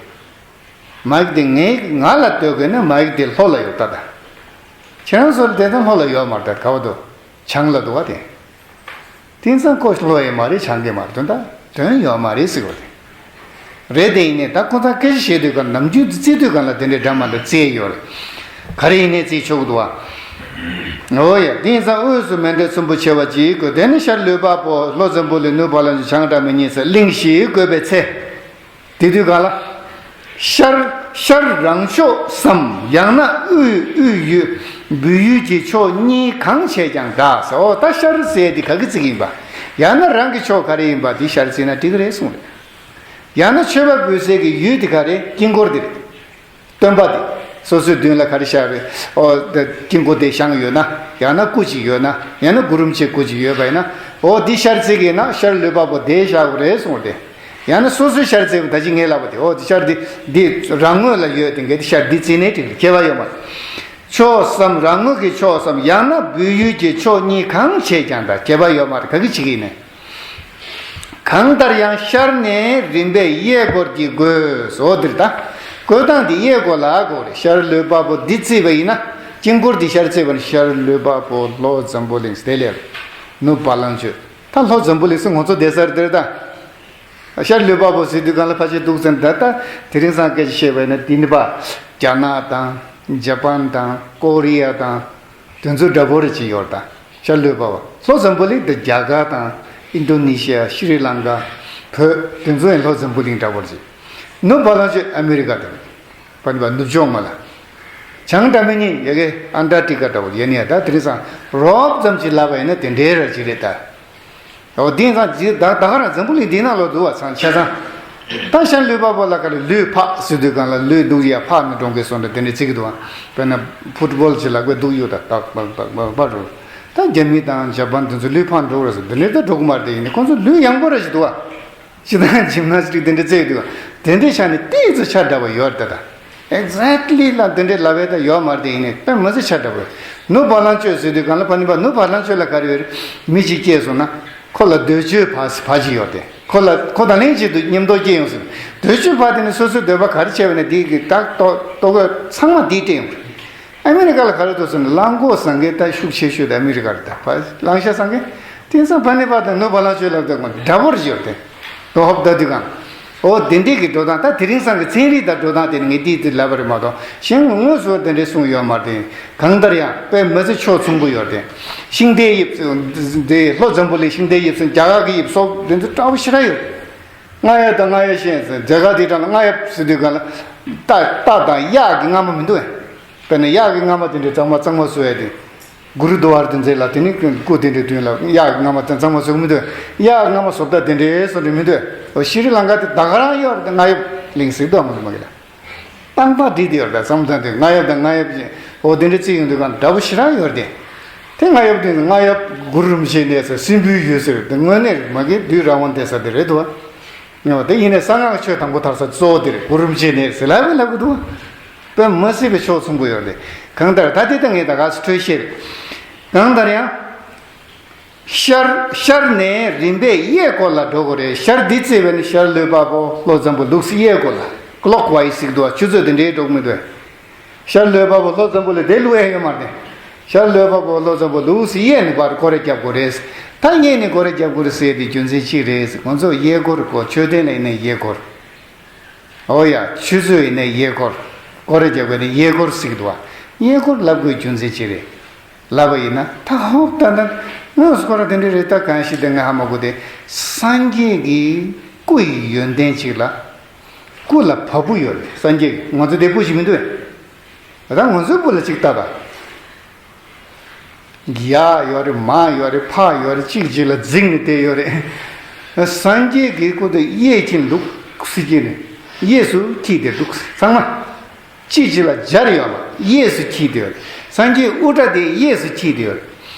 མའིག་དེ་ངའི་ང་ལ་ལྟོས་དགོས་ན་མའིག་དེ་ལྷོ་ལ་ཡོད་ད་ད། ཁྱེད་རང་ཚོ་ལ་དེ་ཙམ་ལྷོ་ལ་ཡོད་མ་རེད་ད་ག་བ་འདུག་བྱང་ལ་འདུག་བ་དེ། དེང་སང་ཁོ་ལྷོ་ཡི་མ་རེད་བྱང་གི་མ་རེད་དོན་དག་དོན་ཡོད་མ་རེད་ཟེར་བ་དེ། རེད་དེ་ཡིན་ནའི་ད་ཁོ་ཚང་སྐད་ཆ་བཤད་དུས་ག་ནམ་རྒྱུན་དུ་རྩིས་དུས་ག་ལ་དེ་འདྲའི་འདྲ་མ་འདྲ་རྩིས་ཡོད་རེད། ག་རེ་ཡིན་ནའི་རྩིས་ཆོག་གི་འདུག་བ། འོ་ཡ་དེང་སང་དབུས་སུ་མཎྜལ་ཚོམ་བུ་ཆེ་བ་གཅིག་བཀོད་དེ་ནི་ཤར་ལུས་འཕགས་པོ། ལྷོ་འཛམ་བུ་གླིང་། ནུབ་བ་ལང་སྤྱོད་བྱང་སྒྲ་མི་སྙན་ཟེར་གླིང་བཞི་བཀོད་པའི་ཚེ། དེ་དུས་ག་ལ། ཤར་ཤར་རང་ཕྱོགས་སམ། ཡང་ན་དབུས་དབུས་ཡུལ་སྦུལ་ཡུལ་གྱི་ཕྱོགས་གཉིས་གང་བྱས་ཀྱང་འདྲ་ཟེར། འོ་ད་ཤར་ཟེར་དེ་ག་གི་ཚིག་ཡིན་པ། ཡང་ན་རང་གི་ཕྱོགས་ག་རེ་ཡིན་པ་དེ་ཤར་ཟེར་ན་འགྲིག་གི་རེད་གསུངས་རེད། ཡང་ན་མཆོད་པ་འབུལ་སའི་གི་ཡུལ་དེ་ག་རེ་དཀྱིལ་འཁོར་དེ་རེད། སྟོན་པ་དེ། སོ་སོའི་མདུན་ལ་ག་རེ་བཞག་རེད། ཨོ་ད་དཀྱིལ་འཁོར་དེ་བཞེངས་ཡོད་ན། ཡང་ན་སྐུ་ཅིག་ཡོད་ན། ཡང་ན་གུ་རུ་མཆེད་སྐུ་ཅིག་ཡོད་པ་ཡིན་ན། ཨོ་འདི་ཤར་རྩི་གི་ཡིན་ན་ཤར་ལུས་འཕགས་པོ་དེ་བཞག་དགོས་རེད་གསུངས་ཏེ། ཡང་ན་སོ་སོའི་ཤར་རྩི་བ་ད་ཅི་ངས་ལབ་པ་དེ། ཨོ་འདི་ཤར་འདི་འདི་རང་ངོས་ལ་ཡོད་དེ་འགས་འདི་ཤར་འདི་རྩི་ནས་འགྲིག་རེད། ཁྱད་པར་ཡོད་མ་རེད། ཕྱོགས་སམ། རང་ངོས་ཀྱི་ཕྱོགས་སམ། ཡང་ན་སྦུལ་ཡུལ་གྱི་ཕྱོགས་གཉིས་གང་བྱས་ཀྱང་འདྲ། ཁྱད་པར་ཡོད་མ་རེད། ག་གི་བྱེད་ཀྱི་ཡིན་ནའི། གང་ལྟར་ཡང་ཤར་ནས་རིམ་པས་གཡས་སྐོར་གྱིས་བགོས་སོ། འདིར་ད་བགོས་སྟངས་འདི་གཡས་སྐོར་ལ་བགོས་རེད། ཤར་ལུས་འཕགས་པོ་འདི་བརྩིས་པ་ཡིན་ན། དཀྱིལ་འཁོར་འདི་ཤར་བརྩིས་པ་ན་ཤར་ལུས་འཕགས་པོ། ལྷོ་འཛམ་བུ་གླིང་དེ་ལས་ནུབ་བ་ལང་སྤྱོད། ད་ལྷོ་འཛམ་བུ་གླིང་སུ་ང་ཚོ་བསྡད་སར་འདིར་ད། ཤར་ལུས་འཕགས་པོ་ཟེར་དུས་གང་ལ་ཕལ་ཆེར་འདུག་ཟེར་ད་ལྟ་དེ་རིང་སང་སྐད་ཆ་བཤད་པ་ཡིན་ན་འདི་ནི་པ། རྒྱ་ནག་དང་། ཇ་པན་དང་། ཀོ་རི་ཡ་དང་། དེ་ཚོ་འདྲ་པོ་རེ་ཅིག་ཡོད་ད། ཤར་ལུས་འཕགས་པ། ལྷོ་འཛམ་བུ་གླིང་དེ་རྒྱ་གར་དང་། ཨིན་ཌོ་ནེ་ཤི་ཡ། ཤྲི་ལང་ཀ། བོད། དེ་ཚོ་ཡང་ལྷོ་འཛམ་བུ་གླིང་འདྲ་པོ་རེ་ཅིག་ནུབ་བ་ལང་སྤྱོད་ཨ་མི་རི་ཀ་དང་། པ་ནི་པ་ནུབ་ཕྱོགས་མ་ལ། བྱང་སྒྲ་མི་སྙན་ཡ་གི་ཨན་ཊར་ཀི་ཀ་འདྲ་པོ་ཡ་ནི་ཡ། ད་དེ་རིང་སང་རོབ་ཙམ་ཅིག་ལབ་པ་ཡིན་ན་དེ་འདྲའི་ར་ཅིག་རེད་ད། འོ་དེང་སང་ཇི་ད་ད་ག་རང་འཛམ་བུ་གླིང་འདི་ནང་ལོགས་འདུག་བ་ཚང་ཆ་ཚང་། ད་ཤར་ལུས་འཕགས་པོ་ལ་ག་ལ་ལུས་འཕགས་ཟེར་དུས་གང་ལ་ལུས་འདུག་ཡ་འཕགས་ནི་འགྲོ་གི་སོང་འདྲ་དེ་འདྲ་བརྩི་གི་འདུག་བ། དཔེར་ན་ཕུཊ་བོལ་ཅིག་ལ་དགོས་འདུག་ཡོད་ད་ཏག་ཏག་ཏག་ཏག་པ་འགྲོ། ད་རྒྱ་མི་དང་ཇ་པན་དེ་ཚོ་ལུས་འཕགས་འགྲོ་ར་ཟེར་འདི་འདྲ་ད་འགྲོ་གི་མ་རེད་དེ། ཡིན་ནི་ཁོང་ཚོ་ལུས་ཡང་པོ་ར་ཞིག་འདུག་བ། ཅི་ད་ཇིམ་ནཱས་ཊིག་དེ་འདྲ་བརྩི་གི་འདུག་བ། དེ་འདྲ་ཆ་ནས་ཏིག་ཙམ་ཆ་འདྲ་བ་ཡོད་རེད་ད་ད། Exactly ལ་འདི་འདྲའི་ལབ་པའི་ད་ཡོད་མ་རེད་དེ། ཡིན་ནའི་དཔེ་མི་སྲིད་ཆ་འདྲ་པོ་རེད། ནུབ་བ་ལང་སྤྱོད་ཟེར་དུས་གང་ལ་ཕ་ནི་པ་ནུབ་བ་ལང་སྤྱོད་ལ་ག་རེ་ཡོད་རེད། མི་གཅིག་སྐྱེས་སོང་ན་ཁོ་ལ་འདོད་སྤྱོད་བ་བ་ཅིག་ཡོད་དེ། ཁོ་ལ་ཁོ་དང་ལྷན་ཅིག་ཏུ་མཉམ་དུ་སྐྱེས་ཡོང་ཟེར། དུས་ཚོད་བར་དེ་ནས་སོ་སོའི་འདོད་པ་ག་རེ་བྱས་པ་ནས་དེའི་གི་བདག་ལྟོ་ལྟོ་གོས་ཚང་མ་དེས་སྤྲད་ཡོང་། ཨ་མི་རི་ཀ་ལ་ག་རེ་འདུག་ཟེར་ན་གླང་གོག་ཟ་མཁན་ད་ཤུགས་ཆེ་ཤོས་དེ་ཨ་མི་རི་ཀར་ད་ཕ་གླང་ཤ་ཟ་མཁན། དེང་སང་ཕ་ནི་པ་དང་ནུ་བ་ལང་ཆོས་ལབ་དེ་ཀོ་འདྲ་པོར་བརྗོད་དེ། ལོ་ཧོབ་ད་དུས་གང་། ཨོ་དེ་འདྲས་ཀྱི་འགྲོ་སྟངས་ད་དེ་རིང་སང་གི་ཚན་རིག་དང་འགྲོ་སྟངས་དེ་ནི་ངས་དེའི་དུས་ལབ་པ་རེད་མ་གཏོགས་གཞན་དངོས་སུ་དེ་འདྲས་གསུངས་ཡོད་མ་རེད། གང་ལྟར་ཡང་དཔེ་མི་སྲིད་ཕྱོགས་མཚུངས་པོ་ཡོད་དེ། ཤིང་རྟའི་དབྱིབས་དེ་ལྷོ་འཛམ་བུ་གླིང་ཤིང་རྟའི་དབྱིབས་སུ་རྒྱ་གར་གྱི་དབྱིབས་སོགས་དེ་ཚོ་འདྲ་པོ་ཞེ་དྲག་ཡོད། རྔ་ཡབ་དང་རྔ་ཡབ་ཤན་ཟེར་རྒྱ་གར་དེ་གྲས་ལ་རྔ་ཡབ་ཟེར་དུས་གང་ལ་རྟ་རྟ་དང་གཡག་གི་རྔ་མ་མི་འདུག་ཨེ། དཔེར་ན་གཡག་གི་རྔ་མ་དེ་འདྲས་གཙང་མ་གཙང་མ་བཟོ་ཡ་དེ། གུ་རུ་དུ་ཝར་དུ་མཛད་ལ་དེ་ནི་སྐུ་དེ་འདྲའི་དུས་ལ་གཡག་རྔ་མ་དང་གཙང་མ་བཟོ་གི་མི་འདུག་གཡག་རྔ་མ་བཟོ་ལྟ་དེ་འདྲའི་བཟོ་འདྲ་མི་འདུག་འོ་ཤྲི་ལང་ཀ་དེ་ད་ག་རང་ཡོད་རེད། རྔ་ཡབ་གླིང་ཟེར་འདུག་མ་གི་ལ། རྟག་པར་བྲིས་ཏེ་ཡོད་རེད། བསམ་བློ་བཏང་དུས་རྔ་ཡབ་དང་རྔ་ཡབ་ཀྱི་འོ་དེ་འདྲ་བརྩི་ཡོང་དུས་གང་འདྲ་པོ་ཞེ་དྲག་ཡོད་རེད། དེ་རྔ་ཡབ་དེ་རྔ་ཡབ་གུ་རུ་རིན་པོ་ཆེའི་གནས་ས་སྲིན་པོའི་ཡུལ་ཟེར་དེ་དངོས་གནས་མ་གི་བདུད་རང་དབང་བསྡད་ས་དེ་རེད་དོ། ངེས་པ་དེ་ཡིན་ནས་གསང་སྔགས་ཆོས་དང་པོ་དར་ས་གཙོ་བོ་དེ་རེད། གུ་རུ་རིན་པོ་ཆེའི་གནས་ཟེར་ལབ་ལབ་གི་འདུག་དཔེ་མི་སྲིད་པའི་ཕྱོགས་མཚུངས་པོ་ཡོད་རེད། གང་ལྟར་ད་དེ་ལྟ་ངས་ད་ག་སུ་འཕྲོས་བཤད་རེད། གང་ལྟར་ཡང་། ཤར་ཤར་ནས་རིམ་པས་གཡས་སྐོར་ལ་འགྲོ་དགོས་རེད། ཤར་འདི་བརྩིས་པས་ནི་ཤར་ལུས་འཕགས་པོ་ལྷོ་འཛམ་བུ་ལུགས་སུ་གཡས་སྐོར་ལ་ཀློག་ཝའི་ཟེར་གི་འདུག་ཆུ་ཚོད་དེ་འདྲའི་འགྲོ་གི་མི་འདུག་ཤར་ལུས་འཕགས་པོ་ལྷོ་འཛམ་བུ་ལ་དེ་ལུས་ཨེ་ཡོད་མ་རེད། ཤར་ལུས་འཕགས་པོ་ལྷོ་འཛམ་བུ་ལུགས་སུ་གཡས་ནས་པར་སྐོར་ར་རྒྱབ་དགོས་རེད། ད་གཡས་ནས་སྐོར་ར་རྒྱབ་དགོས་རེད་ཟེར་དེ་རྒྱུ་མཚན་ཅི་རེད། ང་ཚོ་གཡས་སྐོར་གོ་མཆོད་རྟེན་ལ་ཡིན་ན་གཡས་སྐོར། ཨོ་ཡ། ཆུ་ཚོད་ཡིན་ན་གཡས་སྐོར། སྐོར་ར་རྒྱབ་དགོས་ནས་གཡས་སྐོར་ཟེར་གི་འདུག་བ། གཡས་སྐོར་ལབ་དགོས་རྒྱུ་མཚན་ཅི་རེད། ལབ་པ་ཡིན་ན་ད་ཧོབ་ད་ད་དངོས་སུ་ཁོ་ར་དེ་འདྲ་རེད། ད་གང་ཞིག་དེ་ང་ཧ་མ་གོ་དེ། སངས་རྒྱས་ཀྱི་སྐུ་ཡི་ཡོན་ཏན་ཅིག་ལ། སྐུ་ལ་བ་སྤུ་ཡོད་རེད། སངས་རྒྱས་ཀྱི་ང་ཚོ་དེ་སྤུ་ཞིག་མི་འདུག་ད་ང་ཚོའི་སྤུ་ལ་ཅིག་ལྟ་ད། ཡ་ཡོད་རེད། མ་ཡོད་རེད། ཕ་ཡོད་རེད། གཅིག་གཅིག་ལ་འཛིང་ནས་བསྡད་ཡོད་རེད། སངས་རྒྱས་ཀྱི་སྐུ་དེ་གཡས་འཁྱིལ་འདུག་སྲིད་ཀྱི་ནས་གཡས་སུ་འཁྱིལ་ཏེ་འདུག་ཚང་མ། གཅིག་གཅིག་ལ་སྦྱར་ཡོད་མ་གཡས་སུ་འཁྱིལ་ཏེ་ཡོད་རེད། སངས་རྒྱས་དབུ་སྐྲ་དེ་གཡས་སུ་འཁྱིལ་ཏེ་ཡོད་རེད།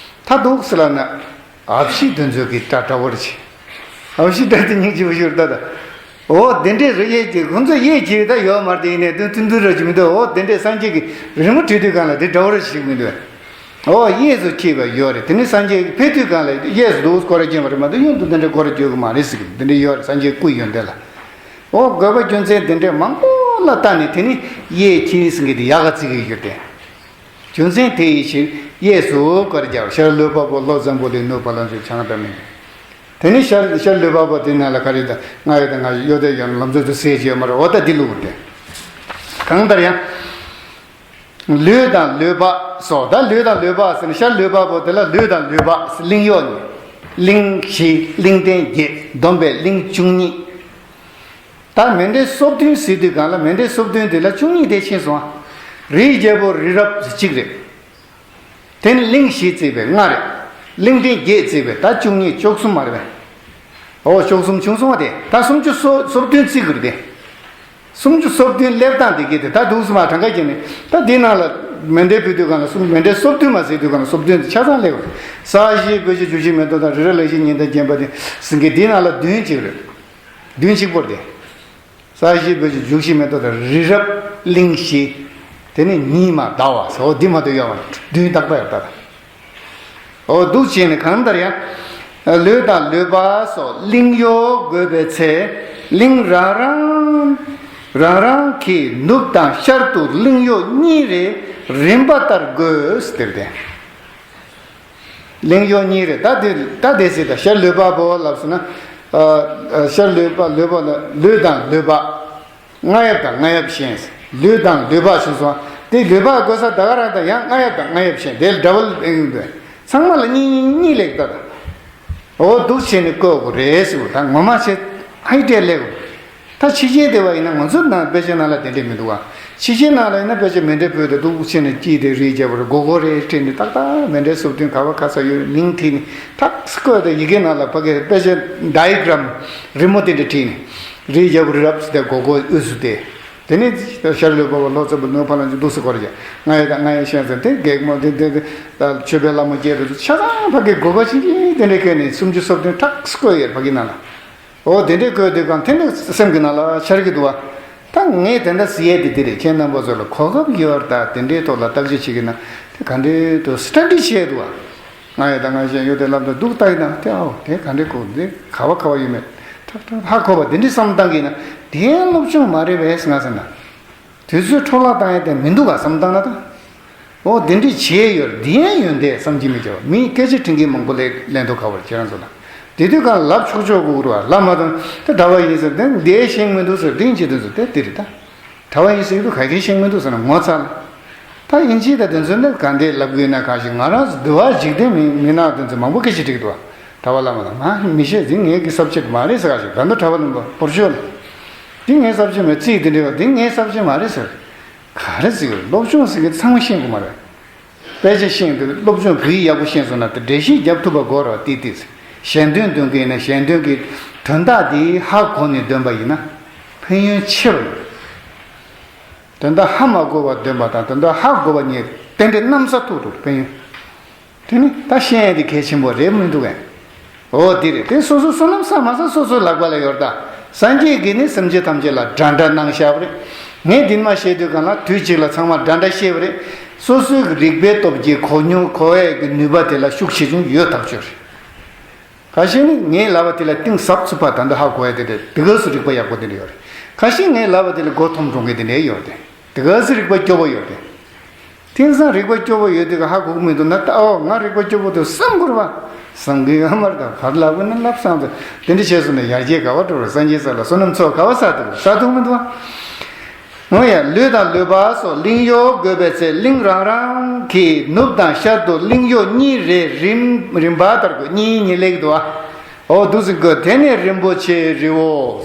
ད་འདུག་སེ་ལབ་ན། ཨ་ཕྱི་དེ་ཚོ་གི་སྐྲ་འདྲ་བོ་རེད་ཅེས། ཨ་ཕྱི་སྐྲ་དེ་སྙིང་རྗེ་པོ་ཞིག་རེད་ད། འོ་དེ་འདྲས་རེད། གཡས་ཀྱི་ཁོང་ཚོ་གཡས་འཁྱིལ་ད་ཡོད་མ་རེད། དེ་ཡིན་ནའི་དོན་ཐུན་ཐུན་རེད་ཅིག་མི་འདུག་འོ་དེ་འདྲས་སངས་རྒྱས་ཀྱི་རི་མོ་བྲིས་དུས་སྒང་ལ་དེ་འདྲ་བོ་རེད་ཅིག་མི་འདུག་འོ་གཡས་སུ་འཁྱིལ་བ་ཡོད་རེད། དེ་ནི་སངས་རྒྱས་ཀྱི་ཕེབས་དུས་སྒང་ལ་གཡས་སུ་འདུག་སྐོར་ར་བརྒྱབ་པ་རེད་མ་གཏོགས་གཡོན་དུ་དེ་འདྲས་སྐོར་ར་བརྒྱབ་གི་མ་རེད་ཟེར་གི་འདུག་དེ་འདྲས་ཡོད་རེད། སངས་རྒྱས་སྐུ་ཡོན་ཏན་ལ། འོ་དགོས་པ་རྒྱུ་མཚན་དེ་འདྲས་མང་པོ་ལ་བལྟས་ནས་དེ་ནི་གཡས་འཁྱིལ་ཟེར་གི་དེ་ཡག་ག་བརྩི་གི་ཡོད་དེ། རྒྱུ་མཚན་དེ་ཡི་ཕྱིར་གཡས་སུ་སྐོར་རྒྱབ། ཤར་ལུས་འཕགས་པོ་ལྷོ་འཛམ་བུ་གླིང་ནུབ་བ་ལང་སྤྱོད་བྱང་སྒྲ་མི་སྙན། དེ་ནི་ཤར་ཤར་ལུས་འཕགས་པོ་དེ་ནང་ལ་ག་རེ་དང་རྔ་ཡབ་དང་རྔ་ཡབ་གཡོ་ལྡན་གཡོ་ནི་ལམ་ཟུར་དུ་ཟེར་གྱི་ཡོད་མ་རེད། འོ་ད་འདི་ལུགས་དེ། གང་ལྟར་ཡང་། ལུས་དང་ལུས་འཕགས་སོགས། ད་ལུས་དང་ལུས་འཕགས་ཟེར་ན་ཤར་ལུས་འཕགས་པོ་དེ་ལ་ལུས་དང་ལུས་འཕགས་གླིང་གཡོག་གཉིས། གླིང་བཞི་གླིང་རྟེན་བརྒྱད་བསྡོམས་པས་གླིང་བཅུ་གཉིས། ད་མཎྜལ་སོ་བདུན་ཟེར་དུས་སྒང་ལ་མཎྜལ་སོ་བདུན་དེ་ལ་བཅུ་གཉིས་དེ་ཕྱིན་སོང་ཨ། རིའི་རྒྱལ་པོ་རི་རབ་ཟེར་གཅིག་རེད། དེ་ནི་གླིང་བཞི་བརྩིས་པའི་ལྔ་རེད། གླིང་རྟེན་བརྒྱད་བརྩིས་པའི་ད་བཅུ་གཉིས་བཅུ་གསུམ་མ་རེད་པས། འོ་བཅུ་གསུམ་བྱུང་སོང་བ་དེ། ད་སུམ་ཅུ་སོ་སོ་བདུན་བརྩི་དགོས་རེད་དེ། སུམ་ཅུ་སོ་བདུན་སླེབས་སྟངས་དེ་གི་དེ་ད་འདུག་སེ་མར་གྲངས་ཀ་བྱས་ནས་ད་འདི་ནང་ལ་མཎྜལ་ཕུལ་དུས་སྒང་ལ་སུམ་མཎྜལ་སོ་བདུན་མ་ཟེར་དུས་སྒང་ལ་སོ་བདུན་དེ་ཆ་ཚང་སླེབས་པ་རེད། ས་གཞི་སྤོས་ཆུས་བྱུགས་ཤིང་མེ་ཏོག་དང་། རི་རབ་ལེགས་བཤད་སྙན་དང་བརྒྱན་པ་དེ་ཟེར་གི་འདི་ནང་ལ་བདུན་གཅིག་རེད། བདུན་གཅིག་པོ་རེད་དེ། ས་གཞི་སྤོས་ཆུས་བྱུགས་ཤིང་མེ་ཏོག་དང་། རི་རབ་གླིང་བཞི། དེ་ནས་ཉི་མ་ཟླ་བ་སོགས་འདི་མ་གཏོགས་ཡོད་མ་རེད། བདུན་རྟག་པར་ཡོད་ད། འོ་འདུག་བྱས་ནས་གང་ལྟར་ཡང་། ལུས་དང་ལུས་འཕགས་སོགས་གླིང་གཡོག་དགོས་པའི་ཚེ། གླིང་རང་རང་རང་རང་གི་ནུབ་དང་ཤར་དུ་གླིང་གཡོག་གཉིས་རེ་རིམ་པ་ལྟར་དགོས་ཟེར་ཏེ། གླིང་གཡོག་གཉིས་རེ། ད་དེ་ད་དེ་ཟེར་ད་ཤར་ལུས་འཕགས་པོ་ལབ་སོང་ན། ཨ་ཨ་ཤར་ལུས་འཕགས་ལུས་འཕགས་ལ་ལུས་དང་ལུས་འཕགས། རྔ་ཡབ་དང་རྔ་ཡབ་ཤན། ལུས་དང་ལུས་འཕགས་ཞུ་སོང་། དེ་ལུས་འཕགས་དགོས་ས་ད་ག་རང་དང་ཡང་རྔ་ཡབ་དང་རྔ་ཡབ་ཤན་དེ་འདྲ་བོ་ཨེ་ཡོང་དུས་ཚང་མ་ལ་གཉིས་གཉིས་གཉིས་ལེགས་ད་ད། འོ་འདུག་བྱས་ནས་བཀོད་དགོས་རེད་ཟེར་བ་ད་ངོ་མ་བྱས་ཧའི་ཏེ་ལེགས། ད་ཕྱི་རྒྱལ་དེ་བ་ཡིན་ན་ང་ཚོ་ནང་དཔེ་ཆ་ནང་ལ་དེ་འདྲས་མི་འདུག་བ། ཕྱི་རྒྱལ་ནང་ལ་ཡིན་ན་དཔེ་ཆ་མཎྜལ་ཕུལ་ཏེ་འདུག་བྱས་ནས་དཀྱིལ་དེ་རིའི་རྒྱལ་པོ་རེ་སྒོར་སྒོར་རེ་སྤྲད་ནས་ཏག་ཏག་མཎྜལ་སོ་བདུན་ག་བ་ག་ས་ཡོད་མིང་བྲིས་ནས་ཏག་ཏག་བཀོད་དེ་ཡི་གེ་ནང་ལ་ཕ་གི་དཔེ་ཆ་ཌའི་གྷི་རམ་རི་མོ་དེ་འདྲ་བྲིས་ནས་རིའི་རྒྱལ་པོ་རི་རབ་ཟེར་ཏེ་སྒོར་སྒོར་དབུས་སུ་བསྡད། དེ་ནས་ཤར་ལུས་འཕགས་པོ་ལྷོ་འཛམ་བུ་ནུབ་ཕ་ལང་སྤྱོད་འདུག་སེ་སྐོར་རྒྱག་རྔ་ཡབ་དང་རྔ་ཡབ་ཤན་ཟེར་དེ་སྒེག་མོ་དེ་དེ་དེ་ད་ཆོས་པའི་བླ་མ་བརྒྱད་དེ་ཚོ་ཆ་ཚང་ཕ་གི་སྒོར་སྒོར་ཆུང་ཆུང་དེ་འདྲ་བཀོད་ནས་སུམ་ཅུ་སོ་བདུན་ཏག་ཏག་བཀོད་ཡོད་ཕ་གི་ནང་ལ། འོ་དེ་འདྲས་བཀོད་དུས་གང་དེ་འདྲ་སེམས་ཀྱི་ནང་ལ་འཆར་གྱི་འདུག་བ། ད་ངས་དེ་འདྲ་ཟེར་ཡས་དེ་འདི་རེད། ཁྱེད་རྣམ་པ་ཚོ་ལ་གོ་སྐབས་ཡོད་རེད། ད་དེ་འདྲའི་ཐོག་ལ་བརྟག་དཔྱད་བྱེད་ཀྱི་ན་དེ་ག་འདྲའི་ཐོག་སི་ཊ་ཌི་བྱས་འདུག་བ། རྔ་ཡབ་དང་རྔ་ཡབ་ཤན་ཡོད་དེ་ལབ་དུས་འདུག་ལྟ་ཡི་ན་དེ་ཨའོ་དེ་ག་འདྲའི་གོ་འདི་ག་བ་ག་བ་ཡོད་མེད་ད་ ཧ་གོ་བ་དེ་འདྲའི་བསམ་སྟངས་ཀྱིས་ན་དེ་ཡང་སློབ་སྦྱོང་མ་རེད་པས་ང་ཟེར་ན། དུས་ཚོད་འཕྲོ་བརླག་བཏང་ཡ་དེ་མི་འདུག་ག་བསམ་སྟངས་ན་ད། འོ་དེ་འདྲའི་བྱས་ཡོད་རེད། དེ་ཡང་ཡོན་ཏན་བསམ་གྱིས་མི་ཁྱབ་པ། མིས་སྐད་ཆ་དྲན་མཁན་མང་པོ་སླེབས་སླེབས་འདུག་ག་བར་ཁྱེད་རང་ཚོ་ལ། དེ་དུས་གང་ལབ་ཆོག་ཆོག་དགོས་རེད་བ། ལབ་མ་ཐུབ་ད་གྲྭ་པ་ཡིན་ཟེར་དེ་འདི་ཤེས་མི་འདུག་ཟེར་དེ་ཡིན་བྱེད་དུས་ཚོད་དེ་དེ་རེད་ད། གྲྭ་པ་ཡིན་ཟེར་དུས་ག་གེ་ཤེས་མི་འདུག་ཟེར་ན་ངོ་ཚ་ལ། ད་ཨིན་ཇི་དང་དེ་ཚོ་ནི་ག་འདྲས་ལབ་དགོས་ན་གང་ཞིག་ང་རང་ཚོ་འདི་བ་འཇིག་རྟེན་མི་མི་ནག་དེ་ཚོ་མང་པོ་སྐད་ཆ་དྲིས་འདུག་བ། གྲྭ་པ་བླ་མ་ལ་ང་མི་ཤེས་ཟིན། ངའི་གི་སབ་ཇེག་མ་རེད་ཟེར། ག་ཞིག་ད་ནི་གྲྭ་པ་རྣམ་པ་བོར་ཤོག་ལ། འདི་ངའི་སབ་ཇེག་མེད། རྩིས་འདི་འདྲས་བ་འདི་ངའི་སབ་ཇེག་མ་རེད་ཟེར། ག་རེ་ཟེར་གི་རེད། སློབ་སྦྱོང་ཟེར་གི་ཚང་མ་ཤེས་དགོས་མ་རེད། དཔེ་ཆ་ཤེས་འདུག་སློབ་སྦྱོང་བོད་ཡིག་ཡག་པོ་ཤེས་སོང་ན་དེ་འགྲེལ་བཤད་རྒྱབ་ཐུབ་པ་དགོས་རེད་བ། ཏིག་ཏིག་ཟེར་ཞལ་འདོན་འདོན་གི་ཡིན་ན་ཞལ་འདོན་གི་དོན་དག་དེ་ཧ་གོ་ནས་འདོན་པ་ཡིན་ན་ཕན་ཡོན་ཆེ་བ་ཡོད། དོན་དག་ཧ་མ་གོ་བ་འདོན་པ་དང་དོན་དག་ཧ་གོ་བ་གཉིས་རྟེན་འབྲེལ་གནམ་ས་ཐུག་འགྲོ་ཕན་ཡོན། དེ་ནི་ད་ཤེས་ཡ་དེ་གལ་ཆེན་པོ་རེད་མི་འདུག་གས། འོ་དེ་རེད། དེ་སོ་སོའི་བསོད་ནམས་བསགས་མ་བསགས་སོ་སོའི་ལག་པ་ལ་ཡོད་རེད་ད། སངས་རྒྱས་ཀྱིས་ནི་སེམས་ཅན་ཐམས་ཅད་ལ་འདྲ་འདྲ་གནང་བཞག་པ་རེད། ངས་འདི་མ་བཤད་དུས་གང་ལ་དུས་གཅིག་ལ་ཚང་མ་འདྲ་འདྲ་བཤད་པ་རེད། སོ་སོའི་རིག་པའི་སྟོབས་ཀྱིས་གོ་མྱོང་གོ་ཡས་ཀྱི་ནུས་པ་དེ་ལ་ཤུགས་ཆེ་ཆུང་ཡོད་ཐག་ཆོད་རེད། ཁ་ཤས་ནི་ངའི་ལབ་པ་དེ་ལ་གཏིང་ཟབ་ཚུགས་པ་ད་འདི་ཧ་གོ་ཡ་དེ་འདྲ་དེ་ག་སུ་རིག་པ་ཡག་པོ་དེ་འདྲ་ཡོད་རེད། ཁ་ཤས་ངའི་ལབ་པ་དེ་ལ་མགོ་འཐོམ་འགྲོ་མཁན་དེ་འདྲ་ཡོད་རེད། དེ་ག་སུ་རིག་པ་སྐྱོ་པོ་ཡོད་རེད། དེང་སང་རིག་པ་སྐྱོ་པོ་ཡོད་དུས་ཀ་ཧ་གོ་གི་མི་འདུག་ན་ད་ཨོ་ང་རིག་པ་སྐྱོ་པོ་འདུག་བསམ་དགོས་རེད་བ། བསམ་གི་ཡོད་མ་རེད་ད། ག་རེ་ལབ་དགོས་ན་ལབ་བསམ་ཚེ་དེ་འདྲ་བྱས་སོང་ན་ཡར་རྒྱས་ག་བ་འགྲོ་རེད། སངས་རྒྱས་ས་ལ་བསོད་ནམས་ཚོགས་ག་བ་བསགས་འདུག་བསགས་ཐུབ་མི་འདུག་བ། འོ་ཡ། ལུས་དང་ལུས་འཕགས་སོགས་གླིང་གཡོག་དགོས་པའི་ཚེ་གླིང་རང་རང་གི་ནུབ་དང་ཤར་དུ་གླིང་གཡོག་གཉིས་རེ་རིམ་རིམ་པ་ལྟར་དགོས། གཉིས་གཉིས་སླེབས་འདུག་ཨ། འོ་འདུག་སེ་དགོས། དེ་ནས་རིན་པོ་ཆེའི་རི་བོ།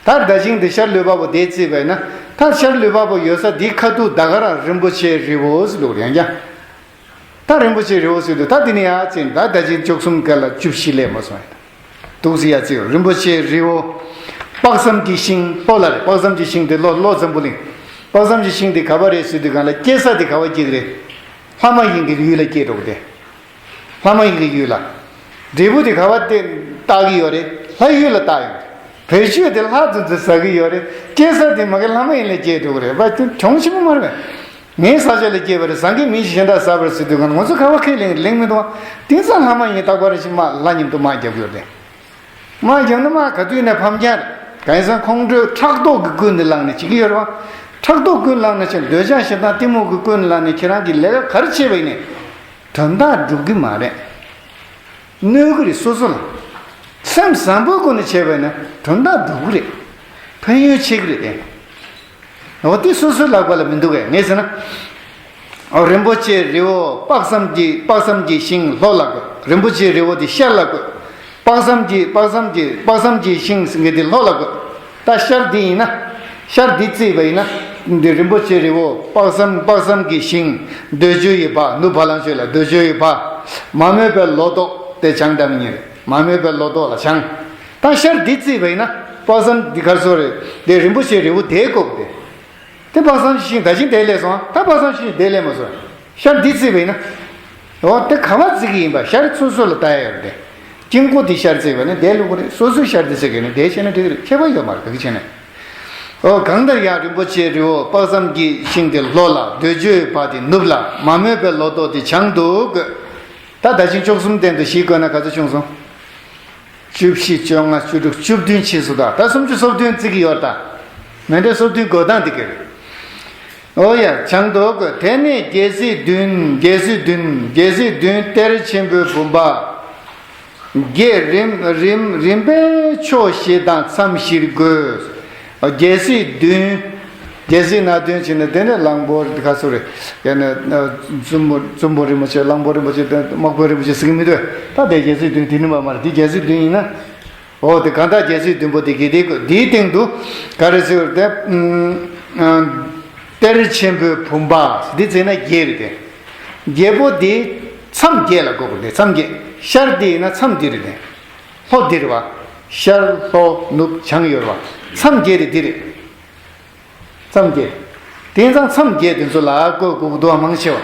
ད་བདག་ཅིང་དེ་ཤར་ལུས་འཕགས་པོ་དེ་བརྩིས་པས་ན། ད་ཤར་ལུས་འཕགས་པོ་ཡོད་ས་དེའི་ཁ་ཐུག་ད་ག་རང་རིན་པོ་ཆེའི་རི་བོ་ཟེར་འདུག་ཡང་ཀྱང་། ད་རིན་པོ་ཆེའི་རི་བོ་ཟེར་དུས་ད་དེ་ནས་ཡར་བརྩིས་ད་བདག་ཅིང་བཅུ་གསུམ་ཀ་ལ་བཅུ་བཞི་ལས་མ་སོང་ཡ། འདུག་སེ་ཡར་བརྩིས་རིན་པོ་ཆེའི་རི་བོ། དཔག་བསམ་གྱི་ཤིང་ལྷོ་ལ་རེད། དཔག་བསམ་གྱི་ཤིང་དེ་ལྷོ་ལྷོ་འཛམ་བུ་གླིང་། དཔག་བསམ་གྱི་ཤིང་དེ་ག་བ་རེད་ཟེར་དུས་གང་ལ་སྐྱེ་ས་དེ་ག་བ་སྐྱེ་གི་རེད། ལྷ་མ་ཡིན་གྱི་ཡུལ་ལ་སྐྱེ་འགྲོ་གི་རེད། ལྷ་མ་ཡིན་གྱི་ཡུལ་ལ། འབྲས་བུ་དེ་ག་བ་དེ་བཏགས་ཀྱི་ཡོད་རེད། ལྷ་ཡུལ་ལ་བཏགས་ཡོད་རེད། བེད་སྤྱོད་དེ་ལྷ་ཚོ་ཚོས་ཟ་གི་ཡོད་རེད། སྐྱེ་ས་དེ་མ་གི་ལྷ་མ་ཡིན་ལ་སྐྱེ་འགྲོ་གི་རེད་པ། དེ་གྱོང་ཆེན་པོ་མ་རེད་པས། ངའི་ས་ཆ་ལ་སྐྱེས་པ་རེད། ཟ་མཁན་མི་ཞིག་གཞན་དག་ཟ་བར་ཟེར་དུས་གང་ང་ཚོ་ག་བ་ཁས་ལེན་ལེན་མི་འདུག་བ། དེང་སང་ལྷ་མ་ཡིན་རྟག་པར་ཞིག་མ་ལྷ་མཉམ་དུ་མ་རྒྱབ་ཡོད་རེད། མ་རྒྱབ་ན་མ་ག་དུས་ནས་ཕམ་རྒྱལ་རེད། གང་ཡིན་ཟེར་ན་ཁོང་ཁྲོས་ཕྲག་དོག་གི་ཀུན་ནས་བསླངས་ནས་བྱེད་ཀྱི་ཡོད་རེད་བ། ཕྲག་དོག་ཀུན་བསླངས་ནས་བྱས་འདོད་ཆགས་ཞེ་སྡང་གཏི་མུག་གི་ཀུན་བསླངས་ནས་ཁྱེད་རང་གི་ལས་ཀ་ག་རེ་བྱས་པ་ཡིན་ནས། དོན་དག་འགྲུབ་གི་མ་རེད། གནོད་གི་རེད་སོ་སོ་ལ། སེམས་བཟང་པོའི་སྒོ་ནས་བྱས་པ་ཡིན་ན་དོན་དག་འགྲུབ་གི་རེད། ཕན་ཡོན་ཆེ་གི་རེད་དེ། འོ་དེ་སོ་སོའི་ལག་པ་ལ་མི་འདུག་གས། ངས་ཟེར་ན། འོ་རིན་པོ་ཆེའི་རི་བོ་དཔག་བསམ་གྱི་དཔག་བསམ་གྱི་ཤིང་ལྷོ་ལ་དགོས། རིན་པོ་ཆེའི་རི་བོ་དེ་ཤར་ལ་དགོས། དཔག་བསམ་གྱི་དཔག་བསམ་གྱི་དཔག་བསམ་གྱི་ཤིང་ཟེར་མཁན་དེ་ལྷོ་ལ་དགོས། ད་ཤར་འདི་ཡིན་ན། ཤར་འདི་བརྩིས་པ་ཡིན་ན། འདི་རིན་པོ་ཆེའི་རི་བོ་དཔག་བསམ་དཔག་བསམ་གྱི་ཤིང་། འདོད་འཇོ་ཡི་བ་ནུབ་བ་ལང་ཤོད་ལ་འདོད་འཇོ་ཡི་བ། མ་རྨོས་པའི་ལོ་ཏོག་དེ་བྱང་འགྲམ་ཉེར། མ་རྨོས་པའི་ལོ་ཏོག་ལ་བྱང་། ད་ཤར་འདི་བརྩིས་པ་ཡིན་ན་དཔག་བསམ་འདི་གར་སོ་རེད། དེ་རིན་པོ་ཆེའི་རི་བོ་དེའི་སྐོར་དེ། དེ་དཔག་བསམ་ཤིང་ད་ཅིང་དེ་ལས་སོང་། ད་དཔག་བསམ་ཤིང་དེ་ལས་མ་སོང་། ཤར་འདི་བརྩིས་པ་ཡིན་ན། འོ་དེ་ག་བ་བརྩི་གི་ཡིན་པ་ཤར་སོ་སོ་ལ་ལྟ་ཡ་ཡོད་རེད་དེ། དཀྱིལ་འཁོར་འདི་ཤར་བརྩིས་པ་ནི་དེ་ལུགས་རེད། སོ་སོའི་ཤར་འདི་བརྩི་གི་ནི་དེ་བྱས་ན་འགྲིག་གི་རེད། ཁྱད་པར་ཡོད་མ་རེད་ག་གི་བྱས་ནས། འོ་གང་ལྟར་ཡང་རིན་པོ་ཆེའི་རི་བོ་དཔག་བསམ་གྱི་ཤིང་དེ་ལྷོ་ལ། འདོད་འཇོའི་བ་དེ་ནུབ་ལ། མ་རྨོས་པའི་ལོ་ཏོག་དེ་བྱང་དུ་བཀོད། ད་ད་ཅིང་བཅུ་གསུམ་སྟེང་དུ་བཞི་བཀོད་ན་ག་ཚོད་བྱུང་སོང་། བཅུ་བཞི། བཅོ་ལྔ། བཅུ་དྲུག། བཅུ་བདུན་ཕྱིན་སོང་། ད་ད་སུམ་ཅུ་སོ་བདུན་བརྩི་གི་ཡོད་ད། མེ་འདྲ་སོ་བདུན་བགོ་སྟངས་འདི་ག་རེད། ཨོ་ཡ། བྱང་དུ་བཀོད། དེ་ནས་རྒྱལ་སྲིད་བདུན། རྒྱལ་སྲིད་བདུན། རྒྱལ་སྲིད་བདུན་གཏེར་ཆེན་པོའི་བུམ་པ། བརྒྱད་རིམ་རིམ་རིམ་པས་ཕྱོགས་བཞི་དང་མཚམས་བཞིར་བགོས། རྒྱལ་སྲིད་བདུན། རྒྱལ་སྲིད་སྣ་བདུན་བྱས་ནས་དེ་ནས་གླང་པོ་ག་ཚོད་རེད། ཡང་ན་བཙུན་མོ་བཙུན་མོ་རིན་པོ་ཆེ། གླང་པོ་རིན་པོ་ཆེ། དམག་དཔོན་རིན་པོ་ཆེ་ཟེར་གི་མི་འདུག་ད་དེ་རྒྱལ་སྲིད་བདུན་དེ་ནི་མ་མ་རེད། དེ་རྒྱལ་སྲིད་བདུན་ཡིན་ན། འོ་དེ་གང་ལྟར་རྒྱལ་སྲིད་བདུན་པོ་དེ་གི་དེ་དེའི་སྟེང་དུ་ག་རེ་ཟེར་བ་རེད་དེ། གཏེར་ཆེན་པོའི་བུམ་པ་འདི་བརྩིས་ན་བརྒྱད་རེད་དེ། བརྒྱད་པོ་དེ་མཚམས་བརྒྱད་ལ་བགོ་དགོས་རེད། མཚམས་བརྒྱད། ཤར་འདི་ཡིན་ན་མཚམས་འདི་རེད་དེ། ལྷོ་འདི་རེད་བ། ཤར་ལྷོ་ནུབ་བྱང་ཡོད་རེད་བ། མཚམས་བརྒྱད་དེ་འདི་རེད། མཚམས་བརྒྱད། དེང་སང་མཚམས་བརྒྱད་དེ་ཚོ་ལ་བཀོད་དགོས་ཀྱི་འདུག་མང་ཆེ་བ།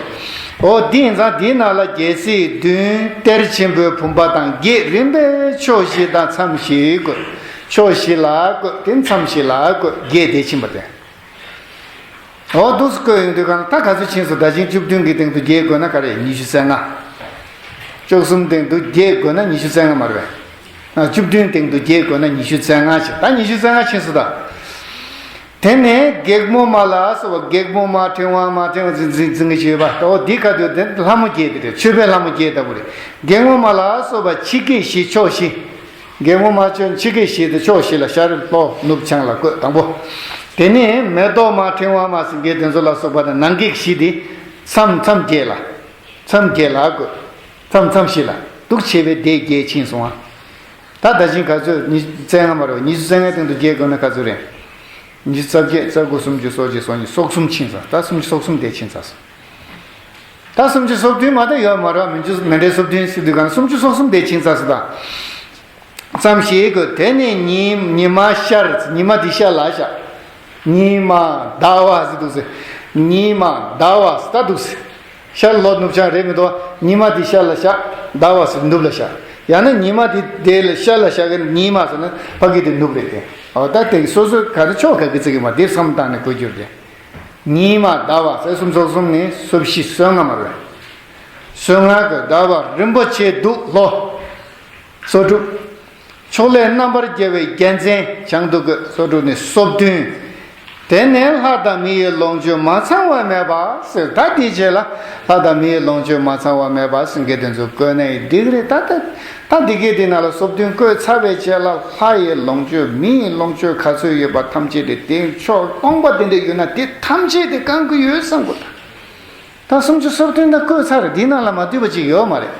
འོ་དེ་ཡིན་ཙང་དེའི་ནང་ལ་རྒྱལ་སྲིད་བདུན། གཏེར་ཆེན་པོའི་བུམ་པ་དང་བརྒྱད་རིམ་པས་ཕྱོགས་བཞི་དང་མཚམས་བཞི་བཀོད། ཕྱོགས་བཞི་ལ་བཀོད། དེ་མཚམས་བཞི་ལ་བཀོད། བརྒྱད་དེ་ཕྱིན་པ་དེ། འོ་འདུག་སེ་བཀོད་ཡོང་དུས་གང་ད་ག་ཚོད་ཕྱིན་སོང་། ད་ཅིང་བཅུ་བདུན་གྱི་སྟེང་དུ་བརྒྱད་བགོས་ན་ག་རེ། ཉི་ཤུ་རྩ་ལྔ། བཅུ་གསུམ་སྟེང་དུ་བརྒྱད་བགོས་ན་ཉི་ཤུ་རྩ་ལྔ་མ་རེད་པས། བཅུ་བདུན་སྟེང་དུ་བརྒྱད་བགོས་ན་ཉི་ཤུ་རྩ་ལྔ་བྱས། ད་ཉི་ཤུ་རྩ་ལྔ་ཕྱིན་སོང་ད། དེ་ནས་སྒེག་མོ་མ་ལ་སོགས་པ། སྒེག་མོ་མ་ཕྲེང་བ་མ་ཕྲེང་བ་འཛིན་འཛིན་འཛིན་གྱི་ཡོད་པ། ད་འོ་འདི་ག་དུས་དེ་ལྷ་མོ་བརྒྱད་དེ་རེད། མཆོད་པའི་ལྷ་མོ་བརྒྱད་ལྟ་བུ་རེད། སྒེག་མོ་མ་ལ་སོགས་པ་ཕྱི་སྐད་བཞི་ཕྱོགས་བཞི། སྒེག་མོ་མ་ཕྱོགས་ཕྱི་སྐད་བཞི་དེ་ཕྱོགས་བཞི་ལ་ཤར་ལྷོ་ནུབ་བྱང་ལ་བཀོད་དང་པོ། དེ་ནས་མེ་ཏོག་མ་ཕྲེང་བ་མ་ཟེར་མཁན་དེ་ཚོ་ལ་སོགས་པ་དང་ནང་སྐད་བཞི་དེ་མཚམས་མཚམས་བརྒྱད་ལ། མཚམས་བརྒྱད་ལ་བཀོད། མཚམས་མཚམས་བཞི་ལ། འདུག་བྱས་པའི་སྡེ་བརྒྱད་ཕྱིན་སོང་ཨ། ད་ད་ཕྱིན་ག་ཚོད། ཉི་ཤུ་རྩ་ལྔ་མ་རེད། ཉི་ཤུ་རྩ་ལྔའི་སྟེང་དུ་བརྒྱད་བགོས་ན་ག་ཚོད་རེད། ཉི་ཤུ་རྩ་བརྒྱད། རྩ་དགུ། སུམ་ཅུ། སོ་གཅིག། སོ་གཉིས། སོ་གསུམ་ཕྱིན་སོང་། ད་སུམ་ཅུ་སོ་གསུམ་དེ་ཕྱིན་ཚར་སོང་། ད་སུམ་ཅུ་སོ་བདུན་མ་གཏོགས་ཡོད་མ་རེད། མི་འཇུ་མེ་འདྲའི་སོ་བདུན་ཟེར་དུས་གང་། སུམ་ཅུ་སོ་གསུམ་དེ་ཕྱིན་ཚར་སོང་ད། ཙམ་ཞིག་གོ། དེ་ནས་ཉི་ཉི་མ་ཤར། ཉི་མ་འདི་ཤར་ལ་ཤར། ཉི་མ་ཟླ་བ་ཟེར་འདུག་ཟེར། ཉི་མ་ཟླ་བ་ཟེར་ད་འདུག་ཟེར། ཤར་ལྷོ་ནུབ་བྱང་རེད་མི་འདུག་ཉི་མ་འདི་ཤར་ལ་ཤར། ཟླ་བ་ཟེར་ནུབ་ལ་ཤར། ཡང་ན་ཉི་མ་འདི་དེ་ལ་ཤར་ལ་ཤར་གི། ཉི་མ་ཟེར་ན་ཕ་གི་དེ་ནུབ་རེད་དེ། འོ་ད་དེ་སོ་སོ་ག་རེ་ཕྱོགས་ག་གི་བརྩི་གི་མ། དེར་བསམ་བཏང་ནས་གོ་རྒྱུ་རེད། ཉི་མ་ཟླ་བ་ཟེར། སུམ་ཅུ་སོ་གསུམ་ནས་སོ་བཞི་སོ་ལྔ་མ་རེད། སོ་ལྔ་གི་ཟླ་བ་རིན་པོ་ཆེ་འདུག་ལྷོ། སོ་དྲུག་ཕྱོགས་ལས་རྣམ་པར་རྒྱལ་བའི་རྒྱལ་མཚན་བྱང་དུ་བཀོད། སོ་དྲུག་ནས་སོ་བདུན། དེ་ནས་ལྷ་དང་མི་ཡི་ལོངས་སྤྱོད་མ་ཚང་བ་མེད་པ་ཟེར། ད་དེའི་རྗེས་ལ་ལྷ་དང་མི་ཡི་ལོངས་སྤྱོད་མ་ཚང་བ་མེད་པ་ཟེར་མཁན་དེ་ཚོ་བཀོད་ན་འགྲིག་རེད། ད་ད་ད་འདི་གའི་དེ་ནང་ལ་སོ་བདུན་བཀོད་ཚར་བའི་རྗེས་ལ་ལྷ་ཡི་ལོངས་སྤྱོད་མི་ཡི་ལོངས་སྤྱོད་ག་ཚོད་ཡོད་པ་ཐམས་ཅད་དེ་དེ་ཕྱོགས་སྟོང་པ་དེ་འདྲ་ཡོད་ན་དེ་ཐམས་ཅད་དེ་བཀང་གི་ཡོད་བསམ་དགོས་ད། ད་སུམ་ཅུ་སོ་བདུན་ད་བཀོད་ཚར་རེད། འདི་ནང་ལ་མ་འདུས་པ་ཅིག་ཡོད་མ་རེད།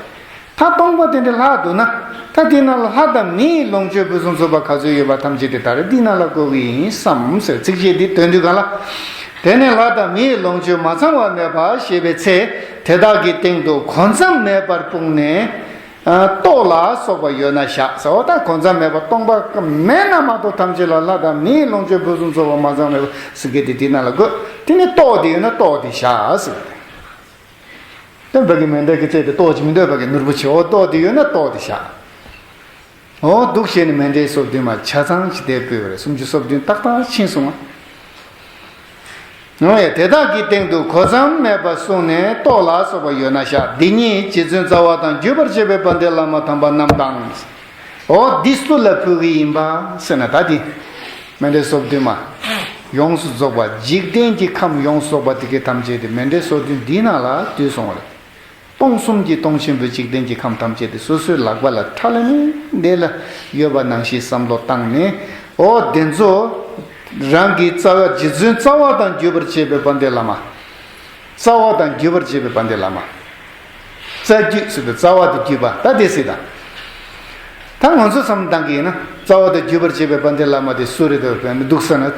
ད་སྟོང་པ་དེ་འདྲ་ལྷག་འདུག་ན། ད་འདི་ནང་ལ་ལྷ་དང་མི་ཡི་ལོངས་སྤྱོད་ཕུན་སུམ་ཚོགས་པ་ག་ཚོད་ཡོད་པ་ཐམས་ཅད་དེ་ད་རེས་འདི་ནང་ལ་བཀོད་གི་ཡིན་བསམ་ཟེར། ཚིགས་བཅད་འདི་འདོན་དུས་གང་ལ། དེ་ནས་ལྷ་དང་མི་ཡི་ལོངས་སྤྱོད་མ་ཚང་བ་མེད་པ་ཞེས་པའི་ཚེ། དེ་དག་གི་སྟེང་དུ་གོ་མཚམས་མེད་པར་སྤུངས་ནས། ཨ། ལྟོ་ལ་སོགས་པ་ཡོད་ན་བཞག་ཟེར། འོ་ད་གོ་མཚམས་མེད་པ་སྟོང་པ་མེད་ན་མ་གཏོགས་ཐམས་ཅད་ལ་ལྷ་དང་མིའི་ལོངས་སྤྱོད་ཕུན་སུམ་ཚོགས་པ་མ་ཚང་མེད་པ་ཟེར་མཁན་དེ་དེ་ནང་ལ་དགོས། དེ་ནི་ལྟོ་དེ་ཡོད་ན་ལྟོ་དེ་བཞག་ཟེར། སྟོན་པ་གི་མེ་མདའ་གི་རྩེ་དེ་ལྟོ་ཅིག་མི་འདོད་པ་གི་ནོར་བུ་ཆེ། འོ་ལྟོ་དེ་ཡོད་ན་ལྟོ་དེ་བཞག། འོ་འདུག་བྱས་ནས་མཎྜལ་སོ་བདུན་མ་ཆ་ཚང་ཅིག་དེ་ཕུལ་བ་རེད། སུམ་ཅུ་སོ་བདུན་ཏག་ཏག་ཕྱིན་སོང་ང་། འོ་ཡ། དེ་དག་གི་སྟེང་དུ་གོ་མཚམས་མེད་པར་སྤུངས་ནས་ལྟོ་ལ་སོགས་པ་ཡོད་ན་བཞག། འདི་ཉིད་རྗེ་བཙུན་རྩ་བ་དང་བརྒྱུད་པར་བཅས་པའི་དཔལ་ལྡན་བླ་མ་དམ་པ་རྣམས་དང་། འོ་འདི་སུ་ལ་ཕུལ་གི་ཡིན་པ་ཟེར་ན། ད་འདི་མཎྜལ་སོ་བདུན་མ་ཡོངས་སུ་རྫོགས་པ། འཇིག་རྟེན་གྱི་ཁམས་ཡོངས་སུ་རྫོགས་པ་དེ་གའི་ཐམས་ཅད་དེ་མཎྜལ་སོ་བདུན་འདིའི་ནང་ལ་འདུས་སོང་བ་རེད། སྟོང་གསུམ་གྱི་སྟོང་ཆེན་པོའི་འཇིག་རྟེན་གྱི་ཁམས་ཐམས་ཅད་དེ་སོ་སོའི་ལག་པ་ལ་ཁྲ་ལམ་ལམ་ལ་ཡོད་པ་ནང་བཞིན་བསམ་བློ་བཏང་ནས། འོ་དེ་ཚོ་རང་གི་རྩ་བ། རྗེ་བཙུན་རྩ་བ་དང་བརྒྱུད་པར་བཅས་པའི་དཔལ་ལྡན་བླ་མ། རྩ་བ་དང་བརྒྱུད་པར་བཅས་པའི་དཔལ་ལྡན་བླ་མ། རྩ་བརྒྱུད་ཟེར་དུས་རྩ་བ་དེ་བརྒྱུད་པ་ད་དེ་སྲིད་དང་། ད་ང་ཚོ་བསམ་བཏང་གི་ཡིན་ན། རྩ་བ་དང་བརྒྱུད་པར་བཅས་པའི་དཔལ་ལྡན་བླ་མ་དེ་སུ་རེད་འདུག་ཟེར་ན།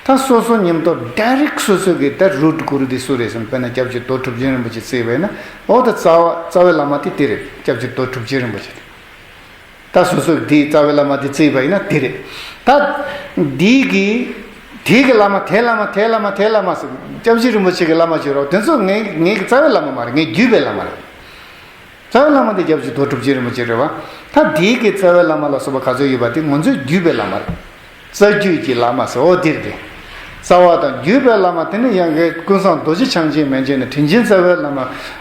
ད་སོ་སོ་མཉམ་དུ་ཌའི་རེག་སོ་སོ་གི་ད་རུཊ་གུ་རུ་དེ་སུ་རེད་ཟེར་ན། དཔེར་ན་སྐྱབས་རྗེ་རྡོ་གྲུབ་ཆེན་རིན་པོ་ཆེ་བརྩིས་པ་ཡིན་ན། འོ་ད་རྩ་བ་རྩ་བའི་བླ་མ་དེ་དེ་རེད། སྐྱབས་རྗེ་རྡོ་གྲུབ་ཆེན་རིན་པོ་ཆེ་རེད། ད་སོ་སོ་དེའི་རྩ་བའི་བླ་མ་དེ་བརྩིས་པ་ཡིན་ན་དེ་རེད། ད་འདི་གི་དེ་གི་བླ་མ། དེའི་བླ་མ། དེའི་བླ་མ། དེའི་བླ་མ་ཟེར། སྐྱབས་རྗེ་རིན་པོ་ཆེ་གི་བླ་མ་བྱེད་རོགས། དེ་ཚོ་ངའི་ངའི་གི་རྩ་བའི་བླ་མ་མ་རེད། ངའི་བརྒྱུད་པའི་བླ་མ་རེད། རྩ་བའི་བླ་མ་དེ་སྐྱབས་རྗེ་རྡོ་གྲུབ་ཆེན་རིན་པོ་ཆེ་རེད་བ། ད་དེའི་གི་རྩ་བའི་བླ་མ་ལ་སོགས་པ་ག་ཚོད་ཡོད་པ་དེ་ང་ཚོའི་བརྒྱུད་པའི་བླ་མ་རེད། རྩ་རྒྱུད་ཀྱི་བླ་མ་ཟེར། འོ་དེ་རེད་དེ། རྩ་བ་དང་བརྒྱུད་པའི་བླ་མ་དེ་ནི་ཡང་གི་ཀུན་བཟང་རྡོ་རྗེ་འཆང་ཆེན་མན་ཆད་ནས་དྲིན་ཆེན་རྩ་བའི་བླ་མ་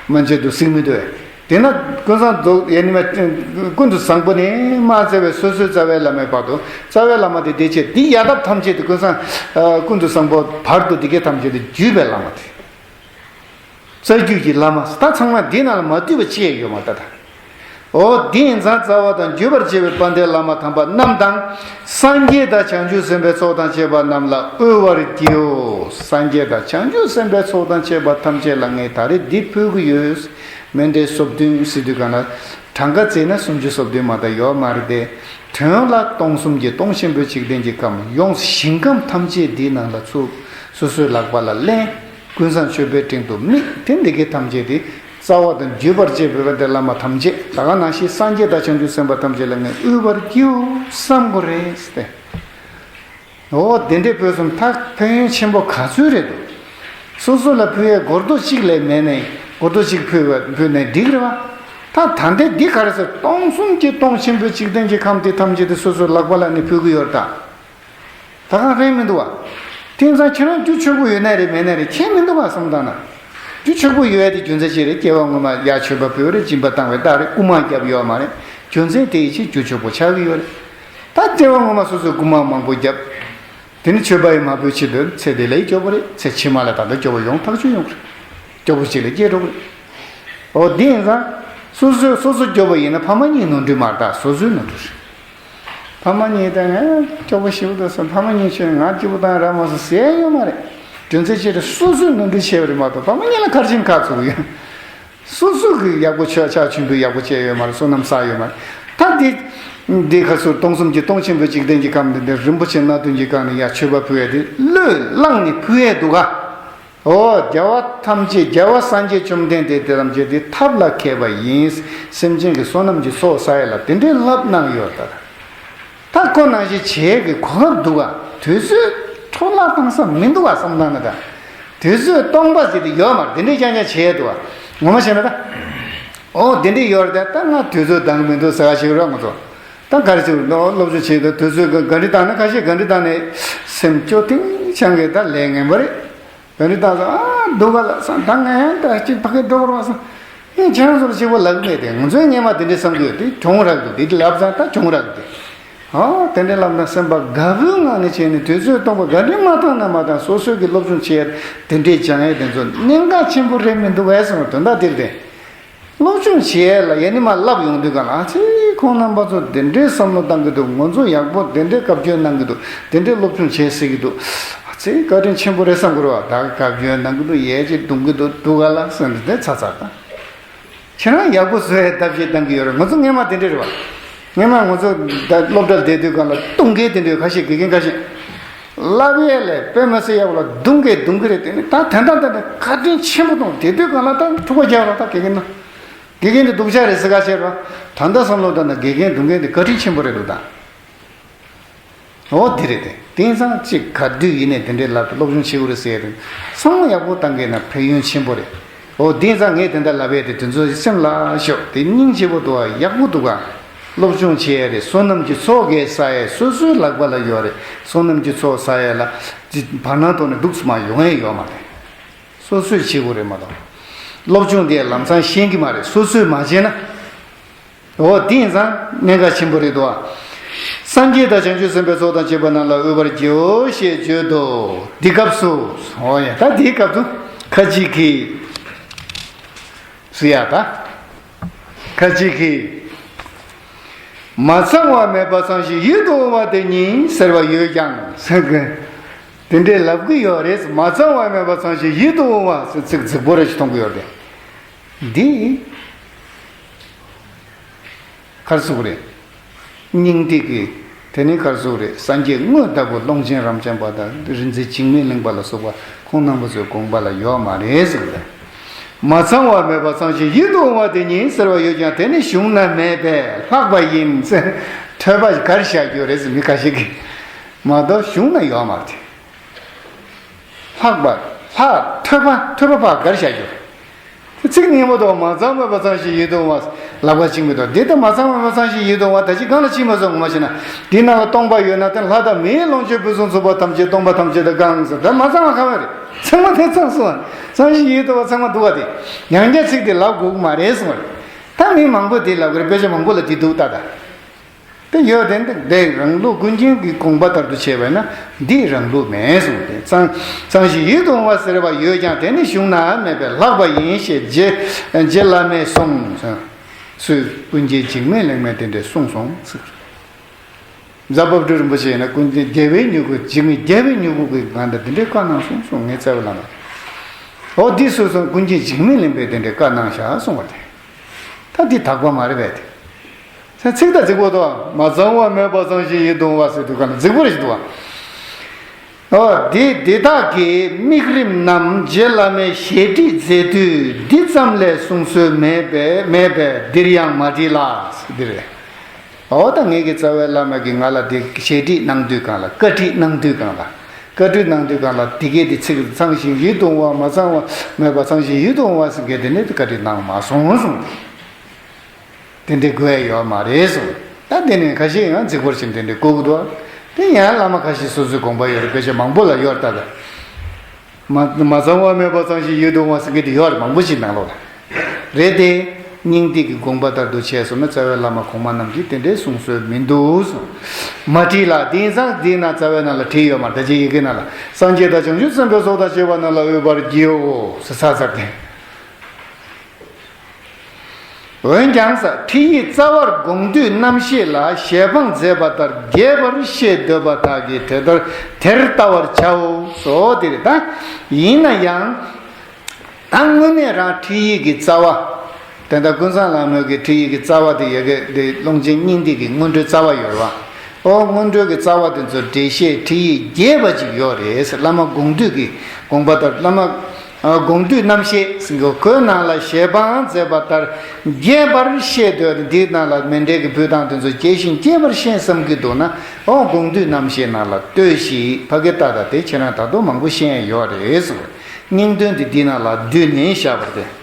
མན་ཆད་དུ་གཟིགས་མི་འདུག་བས། དེས་ན་ཀུན་བཟང་རྡོ་ཡ་ནི་མ་ཀུན་ཏུ་བཟང་པོ་ནས་མ་རྩ་བའི་སོ་སོའི་རྩ་བའི་བླ་མའི་བར་དུ། རྩ་བའི་བླ་མ་དེ་བདེ་ཆེན་འདི་ཡ་ཐབས་ཐམས་ཅད་དེ་ཀུན་བཟང་། ཨ། ཀུན་ཏུ་བཟང་པོ་བར་དུ་དེ་གའི་ཐམས་ཅད་དེ་བརྒྱུད་པའི་བླ་མ་དེ། རྩ་རྒྱུད་ཀྱི་བླ་མ་ད་ཚང་མ་འདི་ནང་ལ་མ་འདུས་པ་ཅི་ཡང་ཡོད་མ་རེད་ད། འོ་འདི་ཡིན་ཙང་རྩ་བ་དང་བརྒྱུད་པར་བཅས་པའི་དཔལ་ལྡན་བླ་མ་དམ་པ་རྣམས་དང་། སངས་རྒྱས་དང་བྱང་ཆུབ་སེམས་དཔའི་ཚོགས་དང་བཅས་པ་རྣམས་ལ་དབུལ་བར་བགྱིའོ། སངས་རྒྱས་དང་བྱང་ཆུབ་སེམས་དཔའི་ཚོགས་དང་བཅས་པ་ཐམས་ཅད་ལ་ངས་ད་རེས་འདི་ཕུལ་གྱི་ཡོད། མཎྜལ་སོ་བདུན་ཟེར་དུས་གང་ལ་གྲངས་ཀ་བརྩིས་ན་སུམ་ཅུ་སོ་བདུན་མ་གཏོགས་ཡོད་མ་རེད་དེ། དོན་ལ་སྟོང་གསུམ་གྱི་སྟོང་ཆེན་པོའི་འཇིག་རྟེན་གྱི་ཁམས་ཡོངས་ཞིང་ཁམས་ཐམས་ཅད་འདིའི་ནང་ལ་ཚུད། སོ་སོའི་ལག་པ་ལ་ལེན། ཀུན་བཟང་མཆོད་པའི་སྤྲིན་དུ་དམིགས། དེ་འདི་གའི་ཐམས་ཅད་དེ་རྩ་བ་དང་བརྒྱུད་པར་བཅས་པའི་དཔལ་ལྡན་བླ་མ་ཐམས་ཅད། ད་ག་ནང་བཞིན་སངས་རྒྱས་དང་བྱང་ཆུབ་སེམས་དཔའ་ཐམས་ཅད་ལ་ངས་དབུལ་བར་བགྱིའོ་བསམ་དགོས་རེད་ཟེར་ཏེ། འོ་དེ་འདྲའི་ཕུལ་སོང་། ད་ཕན་ཡོན་ཆེན་པོ་ག་ཚོད་རེད་འདུག་སོ་སོ་ལ་ཕུལ་ཡས་སྒོར་རྡོག་གཅིག་ལས་མེད་ནས་སྒོར་རྡོག་གཅིག་ཕུལ་བ་ཕུལ་ནས་འགྲིག་རེད་བ། ད་ད་ལྟའི་འདི་ག་རེ་ཟེར། སྟོང་གསུམ་གྱི་སྟོང་ཆེན་པོའི་འཇིག་རྟེན་གྱི་ཁམས་དེ་ཐམས་ཅད་དེ་སོ་སོའི་ལག་པ་ལ་ནི་ཕུལ་གི་ཡོད་རེད་ད། ད་གང་རེད་མི་འདུག་བ། དེང་སང་ཁྱེད་རང་རྒྱུ་ཆོག་པོ་ཡོད་ནའི་རེད་མེད་ནའི་རེད་ཁྱད་མི་འདུག་བ་བསམ་བཏང་ན། རྒྱུ་ཆོག་པོ་ཡོད་ཡ་དེ་རྒྱུ་མཚན་ཅི་རེད། སྐྱེ་བ་སྔོན་མ་ཡར་མཆོད་པ་ཕུལ་བ་རེད། སྦྱིན་པ་བཏང་བའི་རྟགས་རེད། རྐུ་མ་བརྒྱབ་ཡོད་མ་རེད། རྒྱུ་མཚན་དེ་ཡི་ཕྱིར་རྒྱུ་སྐྱོ་པོ་ཆགས་ཀྱི་ཡོད་རེད། ད་སྐྱེ་བ་སྔོན་མ་སོ་སོས་རྐུན་མ་མང་པོ་བརྒྱབ། དེ་ནི་ཆོས་པ་ཡི་མ་བུའི་ཆེད་དུ་ཚེ་འདི་ལ་ཡི་སྐྱོ་པོ་རེད། ཚེ་ཕྱི་མ་ལ་ད་ལྟ་སྐྱོ་པོ་ཡོང་ཐག་ཆོད་ཡོང་གི་རེད། སྐྱོ་པོ་ཅིག་ལ་སྐྱེ་འགྲོ་གི་རེད། འོ་དེ་ཡིན་ཙང་། སོ་སོས་སོ་སོ་སྐྱོ་པོ་ཡིན་ན་ཕ་མ་གཉིས་ནོར་འཁྲུལ་མ་རེད། ད་སོ་སོའི་ནོར་འཁྲུལ་རེད། ཕ་མ་གཉིས་ད་ང་སྐྱོ་པོ་ཞེ་པོ་འདུག་ཟེར། ཕ་མ་གཉིས་ཁྱོད་ང་སྐྱིད་པོ་བཏང་རག་མ་སོང་ཟེར་ཡོད་མ་རེད། རྒྱུ་མཚན་ཅི་རེད། སོ་སོས་ནོར་འཁྲུལ་བྱས་པ་རེད་མ་གཏོགས་ཕ་མ་གཉིས་ལ་ག་རེ་བྱས་ནས་ཁ་བཙུམ་གི་ཡོད། སོ་སོ་གི་ཡག་པོ་ཆོས་ཕྱག་མཆོད་འབུལ་ཡག་པོ་བྱས་ཡོད་མ་རེད། བསོད་ནམས་བསགས་ཡོད་མ་རེད། ད་འདི་འདི་ཁ་སུ་སྟོང་གསུམ་གྱི་སྟོང་ཆེན་པོའི་འཇིག་རྟེན་གྱི་ཁམས་འདི་འདིར་རིན་པོ་ཆེ་སྣ་བདུན་གྱི་སྒང་ནས་ཡ་མཆོད་པ་ཕུལ་ཡས་དེ་བློས་བླངས་ནས་ཕུལ་ཡས་འདུག་ག། འོ་རྒྱལ་བ་ཐམས་ཅད་རྒྱལ་བ་སངས་རྒྱས་བཅོམ་ལྡན་འདས་དེ་ཐམས་ཅད་དེ་ཐབས་ལ་མཁས་པ་ཡིན། སེམས་ཅན་གྱི་བསོད་ནམས་ཀྱི་ཚོགས་བསགས་ཡས་ལ་དེ་འདྲའི་བསླབ་གནང་ཡོད་ད། ད་ཁོ་ནང་བཞིན་བྱེད་ཀྱི་གོ་སྐབས་འདུག་ག། དུས་ཚོད་འཕྲོ་བརླག་བཏང་ས་མི་འདུག་ག་བསམ་བཏང་ན་ད། དུས་ཚོད་སྟོང་པ་ཟེར་དེ་ཡོད་མ་རེད། དེ་འདྲའི་རྐྱང་རྐྱང་བྱེད་ཡས་འདུག་ག། ངོ་མ་བྱས་ན་ད། ཨོ་དེ་འདྲའི་ཡོད་རེད་ད། ད་ང་དུས་ཚོད་འདང་གི་མི་འདུག་ཟེར་བ་ཞིག་རེད་ང་ཚོ། ད་ག་རེ་ཟེར་རོ། སློབ་སྦྱོང་བྱེད་དུས་དུས་ཚོད་ག་འདྲ་བཏང་ན། ཁ་ཤས་ག་འདྲ་བཏང་ནས་སེམས་སྐྱོ་ཐེངས་ཆང་གི་ད་ལས་ངན་པ་རེད། ག་འདྲ་བཏང་སོང་། ཨ་སྡུག་ག་ལ་སང་ད་ང་ཡང་ད་ཅིག་ཕ་གི་འགྲོ་བར་བ་སང་། ཨེ་ཁྱེད་རང་ཚོ་ལ་གཅིག་པོ་ལབ་གི་མེད་དེ། ང་ཚོའི་སྔོན་མ་དེ་འདྲའི་བསམ་གི་ཡོད་དེ། གྱོང་རག་འདུག་དེ་ལབ་ཙང་ད་གྱོང་རག་འདུག་ཨ་དེ་འདྲའི་ལབ་ན་སེམས་པ་དགའ་པོའི་ངང་ནས་བྱས་ནས་དུས་ཚོད་སྟོང་པ་ག་འདྲའི་མ་བཏང་ན་མ་བཏང་། སོ་སོའི་གི་སློབ་སྦྱོང་བྱེད་ཡས་དེ་འདྲའི་སྦྱང་ཡས་དེ་ཚོ་གནད་འགག་ཆེན་པོ་རེད་མི་འདུག་གས་ཟེར་བ་དོན་དག་དེ་རེད་དེ། སློབ་སྦྱོང་བྱེད་ཡས་ལ་ཡ་ནི་མ་བསླབ་ཡོང་དུས་ག་ལ། ཨ་ཙི་ཁོང་རྣམ་པ་ཚོ་དེ་འདྲའི་བསམ་བློ་བཏང་གི་འདུག་ང་ཚོ་ཡག་པོ་དེ་འདྲའི་བཀའ་བཀྱོན་གནང་གི་འདུག་དེ་འདྲའི་སློབ་སྦྱོང་བྱེད་ཟེར་གི་འདུག་ཨ་ཙི་བཀའ་དྲིན་ཆེན་པོ་རེད་བསམ་གི་རེད་བ། ད་བཀའ་བཀྱོན་གནང་གི་འདུག་ཡས་ཅིག་རྡུང་གི་འདུག་སྡུག་ག་ལ་ཟེར་ནས་དེ་ཚ་ཚ་དང་། ཁྱེད་རང་ཡག་པོ་བཟོ་ཡས་ཐབས་ཤེས་གཏང་གི་ཡོད་རེད། ང་ཚོ་སྔོན་མ་དེ་འདྲ་རེད་བ། སྔོན་མ་ང་ཚོ་ད་སློབ་གྲྭར་བསྡད་དུས་སྒང་ལ་རྡུང་མཁན་དེ་འདྲ་ཁ་ཤས། དགེ་རྒན་ཁ་ཤས། བསླབ་ཡས་ལས་དཔེ་མི་སྲིད་ཡག་པོ་ལ་རྡུང་གི་རྡུང་གི་རེད། དེ་ནི་ད་དེ་འདྲ་དེ་འདྲ་བཀའ་དྲིན་ཆེན་པོ་གཏོང་། དེ་དུས་སྒང་ལ་ད་འཁྲུག་པ་རྒྱག་རོགས། ད་དགེ་རྒན་ན་དགེ་རྒན་དེ་སྡུག་ཅག་རེད་ཟེར་ག་བྱས་རོགས། ད་ལྟ་བསམ་བློ་བཏང་ན་དགེ་རྒན་རྡུང་མཁན་དེ་བཀའ་དྲིན་ཆེན་པོ་རེད་འདུག་ད། འོ་དེ་རེད་དེ། དེང་སང་གཅིག་ག་དུས་ཡིན་ནའི་དེ་འདྲའི་ལབ་སྟེ་སློབ་སྦྱོང་བྱེད་དགོས་རེད་ཟེར་ཡ་དེ། ཚང་མ་ཡག་པོ་བཏང་གི་ན་ཕན་ཡོན་ཆེན་པོ་རེད། འོ་དེང་སང་ངས་དེ་འདྲ་ལབ་ཡ་དེ་དེ་ཚོ་སེམས་ལ་ཞོག་དེ་སྙིང་རྗེ་པོ་འདུག་ག། ཡག་པོ་འདུག་ག། སློབ་སྦྱོང་བྱེད་ཡ་རེད། བསོད་ནམས་ཀྱི་ཚོགས་ཀྱིས་བསགས་ཡ་སོ་སོའི་ལག་པ་ལ་ཡོད་རེད། བསོད་ནམས་ཀྱི་ཚོགས་བསགས་ཡ་ལ་ཅི་བར་སྣང་ཐོག་ནས་འདུག་སེ་མ་ཡོང་ཡ་ཡོད་མ་རེད། སོ་སོས་བྱེད་དགོས་རེད་མ་གཏོགས། སློབ་སྦྱོང་དེ་ལམ་སང་ཤེས་ཀྱི་མ་རེད། སོ་སོས་མ་བྱས་ན། འོ་དེ་ཡིན་ཙང་གནད་འགག་ཆེན་པོ་རེད་དོ། སངས་རྒྱས་དང་བྱང་ཆུབ་སེམས་དཔའི་ཚོགས་དང་བཅས་པ་རྣམས་ལ་འོས་པར་བགྱིའོ་ཞེས་བརྗོད་དོ། འདི་སྐབས་སུ། འོ་ཡ། ད་འདིའི་སྐབས་སུ་ཁ་ཅིག་གིས། སུ་ཡ་ད། ཁ་ཅིག་གིས། མ་ཚང་བ་མེད་པ་ཚང་ཞིང་ཡིད་དུ་འོང་བ་དེ་ཉིད་ཟེར་བ་ཡོད་ཀྱང་ཟེར་གི། དེ་འདྲའི་ལབ་གི་ཡོད་རེད། མ་ཚང་བ་མེད་པ་ཚང་ཞིང་ཡིད་དུ་འོང་བ་ཟེར་ཚིག་རྫིག་པོ་རེ་ཞིག་མཐོང་གི་ཡོད་རེད། འདི། ག་རེ་ཟེར་དགོས་རེད། སྙིང་ཐིག་གི། དེ་ནི་ག་རེ་ཟེར་དགོས་རེད། སངས་རྒྱས་དངོས་ལྟ་བུ་ཀློང་ཆེན་རབ་འབྱམས་པ་དང་རིག་འཛིན་འཇིགས་མེད་གླིང་པ་ལ་སོགས་པ་ཁོང་རྣམ་པ་ཚོའི་དགོངས་པ་ལ་ཡོད་མ་རེད་ཟེར་གི་རེད། མ་ཚང་བ་མེད་པ་ཚང་ཞིང་ཡིད་དུ་འོང་བ་དེ་ཉིད་ཟེར་བ་ཡོད་ཀྱང་དེ་ནི་གཞུང་ན་མེད་པས་ལྷག་པ་ཡིན་ཟེར། ཐོས་པ་གར་བཞག་རྒྱུ་རེད་ཟེར་མི་ཁ་ཤས་ཀྱིས། མ་གཏོགས་གཞུང་ན་ཡོད་མ་རེད། ལྷག་པ། ལྷག་ཐོས་པ། ཐོས་པ་ཕར་གར་བཞག་རྒྱུ། ཚིག་སྙན་པོ་འདུག་མ་ཚང་མེད་པ་ཚང་ཞིང་ཡིད་དུ་འོང་བ། ལབ་པ་གཅིག་མི་འདུག་འདི་ལྟ་མ་ཚང་མེད་པ་ཚང་ཞིང་ཡིད་དུ་འོང་བ་ད་ཅི་གང་ལ་ཅི་མ་སོང་ངོ་མ་ཤེས་ན། འདི་ནང་ལ་སྟོང་པ་ཡོད་ན་དེ་ལྷ་དང་མིའི་ལོངས་སྤྱོད་ཕུན་སུམ་ཚོགས་པ་ཐམས་ཅད་སྟོང་པ་ཐམས་ཅད་དུ་གང་ཟེར། ད་མ་ཚང་བ་གང་བ་རེད། ཚང་མ་དེ་ཚང་སོང་བ། ཚང་ཞིང་ཡིད་དུ་འོང་བ་ཚང་མ་འདུག་བ། དེ་ཡང་བསྐྱར་ཚིག་དེ་ལབ་དགོས་ཀྱི་མ་རེད་གསུངས་པ་རེད། ད་མི་མང་པོ་དེ་ལབ་གི་རེད། དཔེ་ཆ་མང་པོ་ལ་དེ་འདུག་ད་ད། དེ་ཡོད་དེ་འདི་འདི་རང་ལུགས་ཀུན་མཁྱེན་གྱི་དགོངས་པ་ལྟར་དུ་བྱས་པས་ན་འདི་རང་ལུགས་མེད་གསུངས་ཏེ། ཚང་ཚང་ཞིང་ཡིད་དུ་འོང་བ་ཟེར་བ་ཡོད་ཀྱང་དེ་ནི་གཞུང་ན་མེད་པས་ལྷག་པ་ཡིན་ཞེས་རྗེ་རྗེ་བླ་མས་གསུངས། སུས། ཀུན་མཁྱེན་འཇིགས་མེད་གླིང་མས་དེ་འདྲས་གསུངས་སོང་ཟེར། རྫ་བབས་སྒྲུབ་རིན་པོ་ཆེ་ཡིན་ན་ཀུན་མཁྱེན་རྒྱལ་བའི་མྱུ་གུ། འཇིགས་མེད་རྒྱལ་བའི་མྱུ་གུ་གི་ངང་དུ་དེ་འདྲས་བཀའ་གནང་སོང་གསུངས། ངའི་རྩ་བའི་བླ་མ། འོ་འདི་སུས་གསུངས། ཀུན་མཁྱེན་འཇིགས་མེད་གླིང་པས་དེ་འདྲས་བཀའ་གནང་བཞག་གསུངས་པ་རེད། ད་འདི་དག་པ་མ་རེད་པས་དེ། ཚིག་ད་རྫིག་པོ་འདུག་མ་ཚང་བ་མེད་པ་ཚང་ཞིང་ཡིད་དུ་འོང་བ་ཟེར་དུས་ག་ན་རྫིག་པོ་རེ་ཞིག་འདུག་བ། འོ་དེ་དེ་དག་གི་དམིགས་རིམ་རྣམས་རྗེ་བླ་མས་ཞལ་བྲིས་མཛད་དུས་འདི་ཙམ་ལས་གསུང་སྲོལ་མེད་པས་མེད་པས་འདིར་ཡང་མ་བྲིས་ལ་ཟེར་འདི་རེད། འོ་ད་ངེད་ཀྱི་རྩ་བའི་བླ་མ་གིས་ང་ལ་དེ་ཞལ་བྲིས་གནང་དུས་གང་ལ། བཀའ་ཁྲིད་གནང་དུས་གང་ལ། བཀའ་ཁྲིད་གནང་དུས་གང་ལ་དེ་གས་དེ་ཚིག་ཚང་ཞིང་ཡིད་དུ་འོང་བ། མ་ཚང་བ་མེད་པ་ཚང་ཞིང་ཡིད་དུ་འོང་བ་ཟེར་མཁན་དེ་ནི་བཀའ་ཁྲིད་གནང་མ་སོང་གསུངས། དེ་འདྲའི་དགོས་ཡ་ཡོད་མ་རེད་གསུངས། ད་དེ་ནས་ཁ་ཤས་ཡང་རྫིག་པོར་ཕྱིན་དེ་འདྲའི་གོ་གི་འདུག་དེ་ཡང་བླ་མ་ཁ་ཤས་སོ་སོའི་དགོངས་པ་ཡོད་རེད། དཔེ་ཆ་མང་པོ་ལ་ཡོད་རེད། ད་ལྟ་མ་མ་ཚང་བ་མེད་པ་ཚང་ཞིང་ཡིད་དུ་འོང་བ་ཟེར་མཁན་དེ་ཡོད་རེད། མང་པོ་ཞིག་ནང་ལོགས་ལ་རེད་དེ། སྙིང་ཐིག་གི་དགོངས་པ་ལྟར་དུ་བྱས་སོང་ན་རྩ་བའི་བླ་མ་གོང་མ་རྣམས་ཀྱིས་དེ་འདྲའི་གསུང་སྲོལ་མི་འདུག་གསུངས། མ་བྲིས་ལ་དེང་སང་འདི་ན་རྩ་བའི་ནང་ལ་བྲིས་ཡོད་མ་རེད། ད་ཅི་ཡི་གེ་ནང་ལ་སངས་རྒྱས་དང་བྱང་ཆུབ་སེམས་དཔའི་ཚོགས་དང་བཅས་པ་རྣམས་ལ་འོས་པར་བགྱིའོ་ཟེར་ཚར་ཚར་ཏེ། འོན་ཀྱང་ས་ཁྲིད་ཡིག་རྩ་བར་དགོངས་འདུས་རྣམ་བཤད་ལ་ཞལ་འཕངས་མཛད་པ་ལྟར་རྒྱས་པར་བཤད་འདོད་པ་དག་གིས་དེ་ལྟར་དེར་བལྟ་བར་བྱའོ། སོ་དེ་རེད་ད། ཡིན་ན་ཡང་། ད་དངོས་གནས་རང་ཁྲིད་ཡིག་གི་རྩ་བ། དེ་ལྟར་ཀུན་བཟང་ལྷ་མོའི་གི་ཁྲིད་ཡིག་གི་རྩ་བ་དེ་ཡོད་གི་དེ་ཀློང་ཆེན་སྙིང་ཐིག་གི་སྔོན་འགྲོའི་རྩ་བ་ཡོད་རེད་བ། ཨོ་སྔོན་འགྲོའི་གི་རྩ་བ་དེ་ཚོ་འགྲེལ་བཤད་ཁྲིད་ཡིག་རྒྱས་པ་ཅིག་ཡོད་རེད་ཟེར། བླ་མ་དགོངས་འདུས་ཀྱི་དགོངས་པ་ལྟར་བླ་མ་དགོངས་འདུས་རྣམ་བཤད་ཟེར་གི་ཁོའི་ནང་ལ་ཞལ་འཕངས་མཛད་པ་ལྟར་རྒྱས་པར་བཤད་འདོད་དེ་འདིའི་ནང་ལ་མཎྜལ་གྱི་ཕུལ་སྟངས་དེ་ཚོ་རྒྱས་ཤིང་རྒྱས་པར་ཤེས་བསམ་གྱི་འདུག་ན་ཨོ་དགོངས་འདུས་རྣམ་བཤད་ནང་ལ་ལྟོས་ཤིག་ཕ་གི་ཏག་ཏག་དེ་ཁྱེད་རང་ད་དུང་མང་པོ་ཤེས་ཡ་ཡོད་རེད་ཟེར། སྙིང་དོན་དེ་འདི་ནང་ལ་བསྡུས་ནས་བཞག་པ་རེད།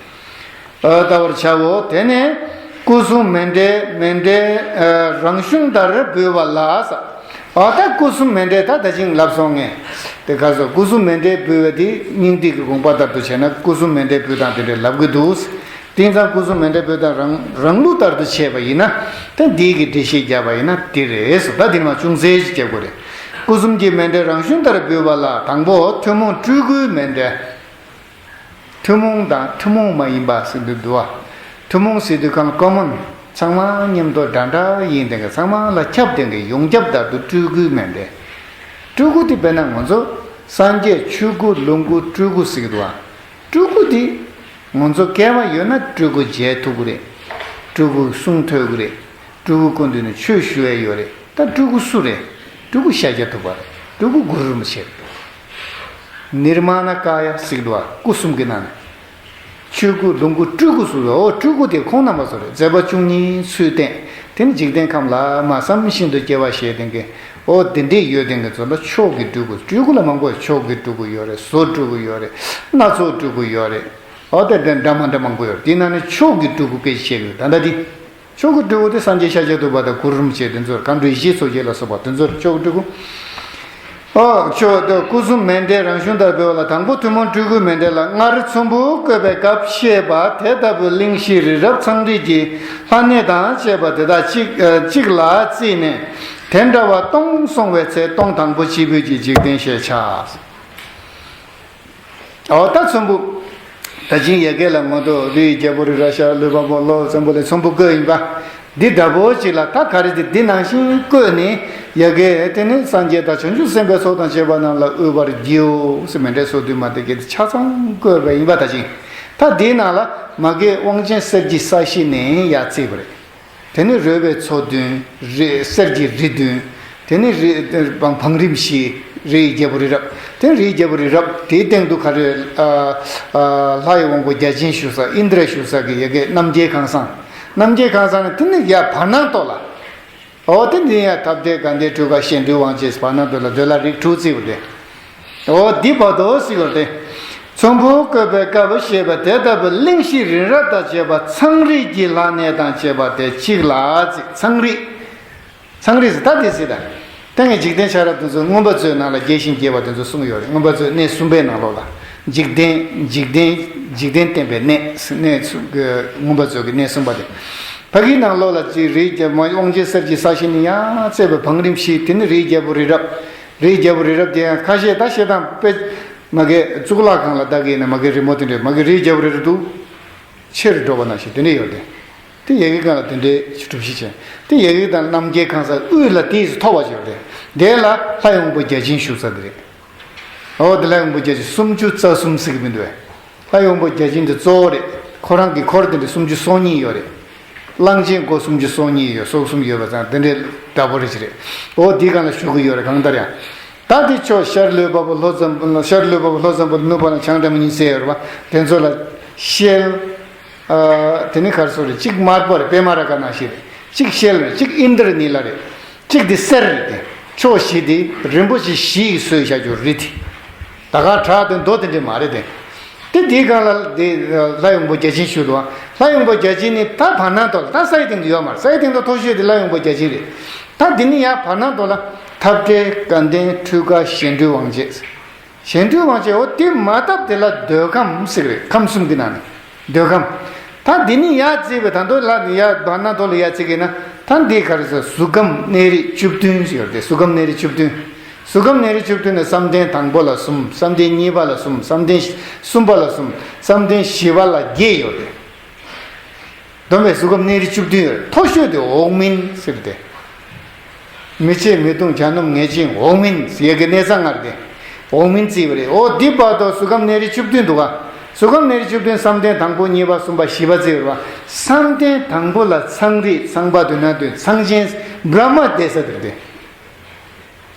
ཨ་ལྟ་བར་བྱའོ། དེ་ནས་སྐུ་གསུམ་མཎྜལ་མཎྜལ་ཨ་རང་གཞུང་ལྟར་འབུལ་བ་ལ་ཟེར། ཨ་ད་སྐུ་གསུམ་མཎྜལ་ད་ད་ཅིང་ལབ་སོང་ངས། དེ་ག་ཟེར་སྐུ་གསུམ་མཎྜལ་འབུལ་བ་དེ་སྙིང་ཐིག་གི་དགོངས་པ་ལྟར་དུ་བྱས་ན་སྐུ་གསུམ་མཎྜལ་འབུལ་སྟངས་དེ་འདྲ་ལབ་གི་འདུག་དེང་སང་སྐུ་གསུམ་མཎྜལ་འབུལ་སྟངས་རང་རང་ལུགས་ལྟར་དུ་བྱས་པ་ཡིན་ན་ད་འདི་གི་འགྲེལ་བཤད་བརྒྱབ་པ་ཡིན་ན་དེ་རེད་ཟེར། ད་འདི་ནས་མར་ཅུང་ཟད་ཅིག་རྒྱབ་དགོས་རེད། སྐུ་གསུམ་གྱི་མཎྜལ་རང་གཞུང་ལྟར་འབུལ་བ་ལ་དང་པོ་ཐུན་མོང་སྤྲུལ་སྐུའི་མཎྜལ། ཐུན་མོང་དང་ཐུན་མོང་མ་ཡིན་པ་ཟེར་འདུག་འདུག་བ། ཐུན་མོང་ཟེར་དུས་གང་ཀོ་མོན་ཚང་མ་མཉམ་དུ་འདྲ་འདྲ་ཡིན་དེ་ག་ཚང་མ་ལ་ཁྱབ་དེ་ག་ཡོངས་ཁྱབ་ལྟར་དུ་སྤྲུལ་སྐུའི་མཎྜལ། སྤྲུལ་སྐུ་དེ་དཔེར་ན་ང་ཚོ་སངས་རྒྱས་ཆོས་སྐུ་ལོངས་སྐུ་སྤྲུལ་སྐུ་ཟེར་གི་འདུག་བ། སྤྲུལ་སྐུ་དེ་ང་ཚོ་སྐལ་བ་ཡོད་ན་སྤྲུལ་སྐུ་མཇལ་ཐུབ་ཀྱི་རེད། སྤྲུལ་སྐུ་གསུང་ཐོས་ཀྱི་རེད། སྤྲུལ་སྐུ་སྐུ་མདུན་ནས་ཆོས་ཞུ་ཡས་ཡོད་རེད། ད་སྤྲུལ་སྐུ་སུ་རེད། སྤྲུལ་སྐུ་ཤཱཀྱ་ཐུབ་པ་རེད། སྤྲུལ་སྐུ་གུ་རུ་རིན་པོ་ཆེ་རེད། ནིར་མ་ཎ་ཀ་ཡ་ཟེར་གི་འདུག་བ། སྐུ་གསུམ་གྱི་ནང་ནས། ཆོས་སྐུ་ལོངས་སྐུ་སྤྲུལ་སྐུ་སུ་རེད། འོ་སྤྲུལ་སྐུ་དེ་ཁོང་རྣམ་པ་ཚོ་རེད། མཛད་པ་བཅུ་གཉིས་ཚུལ་བསྟན། དེ་ནི་འཇིག་རྟེན་ཁམས་ལ་མ་བསམ་བཞིན་དུ་སྐྱེ་བ་བཞེས་ལྡན་གྱི། འོ་དེ་འདྲས་ཡོད་ལྡན་གྱི་ཚོ་ལ་མཆོག་གི་སྤྲུལ་སྐུ། སྤྲུལ་སྐུ་ལ་མང་པོ་མཆོག་གི་སྤྲུལ་སྐུ་ཡོད་རེད། བཟོ་སྤྲུལ་སྐུ་ཡོད་རེད། སྣ་ཚོགས་སྤྲུལ་སྐུ་ཡོད་རེད། འོ་དེ་འདྲ་འདྲ་མ་འདྲ་མང་པོ་ཡོད་རེད། དེ་ནང་ནས་མཆོག་གི་སྤྲུལ་སྐུ་སྐད་ཆ་བཤད་ཀྱི་ཡོད། ད་ལྟ་དེ། མཆོག་གི་སྤྲུལ་སྐུ་དེ་སངས་རྒྱས་ཤཱཀྱ་ཐུབ་པ་དང་གུ་རུ་རིན་པོ་ཆེ་དེ་ཚོར་མཁའ་འགྲོའི་ཡེ་ཤེས་མཚོ་རྒྱལ་ལ་སོགས་པ་དེ་ཚོར་མཆོག་གི་སྤྲུལ་སྐུ། ཨོ་མཆོག་དེ་སྐུ་གསུམ་མཎྜལ་རང་གཞུང་ལྟར་འབུལ་བ་ལ་དང་པོ་ཐུན་མོང་སྤྲུལ་སྐུའི་མཎྜལ་ལ་སྔར་ཚོམ་བུ་བཀོད་པའི་སྐབས་བཤད་པ་དེ་ལྟ་བུ་གླེང་གཞི་རི་རབ་ཚངས་རིས་ཀྱི་ལྷ་གནས་དང་བཅས་པ་དེ་དག་གཅིག་གཅིག་ལ་བརྩིས་ནས་དེ་འདྲ་བ་སྟོང་སོང་བའི་ཚེ་སྟོང་དང་པོ་སྤྱི་ཕུད་ཀྱི་འཇིག་རྟེན་ཞེས་བྱ། འོ་ད་ཚོམ་བུ། ད་ཅིང་ཡ་གི་ལ་ངོ་ཏོ་རིའི་རྒྱལ་པོ་རི་རབ་ཤར་ལུས་འཕགས་པོ་ལྷོ་ཚོམ་བུ་ལས་ཚོམ་བུ་བཀོད་ཡིན་པ། འདི་འདྲ་པོ་ཅིག་ལ་ད་ག་རེ་དེ་འདི་ནང་བཞིན་བཀོད་ནས་ཡ་གི་དེ་ནི་སངས་རྒྱས་དང་བྱང་ཆུབ་སེམས་དཔའི་ཚོགས་དང་བཅས་པ་རྣམས་ལ་འོས་པར་བགྱིའོ་ཟེར་མཎྜལ་སོ་བདུན་མ་དེ་གི་ཆ་ཚང་བཀོད་པ་ཡིན་པ་ད་ཅིང་། ད་འདིའི་ནང་ལ་མ་གི་དབང་ཆེན་གསེར་གྱི་ས་གཞི་ནས་ཡར་བརྩིས་པ་རེད། དེ་ནི་རོལ་པའི་མཚོ་བདུན། རི་གསེར་གྱི་རི་བདུན། དེ་ནི་རི་བང་བང་རིམ་བཞི། རིའི་རྒྱལ་པོ་རི་རབ། དེ་ནི་རིའི་རྒྱལ་པོ་རི་རབ་དེའི་སྟེང་དུ་ག་རེ། ཨ་ཨ་ལྷའི་དབང་པོ་བརྒྱ་བྱིན་བཞུགས་ས་ཨིནྡྲ་བཞུགས་ས་གི་ཡ་གི་རྣམ་རྒྱལ་ཁང་བཟང་། རྣམ་རྒྱལ་ཁང་བཟང་ནི་དེ་ནི་ཡ་བར་སྣང་ཐོག་ལ། འོ་དེ་འདི་ཡ་ཐབས་མཁས་དགའ་ལྡན་སྤྲུལ་སྐུ་གཞན་འདུལ་དབང་བྱེད་བར་སྣང་ཐོག་ལ་འདོད་ལྷ་རིགས་དྲུག་བརྩིས་པ་དེ། འོ་འདི་བར་དོ་ཟེར་བ་སྟེ། ཚོམ་བུ་བཀོད་པའི་སྐབས་བཤད་པ་དེ་ལྟ་བུ་གླེང་གཞི་རི་རབ་དང་བཅས་པ་ཚངས་རིས་ཀྱི་ལྷ་གནས་དང་བཅས་པ་དེ་གཅིག་ལ་བརྩི། ཚངས་རིས། ཚངས་རིས་ཟེར་ད་དེ་ཟེར་ད། ད་ངས་འཇིག་རྟེན་ཆ་རབས་དེ་ཚོ་མངོན་པ་མཛོད་ནང་ལ་རྒྱས་ཤིང་རྒྱས་པ་དེ་ཚོ་གསུངས་ཡོད་རེད། མངོན་པ་མཛོད་གནས་གསུམ་པའི་ནང་ལོགས་ལ། འཇིག་རྟེན་འཇིག་རྟེན་འཇིག་རྟེན་བསྟན་པའི་གནས་གནས་གསུམ་གྱི་མངོན་པ་མཛོད་ཀྱི་གནས་གསུམ་པ་དེ། ཕ་གིའི་ནང་ལོགས་ལ་ཅིག་རིའི་རྒྱལ་མོ་དབང་ཆེན་གསེར་གྱི་ས་གཞི་ནས་ཡར་བརྩིས་པའི་བང་རིམ་བཞི་དེ་ནི་རིའི་རྒྱལ་པོ་རི་རབ། རིའི་རྒྱལ་པོ་རི་རབ་དེ་ཡང་ཁ་ཤས་ད་བཤད་སྟངས་དཔེ། མ་གི་གཙུག་ལག་ཁང་ལ་བདག་གིས་ན་མ་གི་རི་མོ་དེ་འདྲས་མ་གི་རིའི་རྒྱལ་པོ་རི་རབ་འདུག་ཆེར་འགྲོ་བ་ནང་བཞིན་དེ་འདྲས་ཡོད་དེ། དེ་ཡ་གི་སྒང་ལ་དེ་འདྲའི་གྲུབ་གཞི་ཅན། དེ་ཡ་གི་དང་རྣམ་རྒྱལ་ཁང་གསར་དབུས་ལ་དེས་མཐོ་བ་ཅིག་ཡོད་རེད། དེ་ལ་ལྷའི་དབང་པོ་བརྒྱ་བྱིན་བཞུགས་ས་དེ་རེད། འོ་དེ་ལྷའི་དབང་པོ་བརྒྱ་བྱིན་སུམ་ཅུ་རྩ་གསུམ་ཟེར་གི་མི་འདུག་བས། ལྷའི་དབང་པོ་བརྒྱ་བྱིན་དེ་གཙོ་བོ་རེད། ཁོ་རང་གི་འཁོར་དེ་འདྲ་སུམ་ཅུ་སོ་གཉིས་ཡོད་རེད། གླང་ཆེན་སྒོ་སུམ་ཅུ་སོ་གཉིས་ཡོད་སོ་གསུམ་ཡོད་པ་ཙང་དེ་འདྲའི་འདྲ་པོ་རེ་ཅིག་རེད། འོ་དེའི་སྒང་ལ་བཞུགས་གི་ཡོད་རེད་གང་ལྟར་ཡང་། ད་དེ་ཕྱོགས་ཤར་ལུས་འཕགས་པོ་ལྷོ་འཛམ་བུ་ཤར་ལུས་འཕགས་པོ་ལྷོ་འཛམ་བུ་ནུབ་བ་ལ་བྱང་སྒྲ་མི་སྙན་ཟེར་ཡོད་རེད་པ། དེ་ཚོ་ལ་ཤེལ། ཨ་དེ་ནི་ག་རེ་ཟེར་རེད། གཅིག་དམར་པོ་རེད་པདྨ་རཱ་ག་ནང་བཞིན་རེད། གཅིག་ཤེལ་རེད། གཅིག་ཨིནྡྲ་ནཱི་ལ་རེད། གཅིག་དེ་གསེར་རེད་དེ། ཕྱོགས་བཞི་དེ་རིན་པོ་ཆེ་བཞི་ཡིས་གསོས་བཞག་རྒྱུ་རི་དེ། ད་ག་བྲག་དེ་མདོ་དེ་འདྲས་མ་རེད་དེ། དེ་དེའི་སྒང་ལ་དེ་ལྷའི་དབང་པོ་བརྒྱ་བྱིན་བཞུགས་འདུག་ལྷའི་དབང་པོ་བརྒྱ་བྱིན་ནི་ད་བར་སྣང་ཐོག་ལ་ད་ས་ཡི་སྟེང་དུ་ཡོད་མ་རེད། ས་ཡི་སྟེང་དུ་མཐོ་ཤོས་དེ་ལྷའི་དབང་པོ་བརྒྱ་བྱིན་རེད། ད་དེ་ནི་ཡང་བར་སྣང་ཐོག་ལ་འཐབ་བྲལ་དགའ་ལྡན་འཕྲུལ་དགའ་གཞན་འདུལ་དབང་བྱེད། གཞན་འདུལ་དབང་བྱེད་འོ་དེ་མ་བཏབ་དེ་ལ་འདོད་ཁམས་ཟེར་གི་རེད། ཁམས་གསུམ་གྱི་ནང་ནས་འདོད་ཁམས། ད་འདི་ནི་ཡར་བརྩིས་པའི་ད་དོ་ལ་ཡར་བར་ན་དོ་ལ་ཡར་བརྩི་གི་ན། ད་འདི་ག་རེ་ཟེར། གཟུགས་ཁམས་གནས་རིགས་བཅུ་བདུན་ཟེར་ཡོད་དེ། གཟུགས་ཁམས་གནས་རིགས་བཅུ་བདུན། གཟུགས་ཁམས་གནས་རིགས་བཅུ་བདུན་ནི་བསམ་གཏན་དང་པོ་ལ་གསུམ། བསམ་གཏན་གཉིས་པ་ལ་གསུམ། བསམ་གཏན་གསུམ་པ་ལ་གསུམ། བསམ་གཏན་བཞི་པ་ལ་བརྒྱད་ཡོད་དེ། བསྡོམས་པས་གཟུགས་ཁམས་གནས་རིགས་བཅུ་བདུན་ཡོད། མཐོ་ཤོས་དེ་འོག་མིན་ཟེར་ཏེ། མི་ཆེ་མི་ཐུང་གྱ་ནོམ་ངེས་ཅན་འོག་མིན་ཟེར་གི་གནས་ས་ལྔ་རེད་དེ། འོག་མིན་བརྩིས་པ་རེད། འོ་འདི་བར་དུ་གཟུགས་ཁམས་གནས་རིགས་བཅུ་བདུན་འདུག་ག། གཟུགས་ཁམས་གནས་རིགས་བཅུ་བདུན་བསམ་གཏན་དང་པོ་གཉིས་པ་གསུམ་པ་བཞི་པ་བརྩིས་པ་རེད་བ། བསམ་གཏན་དང་པོ་ལ་ཚངས་རིས། ཚངས་པ་དུ་ན་དུ་ཚངས་ཆེན་བྷྲ་མ་བསྡད་ས་དེ་རེད་དེ།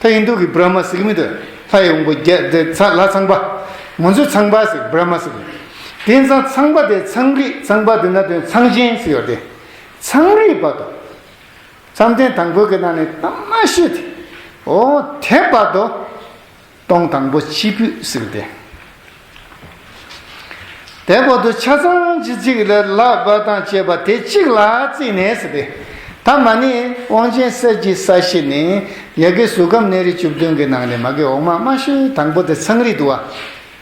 ད་ཧིན་དུ་གི་བྷྲ་མ་ཟེར་གི་མི་འདུག། ལྷ་ཡི་དབང་པོ་བརྒྱད་དེ་ཚ་ལྷ་ཚངས་པ། ང་ཚོས་ཚངས་པ་ཟེར། བྷྲ་མ་ཟེར་གི། དེ་ཙང་ཚངས་པ་དེ་ཚངས་རིས། ཚངས་པ་དེ་ན་དོན་ཚངས་ཆེན་ཟེར་ཡོད་དེ། ཚངས་རིས་བར་དུ། བསམ་གཏན་དང་པོ་གི་ནང་ནས་དམའ་ཤོས་དེ། འོ་དེ་བར་དུ། སྟོང་དང་པོ་སྤྱི་ཕུད་ཟེར་གི་དེ། དེ་བར་དུ་ཆ་ཚང་གཅིག་གཅིག་ལ་ལག་པ་དང་བཅས་པ་དེ་གཅིག་ལ་བརྩིས་ནས་ཟེར་ཏེ། ད་མ་ཎི་དབང་ཆེན་གསེར་གྱི་ས་གཞི་ནི་ཡ་གི་གཟུགས་ཁམས་གནས་རིས་བཅུ་བདུན་གྱི་ནང་ནས་མ་གི་འོག་མ་དམའ་ཤོས་དང་པོ་དེ་ཚངས་རིས་འདུག་བ།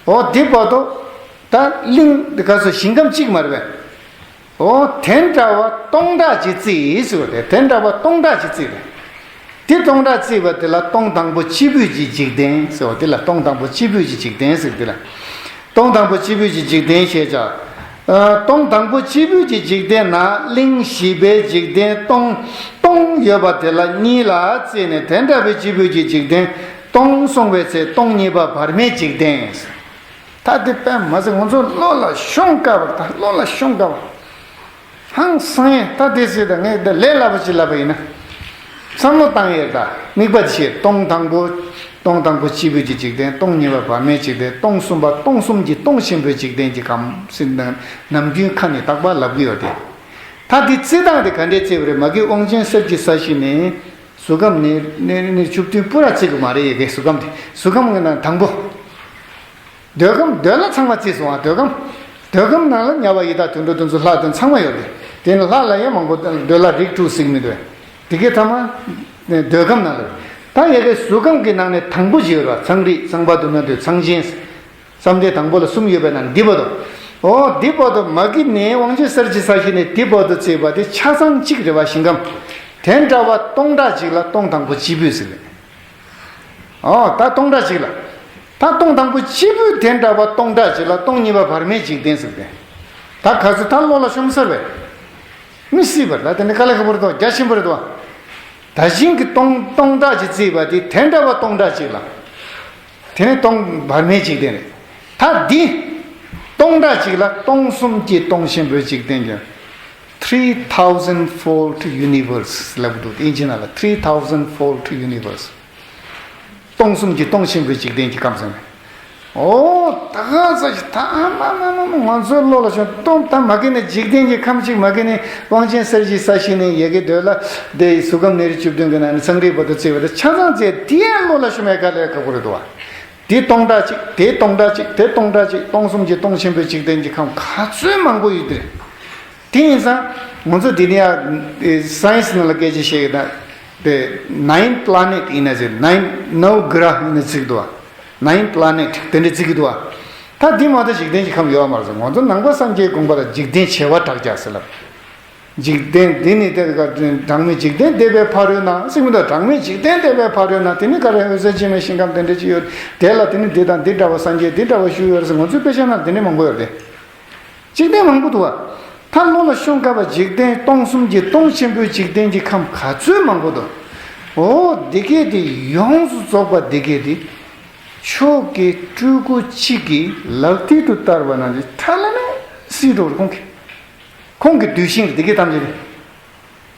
འོ་དེ་བར་དུ་ད་གླིང་དེ་ག་སོ་ཞིང་ཁམས་གཅིག་མ་རེད་པས། འོ་དེ་འདྲ་བ་སྟོང་ཕྲག་གཅིག་བརྩིས་ཟེར་བ་དེ། དེ་འདྲ་བ་སྟོང་ཕྲག་གཅིག་བརྩིས་རེད། དེ་སྟོང་ཕྲག་བརྩིས་པ་དེ་ལ་སྟོང་དང་པོ་སྤྱི་ཕུད་ཀྱི་འཇིག་རྟེན་ཟེར་བ་དེ་ལ། སྟོང་དང་པོ་སྤྱི་ཕུད་ཀྱི་འཇིག་རྟེན་ཟེར་དེ་ལ། སྟོང་དང་པོ་སྤྱི་ཕུད་ཀྱི་འཇིག་རྟེན་ཞེས་བྱ། ཨ། སྟོང་དང་པོ་སྤྱི་ཕུད་ཀྱི་འཇིག་རྟེན་ན་གླིང་བཞི་པའི་འཇིག་རྟེན་སྟོང་། སྟོང་ཡོད་པ་དེ་ལ་གཉིས་ལ་བརྩིས་ནས་དེ་འདྲ་བའི་སྤྱི་ཕུད་ཀྱི་འཇིག་རྟེན་སྟོང་གསུངས་པའི་ཚེ་སྟོང་གཉིས་པ་བར་མའི་འཇིག་རྟེན། ད་དེ་དཔེ་མ་ཟད་ང་ཚོ་བློ་ལ་ཤོང་དཀའ་བ། ད་བློ་ལ་ཤོང་དཀའ་བ། ཧང་སང་ཡས། ད་དེ་ཟེར་ད་ངས་ད་ལས་སླ་པོ་ཅིག་ལབ་པ་ཡིན་ན། བསམ་བློ་བཏང་ཡས་ད་དམིགས་པ་ཆེ། སྟོང་དང་པོ། སྟོང་དང་པོ་སྤྱི་ཕུད་ཀྱི་འཇིག་རྟེན། སྟོང་གཉིས་པ་བར་མའི་འཇིག་རྟེན། སྟོང་གསུམ་པ། སྟོང་གསུམ་གྱི་སྟོང་ཆེན་པོའི་འཇིག་རྟེན་གྱི་ཁམས་ཟེར་ན་ནམ་རྒྱུན་ཁ་ནས་རྟག་པར་ལབ་ཀྱི་ཡོད་དེ། ད་དེ་བརྩི་སྟངས་དེ་ག་འདྲས་བརྩི་བ་རེད། མ་གི་དབང་ཆེན་གསེར་གྱི་ས་གཞི་ནས་གཟུགས་ཁམས་ནས་ནས་ནས་བཅུ་བདུན་པུ་ར་བརྩི་གི་མ་རེད། ཡ་གི་གཟུགས་ཁམས་དེ། གཟུགས་ཁམས་ཀྱི་ནང་དང་པོ། འདོད་ཁམས། འདོད་ལྷ་ཚང་མ་བརྩིས་སོང་ཨ། འདོད་ཁམས། འདོད་ཁམས་ནང་ལ་དམྱལ་བ་ཡི་དྭགས་དུད་འགྲོ་དེ་ཚོ་ལྷ་དེ་ཚང་མ་ཡོད་རེད། དེ་ནི་ལྷ་ལ་ཡང་མང་པོ་འདོད་ལྷ་རིགས་དྲུག་ཟེར་གི་མི་འདུག། དེ་གའི་ཐ་མ་འདོད་ཁམས་ནང་ལ་རེད། ད་ཡ་གི་གཟུགས་ཁམས་ཀྱི་ནང་ནས་དང་པོ་ཅིག་ཡོད་རེད་བ། ཚངས་རིས། ཚངས་པ་དུ་མ་དུ་ཚངས་ཆེན། བསམ་གཏན་དང་པོ་ལ་གསུམ་ཡོད་པའི་ནང་འདི་བར་དུ། འོ་འདི་བར་དུ་མ་གི་ནས་དབང་ཆེན་གསེར་གྱི་ས་གཞི་ནས་འདི་བར་དུ་བརྩིས་པ་དེ་ཆ་ཚང་གཅིག་རེད་བ། ཞིང་ཁམས། དེ་འདྲ་བ་སྟོང་ཕྲག་གཅིག་ལ་སྟོང་དང་པོ་སྤྱི་ཕུད་ཟེར་གི། ཨོ་ད་སྟོང་ཕྲག་གཅིག་ལ། ད་སྟོང་དང་པོ་སྤྱི་ཕུད་དེ་འདྲ་བ་སྟོང་ཕྲག་གཅིག་ལ་སྟོང་གཉིས་པ་བར་མའི་འཇིག་རྟེན་ཟེར་ཏེ། ད་ག་ཚོད་ད་བློ་ལ་ཤོང་ས་རེད། མི་སྲིད་པར་ད་དེ་ནི་དཀའ་ལས་ཁག་པོ་རེད་དོ། རྒྱ་ཆེན་པོ་རེད་དོ། ད་གཞན་གྱི་སྟོང་སྟོང་ཕྲག་གཅིག་བརྩིས་པ་དེ་དེ་འདྲ་བ་སྟོང་ཕྲག་གཅིག་ལ། དེ་ནི་སྟོང་བར་མའི་འཇིག་རྟེན་རེད། ད་འདི་སྟོང་ཕྲག་གཅིག་ལ་སྟོང་གསུམ་གྱི་སྟོང་ཆེན་པོའི་འཇིག་རྟེན་གྱི། Three thousand fold universe ལབ་འདུག། དབྱིན་ཇི་ནང་ལ་three thousand fold universe། སྟོང་གསུམ་གྱི་སྟོང་ཆེན་པོའི་འཇིག་རྟེན་གྱི་ཁམས་ཟེར་ནས། ཨོ་ད་ག་ས་ཞིག་ད་ཨ་མ་མ་མ་མ་ང་ཚོའི་བློ་ལ་ཤོང་སྟོང་ད་མ་གི་ནས་འཇིག་རྟེན་གྱི་ཁམས་གཅིག་མ་གི་ནས་དབང་ཆེན་གསེར་གྱི་ས་གཞི་ནས་ཡ་གི་འདོད་ལྷ་དེ་གཟུགས་ཁམས་གནས་རིས་བཅུ་བདུན་གྱི་ནང་ནས་ཚངས་རིས་བར་དུ་བརྩིས་པ་དེ་ཆ་ཚང་བརྩིས་དེ་ཡང་བློ་ལ་ཤོང་མེད་ག་ལས་ཁག་པོ་རེད་འདུག་བ། དེ་སྟོང་ཕྲག་གཅིག། དེ་སྟོང་ཕྲག་གཅིག། དེ་སྟོང་ཕྲག་གཅིག། སྟོང་གསུམ་གྱི་སྟོང་ཆེན་པོའི་འཇིག་རྟེན་གྱི་ཁམས་ག་ཚོད་མང་པོ་ཡོད་དེ། དེ་ཡིན་ཙང་ང་ཚོ་འདི་ནས་ཡ་སའེན་སི་ནང་ལ་སྐད་ཆ་བཤད་ཡོད་ན། དེ་nine planet ཡིན་ན་ཟེར། nine ནོ་གྷ་ར་ཡིན་ན་ཚིག་འདུག་བ། nine planet དེ་འདྲ་ཚིག་འདུག་བ། ད་འདི་མ་གཏོགས་འཇིག་རྟེན་གྱི་ཁམས་ཡོད་མ་རེད་ཟེར། ང་ཚོ་ནང་པ་སངས་རྒྱས་དགོངས་པ་ལ་འཇིག་རྟེན་བྱེ་བ་ཕྲག་བརྒྱ་ཟེར་ལབ། འཇིག་རྟེན་འདི་ནི་དེ་ག་གྲངས་མེད་འཇིག་རྟེན་འདས་པའི་ཕ་རོལ་ན་ཟེར་མི་འདུག། གྲངས་མེད་འཇིག་རྟེན་འདས་པའི་ཕ་རོལ་ན། དེ་ནི་ག་རེ་འོད་གསལ་འཆི་མེད་ཞིང་ཁམས་དེ་འདྲ་ཅིག་ཡོད། དེ་ལ་དེ་ནི་འདི་དང་འདི་འདྲ་བ་སངས་རྒྱས་འདི་འདྲ་བ་བཞུགས་ཡོད་ཟེར། ང་ཚོའི་དཔེ་ཆ་ནང་དེ་ནི་མང་པོ་ཡོད་རེད། འཇིག་རྟེན་མང་པོ་འདུག་བ། ད་བློ་ལ་ཤོང་དཀའ་བ། འཇིག་རྟེན་སྟོང་གསུམ་གྱི་སྟོང་ཆེན་པོའི་འཇིག་རྟེན་གྱི་ཁམས་ག་ཚོད་མང་པོ་འདུག། འོ་འདི་གས་དེ་ཡོངས་སུ་རྫོགས་པ་འདི་གས་དེ་མཆོག་གི་སྤྲུལ་སྐུ་གཅིག་གིས་ལག་མཐིལ་དུ་བསྟར་བ་ནང་བཞིན་ཁྲ་ལ་ལ་སིལ་འགྲོ་བར་ཁོང་གིས། ཁོང་གི་གདུལ་ཞིང་འདི་གས་ཐམས་ཅད་དེ།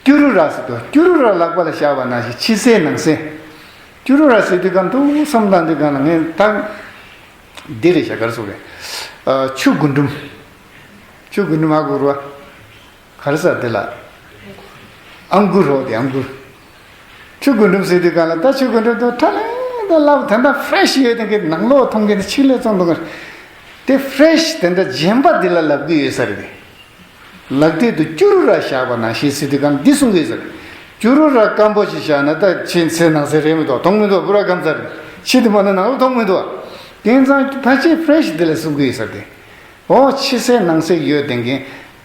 ཀྱུ་རུ་ར་ཟེར་དུས་ཀྱུ་རུ་ར་ལག་པ་ལ་བཞག་པ་ནང་བཞིན་ཕྱི་གསལ་ནང་གསལ། ཀྱུ་རུ་ར་ཟེར་དུས་གང་དུ་བསམ་བློ་བཏང་དུས་གང་ལ་ངས་ད་འདི་རེད་ཤག། ག་རེ་ཟེར་དགོས་རེད། ཨ། ཆུ་རྒུན་འབྲུམ། ཆུ་རྒུན་འབྲུམ་ཧ་གོ་རེད་བ། ག་རེ་ཟེར་དེ་ལ། ཨང་གུར་རོ་དེ་ཨང་གུར། ཆུ་རྒུན་འབྲུམ་ཟེར་དུས་གང་ལ་ད་ཆུ་རྒུན་འབྲུམ་དུ་ཁྲ་ལེ་ད་ལབ་ད་ད་ཕྲེཤ་ཡོད་དེ་གི་ནང་ལོགས་མཐོང་གི་ནི་ཕྱི་ལས་བཙོང་དུ་ག་དེ་ཕྲེཤ་དེ་འདྲ་རྗེན་པ་འདི་ལ་ལབ་གི་ཡོད་ས་རེད། ལག་མཐིལ་དུ་ཀྱུ་རུ་ར་བཞག་པ་ནང་བཞིན་ཟེར་དུས་གང་འདི་གསུང་གི་ཡོད་ས་རེད། ཀྱུ་རུ་ར་སྐམ་པོ་ཞིག་བཞག་ན་ད་ཕྱི་གསལ་ནང་གསལ་རེད་མི་འདུག། མཐོང་མི་འདུག། པུ་ར་སྐམ་ས་རེད། ཕྱི་དུ་མ་ན་ནང་ལ་མཐོང་མི་འདུག། དེང་སང་ཕལ་ཆེར་ཕྲེཤ་འདི་ལ་གསུང་གི་ཡོད་ས་རེད། འོ་ཕྱི་གསལ་ནང་གསལ་ཡོད་དེ་གི་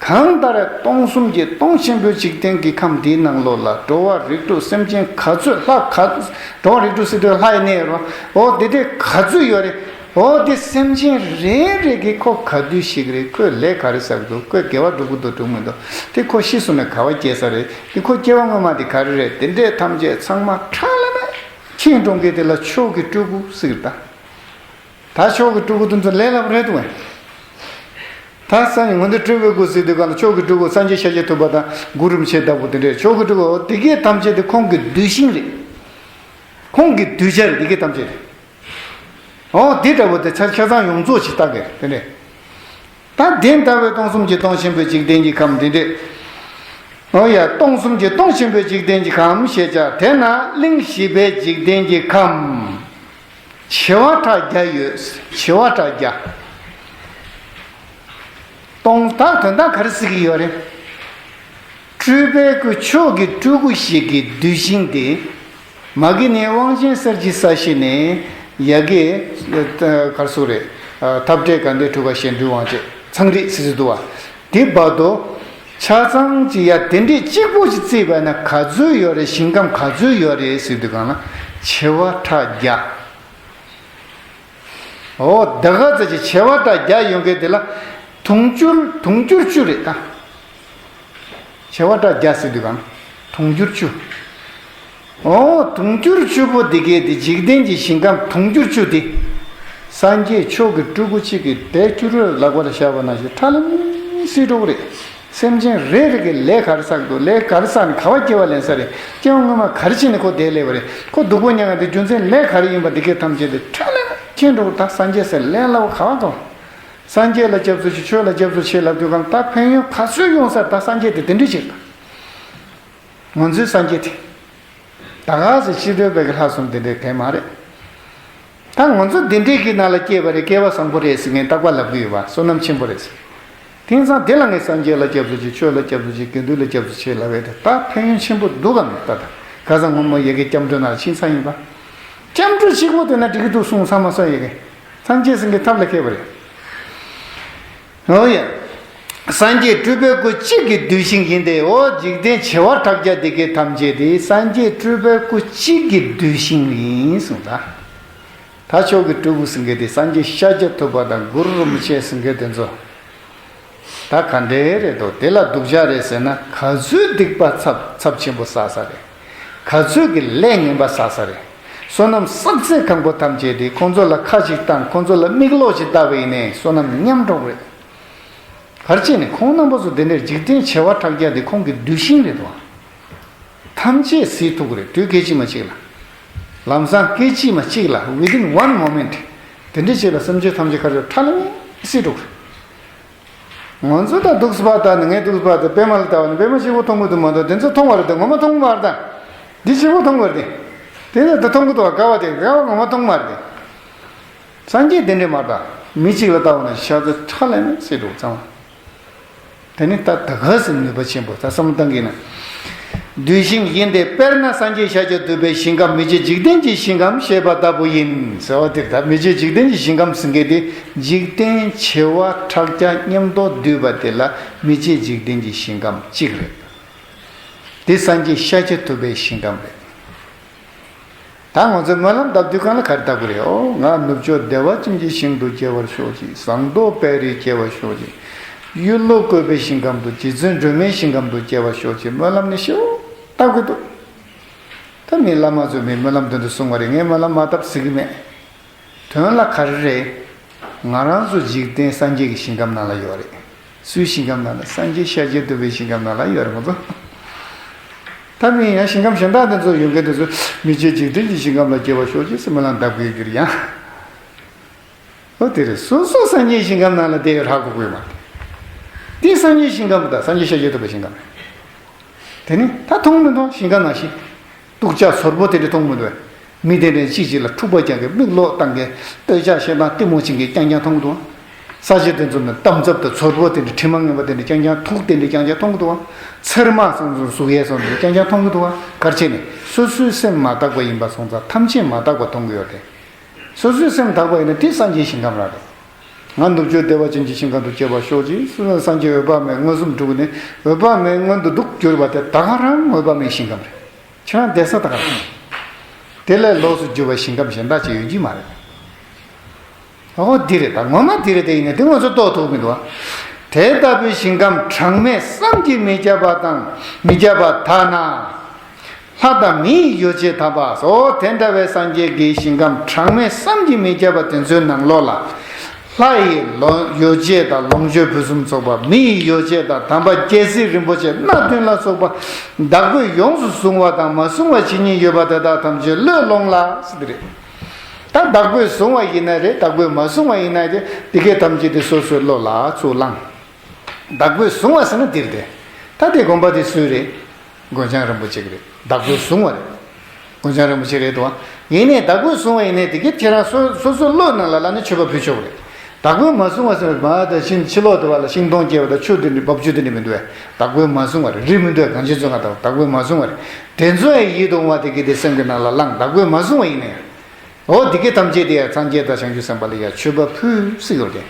ག་ གང་ལྟར་སྟོང་གསུམ་གྱི་སྟོང་ཆེན་པོའི་འཇིག་རྟེན་གྱི་ཁམས་འདིའི་ནང་ལོགས་ལ་འགྲོ་བ་རིགས་དྲུག་སེམས་ཅན་ག་ཚོད་ལྷག་ག་འགྲོ་བ་རིགས་དྲུག་ཟེར་དུས་ལྷ་ཡི་གནས་ཡོད་རེད། འོ་དེ་དེ་ག་ཚོད་ཡོད་རེད། འོ་དེ་སེམས་ཅན་རེ་རེ་གི་ཁོ་ག་དུས་ཤི་གི་རེད། ཁོས་ལས་ག་རེ་བསགས་འདུག་ཁོས་དགེ་བ་སྒྲུབ་ཀྱི་འདུག་སྒྲུབ་མི་འདུག་དེ་ཁོ་ཤི་སོང་ན་ག་བ་སྐྱེ་ས་རེད། དེ་ཁོ་སྐྱེ་བ་སྔོན་མ་དེ་ག་རེ་རེད། དེ་འདྲས་ཐམས་ཅད་ཚང་མ་ཁྲ་ལ་ན་ཁྱེད་འགྲོ་མཁན་དེ་ལ་མཆོག་གི་སྤྲུལ་སྐུ་ཟེར་གི་རེད་ད། ད་མཆོག་གི་སྤྲུལ་སྐུ་དེ་ཚོ་ལས་སླ་པོ་རེད་འདུག་གས། ད་སང་ཉིན་ངོ་འདི་སྤྲུལ་པའི་སྐུ་ཟེར་དུས་གང་ལ་མཆོག་གི་སྤྲུལ་སྐུ་སངས་རྒྱས་ཤཱཀྱ་ཐུབ་པ་དང་གུ་རུ་རིན་པོ་ཆེ་ལྟ་བུ་དེ་འདྲས། མཆོག་གི་སྤྲུལ་སྐུ་འོ་དེ་གའི་ཐམས་ཅད་དེ་ཁོང་གི་གདུལ་ཞིང་རེད། ཁོང་གི་གདུལ་བྱ་རེད། དེ་གའི་ཐམས་ཅད་རེད། འོ་དེ་འདྲ་བོ་དེ་ཆ་ཆ་ཚང་ཡོངས་རྫོགས་ཤིག་ལྟ་གི་དེ་འདྲས། ད་དེ་ལྟ་བུའི་སྟོང་གསུམ་གྱི་སྟོང་ཆེན་པོའི་འཇིག་རྟེན་གྱི་ཁམས་འདི་འདྲས། འོ་ཡ། སྟོང་གསུམ་གྱི་སྟོང་ཆེན་པོའི་འཇིག་རྟེན་གྱི་ཁམས་ཞེས་བྱ། དེ་ན་གླིང་བཞི་པའི་འཇིག་རྟེན་གྱི་ཁམས། བྱེ་བ་ཕྲག་བརྒྱ་ཡོད། བྱེ་བ་ཕྲག་བརྒྱ། སྟོང་དག་དོན་དག་ག་རེ་ཟེར་གྱི་ཡོད་རེད། སྤྲུལ་པའི་སྐུ་མཆོག་གི་སྤྲུལ་སྐུ་ཞིག་གི་གདུལ་ཞིང་དེ། མ་གི་ནས་དབང་ཆེན་གསེར་གྱི་ས་གཞི་ནས་ཡ་གི་གར་སོ་རེད། འཐབ་བྲལ་དགའ་ལྡན་གྲུབ་པ་གཞན་འདུལ་དབང་བྱེད་ཚངས་རིས་ཟེར་ཟེར་འདུག་བ། དེ་བར་དུ་ཆ་ཚང་གཅིག་ཡ་དེ་འདྲས་གཅིག་པོ་ཞིག་བརྩིས་པ་ན་ག་ཚོད་ཡོད་རེད། ཞིང་ཁམས་ག་ཚོད་ཡོད་རེད་ཟེར་དུས་གང་ལ་བྱེ་བ་ཕྲག་བརྒྱ། འོ་ད་ག་ཚོད་ཅིག་བྱེ་བ་ཕྲག་བརྒྱ་ཡོང་གི་དེ་ལ་དུང་ཕྱུར་དུང་ཕྱུར་བཅུ་རེད་ད། བྱེ་བ་ཕྲག་བརྒྱ་ཟེར་དུས་གང་དུང་ཕྱུར་བཅུ། འོ་དུང་ཕྱུར་བཅུ་པོ་འདི་གས་དེ་འཇིག་རྟེན་གྱི་ཞིང་ཁམས་དུང་ཕྱུར་བཅུ་དེ། སངས་རྒྱས་མཆོག་གི་སྤྲུལ་སྐུ་གཅིག་གིས་དེ་ཕྱུར་བུ་ལག་པ་ལ་བཞག་པ་ནང་བཞིན་ཁྲ་ལམ་སེ་འགྲོ་གི་རེད། སེམས་ཅན་རེ་རེ་གི་ལས་ག་རེ་བསགས་འདུག་ལས་ག་རེ་བསགས་ནས་ག་བ་སྐྱེ་བ་ལེན་ས་རེད། སྐྱེ་བ་སྔོན་མ་ག་རེ་བྱས་ནས་ཁོ་དེ་སླེབས་པ་རེད། ཁོ་སྡུག་པོ་མྱངས་ཡ་དེ་རྒྱུ་མཚན་ལས་ག་རེ་ཡིན་པ་འདི་གས་ཐམས་ཅད་དེ་ཁྲ་ལམ་ཁྱེད་འགྲོ་གི་ད་སངས་རྒྱས་ཟེར་ལས་སླ་བོ་ག་བ་ག་བ། སངས་རྒྱས་ལ་སྐྱབས་སུ་མཆི། ཆོས་ལ་སྐྱབས་སུ་མཆི་ལབ་དུས་གང་ད་ཕན་ཡོན་ག་ཚོད་ཡོང་ས་ད་སངས་རྒྱས་དེ་དེ་འདྲ་ཅིག་ད། ང་ཚོའི་སངས་རྒྱས་དེ། ད་ག་ཟེ་སྤྱི་བོད་པའི་གི་ལྷ་གསུམ་དེ་འདྲའི་གང་མ་རེད། ད་ང་ཚོ་དེ་འདྲའི་གི་ནང་ལ་སྐྱེས་པ་རེད། སྐལ་བ་བཟང་པོ་རེད་ཟེར་ངས་རྟག་པར་ལབ་གི་ཡོད་པ། བསོད་ནམས་ཆེན་པོ་རེད་ཟེར། དེང་སང་དེ་ལ་ངས་སངས་རྒྱས་ལ་སྐྱབས་སུ་མཆི། ཆོས་ལ་སྐྱབས་སུ་མཆི། དགེ་འདུན་ལ་སྐྱབས་སུ་མཆི་ལབ་པ་དེ་ད་ཕན་ཡོན་ཆེན་པོ་འདུག་གམ་ད་ད། ཁ་སང་སྔོན་མ་ཡ་གི་སྐྱབས་འགྲོའི་ནང་ལ་ཕྱིན་ཚར་ཡིན་པ། སྐྱབས་འགྲོ་གཅིག་པོ་དེ་ན་འགྲིག་གི་འདུག་གསུངས་ཚར་མ་སོང་ཡ་གི། སངས་རྒྱས་ཟེར་མཁན་ཐབས་ལ་མཁས་པ་རེད། འོ་ཡ། སངས་རྒྱས་སྤྲུལ་པའི་སྐུ་གཅིག་གི་གདུལ་ཞིང་ཡིན་ཏེ། འོ་འཇིག་རྟེན་བྱེ་བ་ཕྲག་བརྒྱ་འདི་གའི་ཐམས་ཅད་དེ་སངས་རྒྱས་སྤྲུལ་པའི་སྐུ་གཅིག་གི་གདུལ་ཞིང་ཡིན་གསུངས་ད། ད་མཆོག་གི་སྤྲུལ་སྐུ་ཟེར་མཁན་དེ་སངས་རྒྱས་ཤཱཀྱ་ཐུབ་པ་དང་གུ་རུ་རིན་པོ་ཆེ་ཟེར་མཁན་དེ་ཚོ། ད་ག་འདྲའི་རེད་འདུག་དེ་ལ་སྡུག་ཅག་རེད་ཟེར་ན་ག་ཚོད་སྡིག་པ་ཚབས་ཚབས་ཆེན་པོ་བསགས་ས་རེད། ག་ཚོད་ཀྱི་ལས་ངན་པ་བསགས་ས་རེད། བསོད་ནམས་བསགས་ཚད་གང་པོ་ཐམས་ཅད་དེ་ཁོང་ཚོ་ལ་ཁ་ཅིག་བཏང་། ཁོང་ཚོ་ལ་མིག་ལོག་ཅིག་བལྟ་བ་ཡིན་ནའི་བསོད་ནམས་ཉམས་འགྲོ་གི་རེད། ག་རེ་བྱས་ནས་ཁོང་རྣམ་པ་ཚོ་དེ་འདྲའི་འཇིག་རྟེན་བྱེ་བ་ཕྲག་བརྒྱ་དེ་ཁོང་གི་གདུལ་ཞིང་རེད་དོ། ཐམས་ཅད་ཟད་ཐུབ་ཀྱི་རེད། དུས་སྐད་ཅིག་མ་གཅིག་ལ། ལམ་སང་སྐད་ཅིག་མ་གཅིག་ལ། Within one moment། དེ་འདྲའི་ཅིག་ལ་སེམས་ཅན་ཐམས་ཅད་ག་རེ་ཁྲ་ལམ་ཟད་འགྲོ་གི་རེད། ང་ཚོ་ད་འདུག་སེ་ཕར་ལྟ་ནས། ངས་འདུག་སེ་ཕར་ལྟ། པད་མ་ལ་ལྟ་བ་ནི་པད་མ་གཅིག་པོ་མཐོང་གི་འདུག་མ་གཏོགས་དེ་ཚོ་མཐོང་བ་རེད་དེ། ངོ་མ་མཐོང་གི་མ་རེད་ད། འདི་གཅིག་པོ་མཐོང་གི་རེད་དེ། དེ་ལ་ད་མཐོང་གི་འདུག་བ། དགའ་བ་དེ་དགའ་བ་ངོ་མ་མཐོང་གི་མ་རེད་དེ། སངས་རྒྱས་དེ་འདྲས་མ་རེད་ད། མི་གཅིག་ལ་ལྟ་བ་ན་ཤ་ཚ་ཁྲ་ལམ་ཟད་འགྲོ་གི་ཚང་མ། དེ་ནི་ད་ད་ག་ཟེ་ནུས་པ་ཆེན་པོ། ད་བསམ་བློ་བཏང་གི་ན། གདུལ་ཞིང་ཡིན་ཏེ། དཔེར་ན་སངས་རྒྱས་ཤཱཀྱ་ཐུབ་པའི་ཞིང་ཁམས་མི་མཇེད་འཇིག་རྟེན་གྱི་ཞིང་ཁམས་ཞེས་པ་ལྟ་བུ་ཡིན་ཟེར་བ་དེ། ད་མི་མཇེད་འཇིག་རྟེན་གྱི་ཞིང་ཁམས་ཟེར་མཁན་དེ་འཇིག་རྟེན་བྱེ་བ་ཕྲག་བརྒྱ་མཉམ་དུ་བསྡུས་པ་དེ་ལ་མི་མཇེད་འཇིག་རྟེན་གྱི་ཞིང་ཁམས་གཅིག་རེད། དེ་སངས་རྒྱས་ཤཱཀྱ་ཐུབ་པའི་ཞིང་ཁམས་རེད། ད་ང་ཚོས་སྨོན་ལམ་བཏབ་དུས་གང་ལ་ག་རེ་བཏབ་ཀྱི་རེད། ཨོ་ང་ནུབ་ཕྱོགས་བདེ་བ་ཅན་གྱི་ཞིང་དུ་སྐྱེ་བར་ཤོག་ཅིག་ཟངས་མདོག་དཔལ་རིར་སྐྱེ་བར་ཤོག་ཅིག་གཡུ་ལོ་བཀོད་པའི་ཞིང་ཁམས་དུ། རྗེ་བཙུན་སྒྲོལ་མའི་ཞིང་ཁམས་དུ་སྐྱེ་བར་ཤོག་ཅིག་སྨོན་ལམ་ནི་ཞེ་པོ་བཏབ་ཀྱི་འདུག་ད་མི་བླ་མ་ཚོས་མི་སྨོན་ལམ་དེ་འདྲ་གསུང་བ་རེད། ངས་སྨོན་ལམ་མ་བཏབ་ཟེར་གྱི་མེད། དོན་ལ་ག་རེ་རེད། ང་རང་ཚོ་འཇིག་རྟེན་སངས་རྒྱས་ཀྱི་ཞིང་ཁམས་ནང་ལ་ཡོད་རེད། སུའི་ཞིང་ཁམས་ནང་ལ། སངས་རྒྱས་ཤཱཀྱ་ཐུབ་པའི་ཞིང་ཁམས་ནང་ལ་ཡོད་རེད་མ་གཏོགས། ད་མི་ཡང་ཞིང་ཁམས་གཞན་དག་དེ་ཚོ་ཡོད་མཁན་དེ་ཚོ་མི་མཇེད་འཇིག་རྟེན་གྱི་ཞིང་ཁམས་ལ་སྐྱེ་བར་ཤོག་ཅེས་སྨོན་ལམ་བཏབ་ཀྱི་ཡོད་རྒྱུ་རེད་ཡང་། ཨོ་དེ་རེད། སོ་སོ་སངས་རྒྱས་ཞིང་ཁམས་ནང་ལ་བསྡད་ཡོད་ཧ་གོ་དགོས་མ་རེད། དེ་སངས་རྒྱས་ཞིང་ཁམས་དང་། སངས་རྒྱས་ཤཱཀྱ་ཐུབ་པའི་ཞིང་ཁམས་རེད། དེ་ནི་ད་མཐོང་མི་མཐོང་། ཞིང་ཁམས་ནང་བཞིན། སྡུག་ཅག་ཚོར་པོ་དེ་འདྲ་མཐོང་མི་འདུག་མི་དེ་འདྲ་གཅིག་གཅིག་ལ་འཁྲུག་པ་རྒྱག་མཁན། མིག་ལོག་བཏང་མཁན། སྟོད་ཆ་བཤད་སྟངས་གཏི་མུག་བྱེད་མཁན་རྐྱང་རྐྱང་མཐོང་གི་འདུག་ས་ཆ་དེ་ཚོ་ནི་གཏམ་ཚབ་དང་ཚོར་པོ་དེ་འདྲ། དྲི་མ་ངན་པ་དེ་འདྲ་རྐྱང་རྐྱང་། ཐུག་དེ་འདྲ་རྐྱང་རྐྱང་མཐོང་གི་འདུག་ཚེར་མ་སོང་ཙང་ཟུག་ཡས་སོང་དེ་འདྲ་རྐྱང་རྐྱང་མཐོང་གི་འདུག་ག་རེ་བྱས་ནས། སོ་སོའི་སེམས་མ་དག་པ་ཡིན་པ་སོང་ཙང་ཐམས་ཅད་མ་དག་པ་མཐོང་གི་ཡོད་དེ། སོ་སོའི་སེམས་དག་པ་ཡིན་ན་དེ་སངས་རྒྱས་ཞིང་ཁམས་རང་རེད། ང་ནུབ་ཕྱོགས་བདེ་བ་ཅན་གྱི་ཞིང་ཁམས་སུ་སྐྱེ་བར་ཤོག་ཅིག་སངས་རྒྱས་འོད་དཔག་མེད་མངོན་སུམ་གྲུབ་ནས་འོད་དཔག་མེད་མངོན་དུ་འདུག་གྱུར་པ་དེ་ད་ག་རང་འོད་དཔག་མེད་ཞིང་ཁམས་རེད། ཁྱེད་རང་བསྡད་ས་ད་ག་རང་། དེ་ལས་ལོགས་སུ་གྱུར་པ་ཞིང་ཁམས་གཞན་དག་ཅིག་ཡོད་ཀྱི་མ་རེད། ཨོ་འདི་རེད། ད་ངོ་མ་འདི་རེད། དེ་ཡིན་ན་དེ་ང་ཚོ་རྟོགས་ཐུབ་མི་འདུག་ཨ། དེ་ལྟ་བུའི་ཞིང་ཁམས་གྲངས་མེད་བསམ་གྱིས་མི་ཁྱབ་པ་དང་མི་ཁྱབ་པ་དག་ན། ལྷ་དང་མི་ཡི་ཡོ་བྱད་དམ་པ་སོགས་དེ་འདྲ་བའི་སངས་རྒྱས་ཀྱི་ཞིང་ཁམས་གྲངས་མེད་བསམ་གྱིས་མི་ཁྱབ་པ་དེ་ཚོའི་ནང་ལོགས་ལ། ལྷ་ཡི་ལོ་ཡོ་བྱད་དང་ལོངས་སྤྱོད་ཕུན་སུམ་ཚོགས་པ། མི་ཡི་ཡོ་བྱད་དང་དམ་པ་རྒྱལ་སྲས་རིན་པོ་ཆེ་སྣ་བདུན་ལ་སོགས་པ་བདག་པོས་ཡོངས་སུ་བཟུང་བ་དང་མ་བཟུང་བ་ཇི་སྙེད་ཡོད་པ་དེ་དག་ཐམས་ཅད་བློས་བླངས་ལ་ཟེར་དེ་རེད། ད་བདག་པོས་བཟུང་བ་ཡིན་ན་རེད། བདག་པོས་མ་བཟུང་བ་ཡིན་ན་རེད། དེ་གའི་ཐམས་ཅད་དེ་སོ་སོའི་བློ་ལ་ཚུར་བླངས། བདག་པོས་བཟུང་བ་ཟེར་ན་འདིར་དེ། ད་དེ་དགོན་པ་དེ་སུའི་རེད། མགོན་བྱང་རིན་པོ་ཆེ་གི་རེད། བདག་པོས་བཟུང་བ་རེད། མགོན་བྱང་རིན་པོ་ཆེ་རེད་དོ། ཡིན་ནའི་བདག་པོས་བཟུང་བ་ཡིན་ནའི་དེ་གའི་ཁྱེད་རང་སོ་སོ་སོའི་བློའི་ནང་ལ་ལ་ནི་མཆོད་པ་ཕུལ་ཆོག་རེད། བདག་པོས་མ་བཟུང་བ་ཟེར་བ་ད་ཕྱིན་ཕྱི་ལོགས་དེ་བ་ལ་ཤིང་སྡོང་སྐྱེ་བ་དང་ཆུ་དེ་འདྲ་འབབ་ཆུ་དེ་འདྲ་མི་འདུག་བས། བདག་པོས་མ་བཟུང་བ་རེད། རི་མི་འདུག་བས། གངས་ཅན་ཚོ་ང་དང་བདག་པོས་མ་བཟུང་བ་རེད། དེ་ཚོ་ཡང་ཡིད་དུ་འོང་བ་དེ་གའི་དེ་སེམས་ཀྱི་ནང་ལ་བླངས། བདག་པོས་མ་བཟུང་བ་ཡིན་ནའི། འོ་འདི་གའི་ཐམས་ཅད་དེ་ཡང་སངས་རྒྱས་དང་བྱང་ཆུབ་སེམས་དཔའ་ལ་ཡང་མཆོད་པ་ཕུལ་སྲིད་ཡོད་དེ།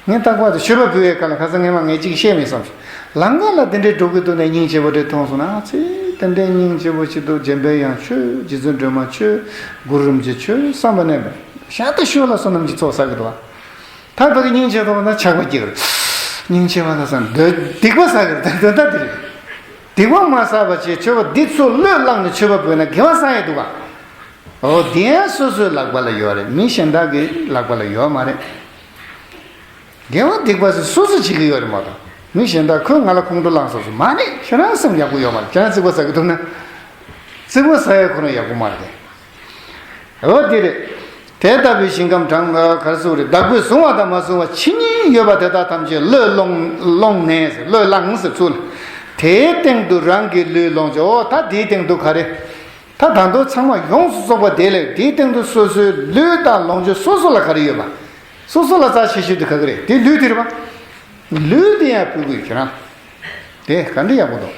ངས་རྟག་པར་དུ་མཆོད་པ་ཕུལ་བའི་སྐབས་ལ་ཁ་སང་ངས་མ་ངས་ཅིག་བཤད་མེད་བསམ་སོང་། ལམ་ཁ་ལ་དེ་འདྲའི་འགྲོ་གི་འདུག་ནས་སྙིང་རྗེ་པོ་དེ་མཐོང་སོང་ན་ཨ་ཙི་དེ་འདྲའི་སྙིང་རྗེ་པོ་ཞིག་འདུག་འཇམ་པའི་དབྱངས་མཆོད། རྗེ་བཙུན་སྒྲོལ་མ་མཆོད། གུ་རུ་རིན་པོ་ཆེ་མཆོད་བསམ་པ་ནས་ཤ་སྟག་ཤོད་ལ་བསོད་ནམས་ཀྱི་ཚོགས་བསགས་ཀྱི་འདུག་བ། ད་བོད་ཀྱི་སྙིང་རྗེ་ཐོག་ན་ཆགས་པ་སྐྱེ་གི་རེད། སྙིང་རྗེ་བ་ལ་བསམ་འདོད་སྡིག་པ་བསགས་ཀྱི་རེད། ད་ད་དེ་རེད། སྡིག་པ་མ་བསགས་པ་བྱས་མཆོད་པ་འདི་ཚོ་བློས་བླངས་ནས་མཆོད་པ་ཕུལ་ན་དགེ་བ་བསགས་ཡས་འདུག་ག་འོ་དེ་ཡང་སོ་སོའི་ལག་པ་ལ་ཡོད་རེད། མི་གཞན་དག་གི་ལག་པ་ལ་ཡོད་མ་རེད། དགེ་བ་སྡིག་པ་ཟེར་སོ་སོ་བྱེད་ཀྱི་ཡོད་རེད་མ་གཏོགས་མི་གཞན་དག་ཁོས་ང་ལ་ཁོང་ཁྲོ་ལངས་སོ་སོ་མ་རེད། ཁྱེད་རང་སེམས་ཡག་པོ་ཡོད་མ་རེད། ཁྱེད་རང་རྩིག་པ་ཟ་གི་འདུག་ན། རྩིག་པ་ཟ་ཡ་ཁོ་རང་ཡག་པོ་མ་རེད། འོ་དེ་རེད། དེ་ལྟ་བུའི་ཞིང་ཁམས་གྲངས་ག་རེ་ཟེར་རེད། བདག་པོས་བཟུང་བ་དང་མ་བཟུང་བ་ཇི་སྙེད་ཡོད་པ་དེ་དག་ཐམས་ཅད་བློས་བླངས་བླངས་ནས་བློས་བླངས་ཟེར་ཚུལ། དེའི་སྟེང་དུ་རང་གི་ལུས་ལོངས་སྤྱོད། འོ་ད་དེའི་སྟེང་དུ་ག་རེ། ད་ད་དུང་ཚང་མ་ཡོངས་སུ་རྫོགས་པ་དེ་ལས་དེའི་སྟེང་དུ་སོ་སོའི་ལུས་དང་ལོངས་སྤྱོད་སོ་སོ་ལ་ག་རེ་ཡོད་པ། སོ་སོ་ལ་རྩ་ཆེ་ཤོས་དེ་ག་གི་རེད། དེ་ལུས་དེ་རེད་པ། ལུས་དེ་ཡང་ཕུལ་དགོས་ཁྱེད་རང་། དེ་ག་འདྲ་ཡག་པོ་འདུག་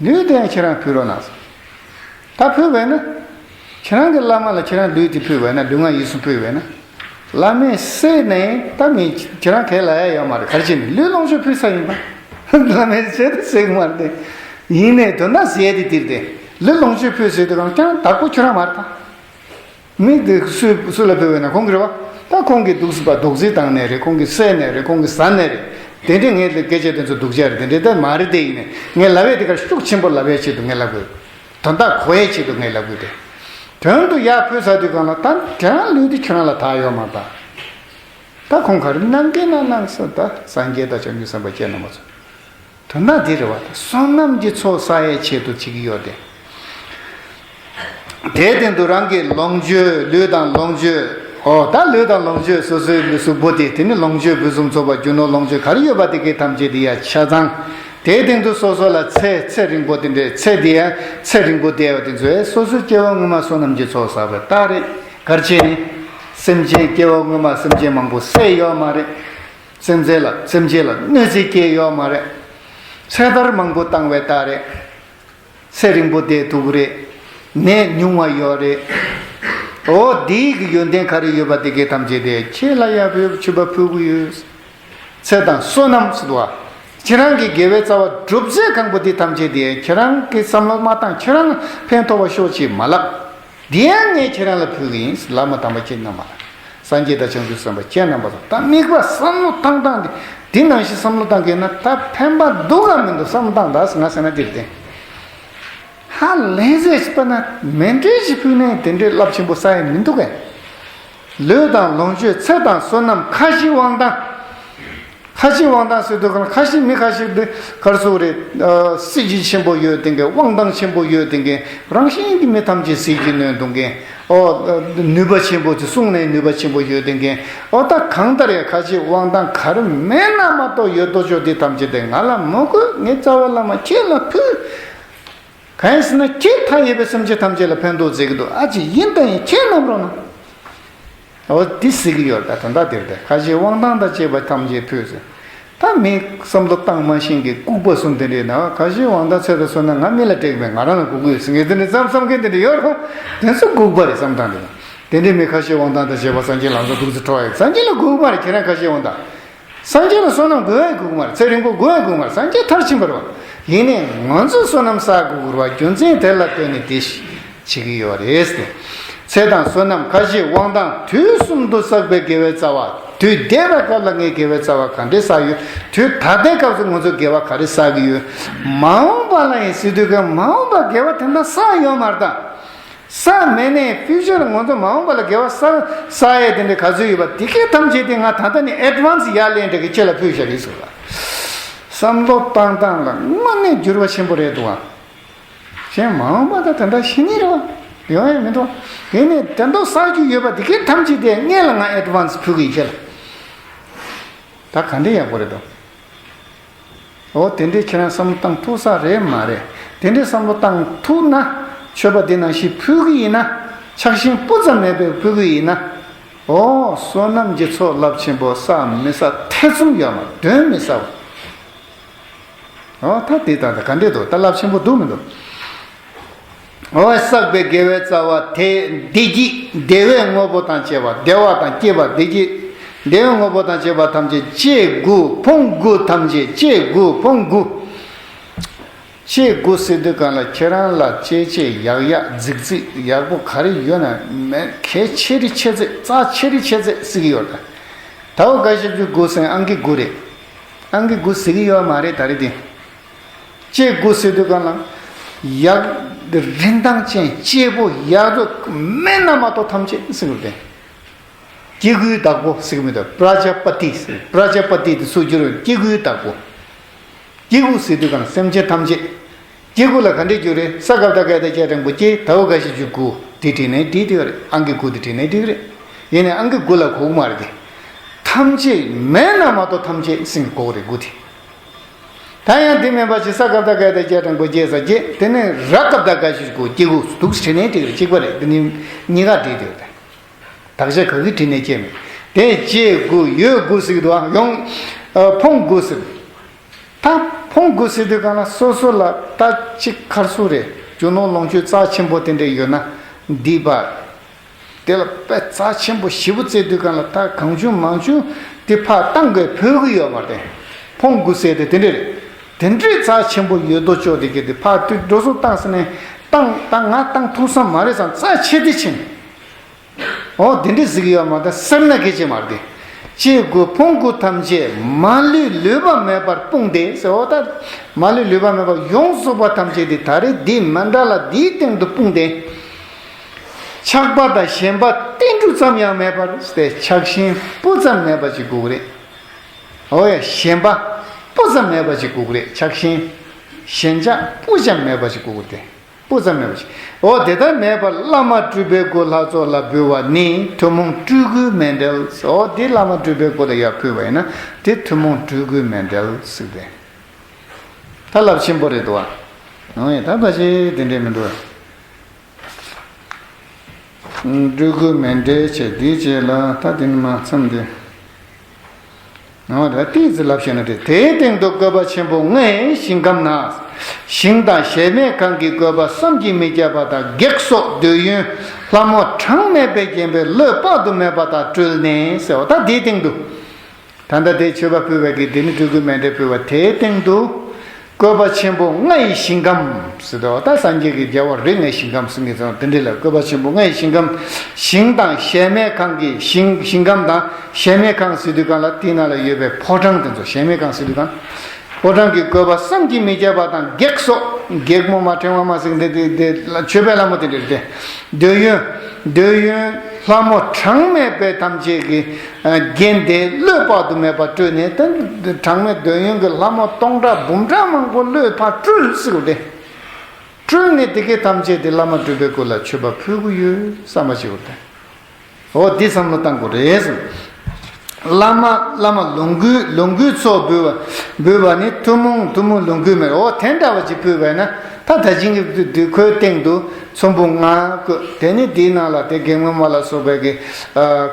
ལུས་དེ་ཡང་ཁྱེད་རང་ཕུལ་རོགས་གནང་། ད་ཕུལ་བས་ན། ཁྱེད་རང་གི་བླ་མ་ལ་ཁྱེད་རང་ལུས་དེ་ཕུལ་བས་ན་ལུས་ངག་ཡིད་གསུམ་ཕུལ་བས་ན། བླ་མའི་སྲས་ནས་ད་མི་ཁྱེད་རང་གས་ལ་ཡ་ཡོད་མ་རེད། ག་རེ་བྱས་ནས་ལུས་ལོངས་སྤྱོད་ཕུལ་ས་ཡིན་པ། བླ་མའི་སྲས་དེ་ཟེར་གི་མ་རེད་དེ། ཡིན་ནའི་དོན་དག་ཟེར་ཡ་དེ་དེར་དེ་ལུས་ལོངས་སྤྱོད་ཕུལ་ཟེར་དུས་གང་ཀྱང་བདག་པོ་ཁྱོད་རང་མ་རེད་ད། མི་དེ་སུ་སུ་ལ་ཕུལ་བས་ན་ཁོང་གི་རེད་བ། ད་ཁོང་གིས་འདུག་སེ་བ་རྡོག་རྫིས་བཏང་ནའི་རེད། ཁོང་གིས་བསད་ནའི་རེད། ཁོང་གིས་ཟ་ནའི་རེད། དེ་འདྲས་ངས་ལ་སྐད་ཆ་དེ་ཚོ་སྡུག་ཅག་རེད། དེ་འདྲས་ད་མ་རེད་དེ་ཡིན་ནའི་ངས་ལབ་ཡས་དེ་གར་ཤུགས་ཆེན་པོ་ལབ་ཡས་ཆེད་དུ་ངས་ལབ་དགོས། དོན་དག་གོ་ཡས་ཆེད་དུ་ངས་ལབ་དགོས་ཏེ། དོན་དུ་ཡར་ཕུལ་ཚར་དུས་གང་ལ་ད་དེ་རང་ལུས་དེ་ཁྱོད་རང་ལ་ད་ཡོད་མ་ད། ད་ཁོང་ག་རེ་གནང་གི་ན་གནང་ས་ད་སངས་རྒྱས་དང་བྱང་ཆུབ་སེམས་དཔའ་ཁྱེད་རྣམ་པ་ཚོ། དོན་དག་འདི་རེད་བ། བསོད་ནམས་ཀྱི་ཚོགས་བསགས་ཡས་ཆེད་དུ་བྱེད་ཀྱི་ཡོད་དེ། དེའི་སྟེང་དུ་རང་གི་ལོངས་སྤྱོད་ལུས་དང་ལོངས་སྤྱོད། ཨོ་ད་ལུས་དང་ལོངས་སྤྱོད་སོ་སོའི་ལུས་གཟུགས་པོ་དེ་དེ་ནི་ལོངས་སྤྱོད་ཕུན་སུམ་ཚོགས་པ་རྒྱུ་ནོར་ལོངས་སྤྱོད་ག་རེ་ཡོད་པ་དེ་གའི་ཐམས་ཅད་དེ་ཡ་ཆ་ཚང་། དེའི་སྟེང་དུ་སོ་སོ་ལ་ཚེ་ཚེ་རིང་པོ་དེ་འདྲའི་ཚེ་དེ་ཡ་ཚེ་རིང་པོ་བསྡད་པ་དེ་ཚོས་སོ་སོའི་སྐྱེ་བ་སྔོན་མ་བསོད་ནམས་ཀྱི་ཚོགས་བསགས་པའི་རྟགས་རེད། ག་རེ་བྱས་ནས། སེམས་ཅན་སྐྱེ་བ་སྔོན་མ་སེམས་ཅན་མང་པོ་བསད་ཡོད་མ་རེད། སེམས་ཅན་ལ་སེམས་ཅན་ལ་གནོད་འཚེ་སྐྱེལ་ཡོད་མ་རེད། ཚེ་ཐར་མང་པོ་བཏང་བའི་རྟགས་རེད། ཚེ་རིང་པོ་བསྡད་ཐུབ་ཀྱི་རེད། ནད་ཉུང་བ་ཡོད་རེད། འོ་འདིའི་གི་ཡོན་ཏན་ག་རེ་ཡོད་པ་དེ་གའི་ཐམས་ཅད་དེ་ཁྱེད་ལ་ཡར་ཕུལ་མཆོད་པ་ཕུལ་གི་ཡོད། ཚེ་དང་བསོད་ནམས་ཟེར་བ། ཁྱེད་རང་གི་དགེ་བའི་རྩ་བ་སྒྲུབ་ཚད་གང་པོ་དེ་ཐམས་ཅད་དེ་ཁྱེད་རང་གི་བསམ་བློ་མ་བཏང་ཁྱེད་རང་ཕན་ཐོགས་པ་ཤོག་ཅིག་མ་ལབ། འདི་ཡང་ངས་ཁྱེད་རང་ལ་ཕུལ་གི་ཡིན། བླ་མ་དམ་པ་ཁྱེད་རྣམ་པ་ལ། སངས་རྒྱས་དང་བྱང་ཆུབ་སེམས་དཔའ་ཁྱེད་རྣམ་པ་ཚོ་ད་དམིགས་པ་བསམ་བློ་བཏང་སྟངས་འདི་འདི་ནང་བཞིན་བསམ་བློ་བཏང་གི་ན་ད་ཕན་པ་འདུག་ག་མི་འདུག་བསམ་བློ་བཏང་ད་ང་ཟེར་ན་འདིར་བསྟན། ཧ་ལས་ཟེར་ཞིག་པ་ན་མེ་འདྲེ་ཞིག་ཕུལ་ནས་དེ་འདྲའི་རླབས་ཆེན་པོ་ས་ཡ་མི་འདུག་གས། ལུས་དང་ལོངས་སྤྱོད་ཚེ་དང་བསོད་ནམས་ཁ་ཞིག་དབང་ཐང་། ཁ་ཞིག་དབང་ཐང་ཟེར་དུས་གང་ཁ་ཞིག་མི་ཁ་ཞིག་འདི་གར་སོགས་རེད། སྲིད་ཇུས་ཆེན་པོ་ཡོད་དེ་གའི་དབང་ཐང་ཆེན་པོ་ཡོད་དེ་གའི་རང་བཞིན་གྱི་མི་ཐམས་ཅད་ཟིལ་གྱིས་གནོན་གཏོང་མཁན། ཨོ་ནུས་པ་ཆེན་པོ་ཅིག་གསུང་ནས་ནུས་པ་ཆེན་པོ་ཡོད་དེ་གའི་ཨོ་ད་གང་ལྟར་ཡང་ཁ་ཞིག་དབང་ཐང་ག་རེ་མེད་ན་མ་གཏོགས་ཡོད་དོ་ཅོག་འདི་ཐམས་ཅད་དེ་ང་ལ་མི་དགོས། ངའི་རྩ་བའི་བླ་མ་ཁྱེད་ལ་ཕུལ། གང་ཡིན་ཟེར་ན་ཁྱེད་མཐའ་ཡས་པའི་སེམས་ཅན་ཐམས་ཅད་ལ་ཕན་ཐོགས་མཛད་ཀྱི་འདུག་ཨ་ཅེ་ཡིན་དང་ཡིན་ཁྱེད་རྣམ་རོགས་གནང་། འོ་འདི་ཟེར་གྱི་ཡོད་ད། དོན་དག་དེར་དེ་ཁ་ཞེ་དབང་ཐང་དང་བཅས་པ་ཐམས་ཅད་ཕུལ་ཟེར། ད་མི་བསམ་བློ་བཏང་མ་ཤེས་ཀྱི་ལྐུགས་པ་གསུམ་དེ་འདྲས་ན་ཁ་ཞེ་དབང་ཐང་ཚད་དུ་སོང་ན་ང་མི་ལ་སྤྲད་ཀྱི་མེད། ང་རང་ལ་དགོས་ཀྱི་ཡོད་ཟེར་ངས་དེ་འདྲས་བསམ་བསམ་མཁན་དེ་འདྲས་ཡོད་རོ། དེ་ཚོ་ལྐུགས་པ་རེད་བསམ་སྟངས་དེ། དེ་འདྲའི་མི་ཁ་ཤས་དབང་ཐང་དང་བཅས་པ་སངས་རྒྱས་ལ་ཚོགས་འདུག་ཚེ་འཕྲོ་བ་ཡོད། སངས་རྒྱས་ལ་དགོས་ཀྱི་མ་རེད། ཁྱེད་རང་ཁ་ཤས་དབང་ཐང་། སངས་རྒྱས་ལ་བསོད་ནམས་དགོས་ཡ་དགོས་ཀྱི་མ་རེད། ཚེ་རིང་པོ་དགོས་ཡ་དགོས་ཀྱི་མ་རེད། སངས་རྒྱས་མཐར་ཕྱིན་པ་རེད་བ། ཡིན་ནའི་ང་ཚོས་བསོད་ནམས་བསགས་དགོས་ཀྱི་རེད་བ། རྒྱུ་མཚན་དེ་ལ་ལྟོས་ནས་དེ་བྱེད་ཀྱི་ཡོད་རེད་ཟེར། ཚེ་དང་བསོད་ནམས་ཁ་ཞེ་དབང་ཐང་དུས་གསུམ་དུ་བསགས་པའི་དགེ་བའི་རྩ་བ། དུས་འདས་པའི་སྐབས་ལ་ངས་དགེ་བའི་རྩ་བ་ག་འདྲས་བསགས་ཡོད། དུས་ད་ལྟའི་སྐབས་སུ་ང་ཚོས་དགེ་བ་ག་རེ་བསགས་ཀྱི་ཡོད། མ་འོངས་པ་ལ་ཡང་ཟེར་དུས་ཀྱང་མ་འོངས་པ་དགེ་བ་དེ་འདྲ་བསགས་ཡོད་མ་རེད་ད། བསགས་མེད་ནས་ཕིའུ་ཅར་ང་ཚོ་མ་འོངས་པ་ལ་དགེ་བ་བསགས་བསགས་ཡས་དེ་འདྲ་ག་ཚོད་ཡོད་པ་དེ་གའི་ཐམས་ཅད་དེ་ང་ད་ལྟ་ནས་ཨེ་ཌི་ཝན་སི་ཡར་ལེན་འདྲ་གི་ཁྱེད་ལ་ཕུལ་བཞག་གི་ཟེར་བ། བསམ་བློ་བཏང་སྟངས་ལ་དངོས་གནས་འགྱུར་བ་ཆེན་པོ་རེད་འདུག་ཨ། གཞན་མ་འོངས་པ་ད་དེ་འདྲ་ཤི་ནི་རེད་བ། ཡོང་ཡས་མི་འདུག་དེ་ནས་དེ་འདྲ་བསགས་རྒྱུ་ཡོད་པ་དེ་གའི་ཐམས་ཅད་དེ་སྔོན་ལ་ང་ཨེ་ཌི་ཝན་སི་ཕུལ་གི་ཡིན་ཁྱེད་ལ། ད་ག་འདྲ་ཡག་པོ་རེད་འདུག་འོ་དེ་འདྲའི་ཁྱེད་རང་བསམ་བློ་བཏང་ཐུབ་ས་རེད་མ་རེད། དེ་འདྲའི་བསམ་བློ་བཏང་ཐུབ་ན། མཆོད་པ་འདི་ནང་བཞིན་ཕུལ་གི་ཡིན་ན། ཆགས་ཞེན་སྤུ་ཙམ་མེད་པའི་ཕུལ་གི་ཡིན་ན། འོ་བསོད་ནམས་ཀྱི་ཚོགས་རླབས་ཆེན་པོ་བསགས་མི་བསགས་ཐེ་ཚོམ་ཡོད་མ་རེད། གདོན་མི་ཟ་བ། འོ་ད་དེ་ད་ད་ག་འདྲས་འདུག་ད་རླབས་ཆེན་པོ་འདུག་མི་འདུག་འོ་བསགས་པའི་དགེ་བའི་རྩ་བ་དེ་བདེ་སྐྱིད་བདེ་བའི་དངོས་པོ་དང་བཅས་པ། བདེ་བ་དང་སྐྱིད་པ་བདེ་སྐྱིད་བདེ་བའི་དངོས་པོ་དང་བཅས་པ་ཐམས་ཅད་སྐྱེ་དགུ་ཕུང་དགུ་ཐམས་ཅད་སྐྱེ་དགུ་ཕུང་དགུ། སྐྱེ་དགུ་ཟེར་དུས་གང་ལ་ཁྱེད་རང་ལ་སྐྱེ་སྐྱེ་ཡག་ཡག་རྫིག་རྫིག་ཡག་པོ་ག་རེ་ཡོད་ན་མེད་གལ་ཆེ་རི་ཆེ་ཚད་རྩ་ཆེ་རི་ཆེ་ཚད་ཟེར་གི་ཡོད་ད། དའོ་ག་ཤ་ཅུ་དགུ་ཟེར་ཨང་ཀི་དགུ་རེད། ཨང་ཀི་དགུ་ཟེར་གི་ཡོད་མ་རེད་ད་རེད་དེ། སྐྱེ་དགུ་ཟེར་དུས་གང་ལ། ཡག་རིན་ཐང་ཅན་སྐྱེས་པོ་ཡག་རུ་མེད་ན་མ་གཏོགས་ཐམས་ཅད་ཟེར་དགོས་ཏེ། སྐྱེ་དགུའི་བདག་པོ་ཟེར་གི་མི་འདུག་པྲ་ཛཱ་པ་ཏི་ཟེར། པྲ་ཛཱ་པ་ཏི་དེ་ཚུར་བསྒྱུར་བས་སྐྱེ་དགུའི་བདག་པོ། སྐྱེ་དགུ་ཟེར་དུས་གང་ལ་སེམས་ཅན་ཐམས་ཅད། སྐྱེ་དགུ་ལ་ག་འདྲས་བསྒྱུར་རེད། ས་ཀ་བཏགས་སྒ་ཡ་བཏགས་སྐྱ་འགྲེང་བུ་སྐྱེ། དའོ་ག་ཤ་ཅུ་དགུ་དེ་བྲིས་ནས་བྲིས་དེ་ཡོད་རེད། ཨང་ཀི་དགུ་དེ་བྲིས་ནས་བྲིས་རེད། ཡིན་ནའི་ཨང་ཀི་དགུ་ལ་གོ་གི་མ་རེད་དེ། ཐམས་ཅད་མེད་ན་མ་གཏོགས་ཐམས་ཅད་ཟེར་གི་གོ་གི་རེད་དགུ་དེ། ད་ཡང་དེ་མིན་པ་ཅིག་ས་ཀ་བཏགས་སྒ་ཡ་བཏགས་སྐྱ་འགྲེང་བུ་སྐྱེ་ས་སྐྱེ། དེ་ནས་ར་ཀ་བཏགས་རྒ་ཤ་ཅུ་རྒོ་སྐྱེ་དགུ་འདུག་སེ་བྲིས་ནས་བྲིས་རེད། གཅིག་པ་རེད། དེ་ནི་གཉིས་ཀ་བྲིས་དེ་རེད། དག་ཆ་ག་གི་བྲིས་ནས་སྐྱེ་མེད། དེ་སྐྱེ་དགུ་ཡོད་དགུ་ཟེར་གི་འདུག་ཨ། ཡོང་ཕུང་དགུ་ཟེར། ད་ཕུང་དགུ་ཟེར་དུས་གང་ལ་སོ་སོ་ལ་ད་གཅིག་ཁར་སུ་རེད། རྒྱུ་ནོར་ལོངས་སྤྱོད་རྩ་ཆེན་པོ་དེ་འདྲ་ཡོད་ན་འདི་པ། དེ་ལ་དཔེ་རྩ་ཆེན་པོ་ཞེ་པོ་བརྩི་དུས་གང་ལ་ད་གང་བྱུང་མང་བྱུང་དེ་ཕར་བཏང་དགོས་ཕོད་ཀྱི་ཡོད་མ་རེད། ཕུང་དགུ་ཟེར་དེ་དེ་འདྲ་རེད། དེ་འདྲའི་རྩ་ཆེན་པོ་ཡོད་དོ་ཅོག་དེ་གི་དེ་ཕར་དུས་འགྲོ་སོང་བཏང་ཟེར་ནས་བཏང་ད་ང་བཏང་ཐུབ་ས་མ་རེད་བསམ་རྩ་ཆེ་དེ་ཕྱིན། འོ་དེ་འདྲ་ཟེར་གི་ཡོད་མ་རེད། སེར་སྣ་སྐད་ཅིག་མ་རེད་དེ། སྐྱེ་དགུ་ཕུང་དགུ་ཐམས་ཅད་མ་ལུས་ལུས་པ་མེད་པར་སྤུངས་ཏེ་ཟེར། འོ་ད་མ་ལུས་ལུས་པ་མེད་པར་ཡོངས་སུ་རྫོགས་པ་ཐམས་ཅད་དེ་ད་རེས་འདི་མཎྜལ་འདིའི་སྟེང་དུ་སྤུངས་ཏེ། ཆགས་པ་དང་ཞེན་པ་ཏིལ་འབྲུ་ཙམ་ཡང་མེད་པར་ཟེར། ཆགས་ཞེན་སྤུ་ཙམ་མེད་པ་ཅིག་དགོས་ཀྱི་རེད། འོ་ཡ་ཞེན་པ་སྤུ་ཙམ་མེད་པ་ཅིག་དགོས་ཀྱི་རེད། ཆགས་ཞེན་ཞེན་ཆགས་སྤུ་ཙམ་མེད་པ་ཅིག་དགོས་ཀྱི་རེད། སྤུ་ཙམ་མེད་པ་ཞིག་འོ་དེ་ལྟར་མེད་པར་བླ་མ་སྤྲུལ་པའི་སྐུ་ལྷ་ཚོགས་ལ་འབུལ་བ་ནི་ཐུན་མོང་སྤྲུལ་སྐུའི་མཎྜལ། འོ་དེ་བླ་མ་སྤྲུལ་པའི་སྐུ་ལ་ཡར་ཕུལ་བ་ཡིན་ན་དེ་ཐུན་མོང་སྤྲུལ་སྐུའི་མཎྜལ་ཟེར་ཏེ། ད་རླབས་ཆེན་པོ་རེད་འདུག་བ། འོ་ཡ་ད་ཕལ་ཆེར་དེ་འདྲས་མི་འདུག་བ། སྤྲུལ་སྐུའི་མཎྜལ་བྱས་དེའི་རྗེས་ལ་ད་དེ་ནི་མ་མཚམས་དེ། འོ་ད་ཏིས་ལབ་བྱས་ན་དེ་དེའི་སྟེང་དུ་བཀོད་པ་ཆེན་པོ་ལྔའི་ཞིང་ཁམས་ན། ཞིང་དང་གཞལ་མེད་ཁང་གི་བཀོད་པ་བསམ་གྱིས་མི་ཁྱབ་པ་དང་བགེགས་སོགས་འདོད་ཡོན་ལྷ་མོ་གྲངས་མེད་པས་བརྒྱན་པའི་བློས་དཔག་ཏུ་མེད་པ་དང་སྤྲུལ་ནས་ཟེར་བ་ད་དེའི་སྟེང་དུ། ད་ལྟ་དེ་མཆོད་པ་ཕུལ་བའི་གི་དེ་ནི་སྤྲུལ་སྐུའི་མཎྜལ་ཕུལ་བ་དེའི་སྟེང་དུ། བཀོད་པ་ཆེན་པོ་ལྔ་ཡི་ཞིང་ཁམས་ཟེར་དོ། ད་སངས་རྒྱས་ཀྱི་རྒྱལ་བ་རིགས་ལྔའི་ཞིང་ཁམས་ཟེར་ངེས་ཙང་དེ་འདྲ་ལ་བཀོད་པ་ཆེན་པོ་ལྔ་ཡི་ཞིང་ཁམས། ཞིང་དང་གཞལ་མེད་ཁང་གི་ཞིང་ཞིང་ཁམས་དང་གཞལ་མེད་ཁང་ཟེར་དུས་གང་ལ་དེའི་ནང་ལ་ཡོད་པའི་ཕོ་བྲང་དེ་ཚོ་གཞལ་མེད་ཁང་ཟེར་དུས་གང་། ཕོ་བྲང་གི་བཀོད་པ་བསམ་གྱིས་མི་ཁྱབ་པ་དང་བགེགས་སོགས་བགེགས་མོ་མ་ཕྲེང་བ་མ་ཟེར་དེ་དེ་དེ་མཆོད་པའི་ལྷ་མོ་དེ་འདྲ་རེད་དེ། འདོད་ཡོན། འདོད་ཡོན་ལྷ་མོ་གྲངས་མེད་པའི་ཐམས་ཅད་ཀྱི་བརྒྱན་ཏེ་བློས་དཔག་ཏུ་མེད་པ་སྤྲུལ་ནས་ད་གྲངས་མེད་འདོད་ཡོན་གྱི་ལྷ་མོ་སྟོང་ཕྲག་འབུམ་ཕྲག་མང་པོ་བློས་ཕར་སྤྲུལ་ཟེར་བ་དེ། སྤྲུལ་ནས་དེ་གའི་ཐམས་ཅད་དེ་བླ་མ་སྤྲུལ་པའི་སྐུ་ལ་མཆོད་པ་ཕུལ་གྱི་ཡོད་བསམ་པ་ཞིག་བར་དུ། འོ་འདི་བསམ་བློ་བཏང་དགོས་རེད་ཟེར། བླ་མ་བླ་མ་ལོངས་སྐུའི་ལོངས་སྐུའི་ཚོགས་འབུལ་བ་འབུལ་བ་ནི་ཐུན་མོང་ཐུན་མོང་ལོངས་སྐུའི་མེར། འོ་དེ་འདྲ་བ་ཅིག་ཕུལ་བས་ན་ད་ད་ཅིང་གི་དུས་ཁོའི་སྟེང་དུ་ཚོམ་བུ་ལྔ་བཀོད། དེ་ནི་དེའི་ནང་ལ་དེ་དགེ་སློང་མ་ལ་སོགས་པའི་གི་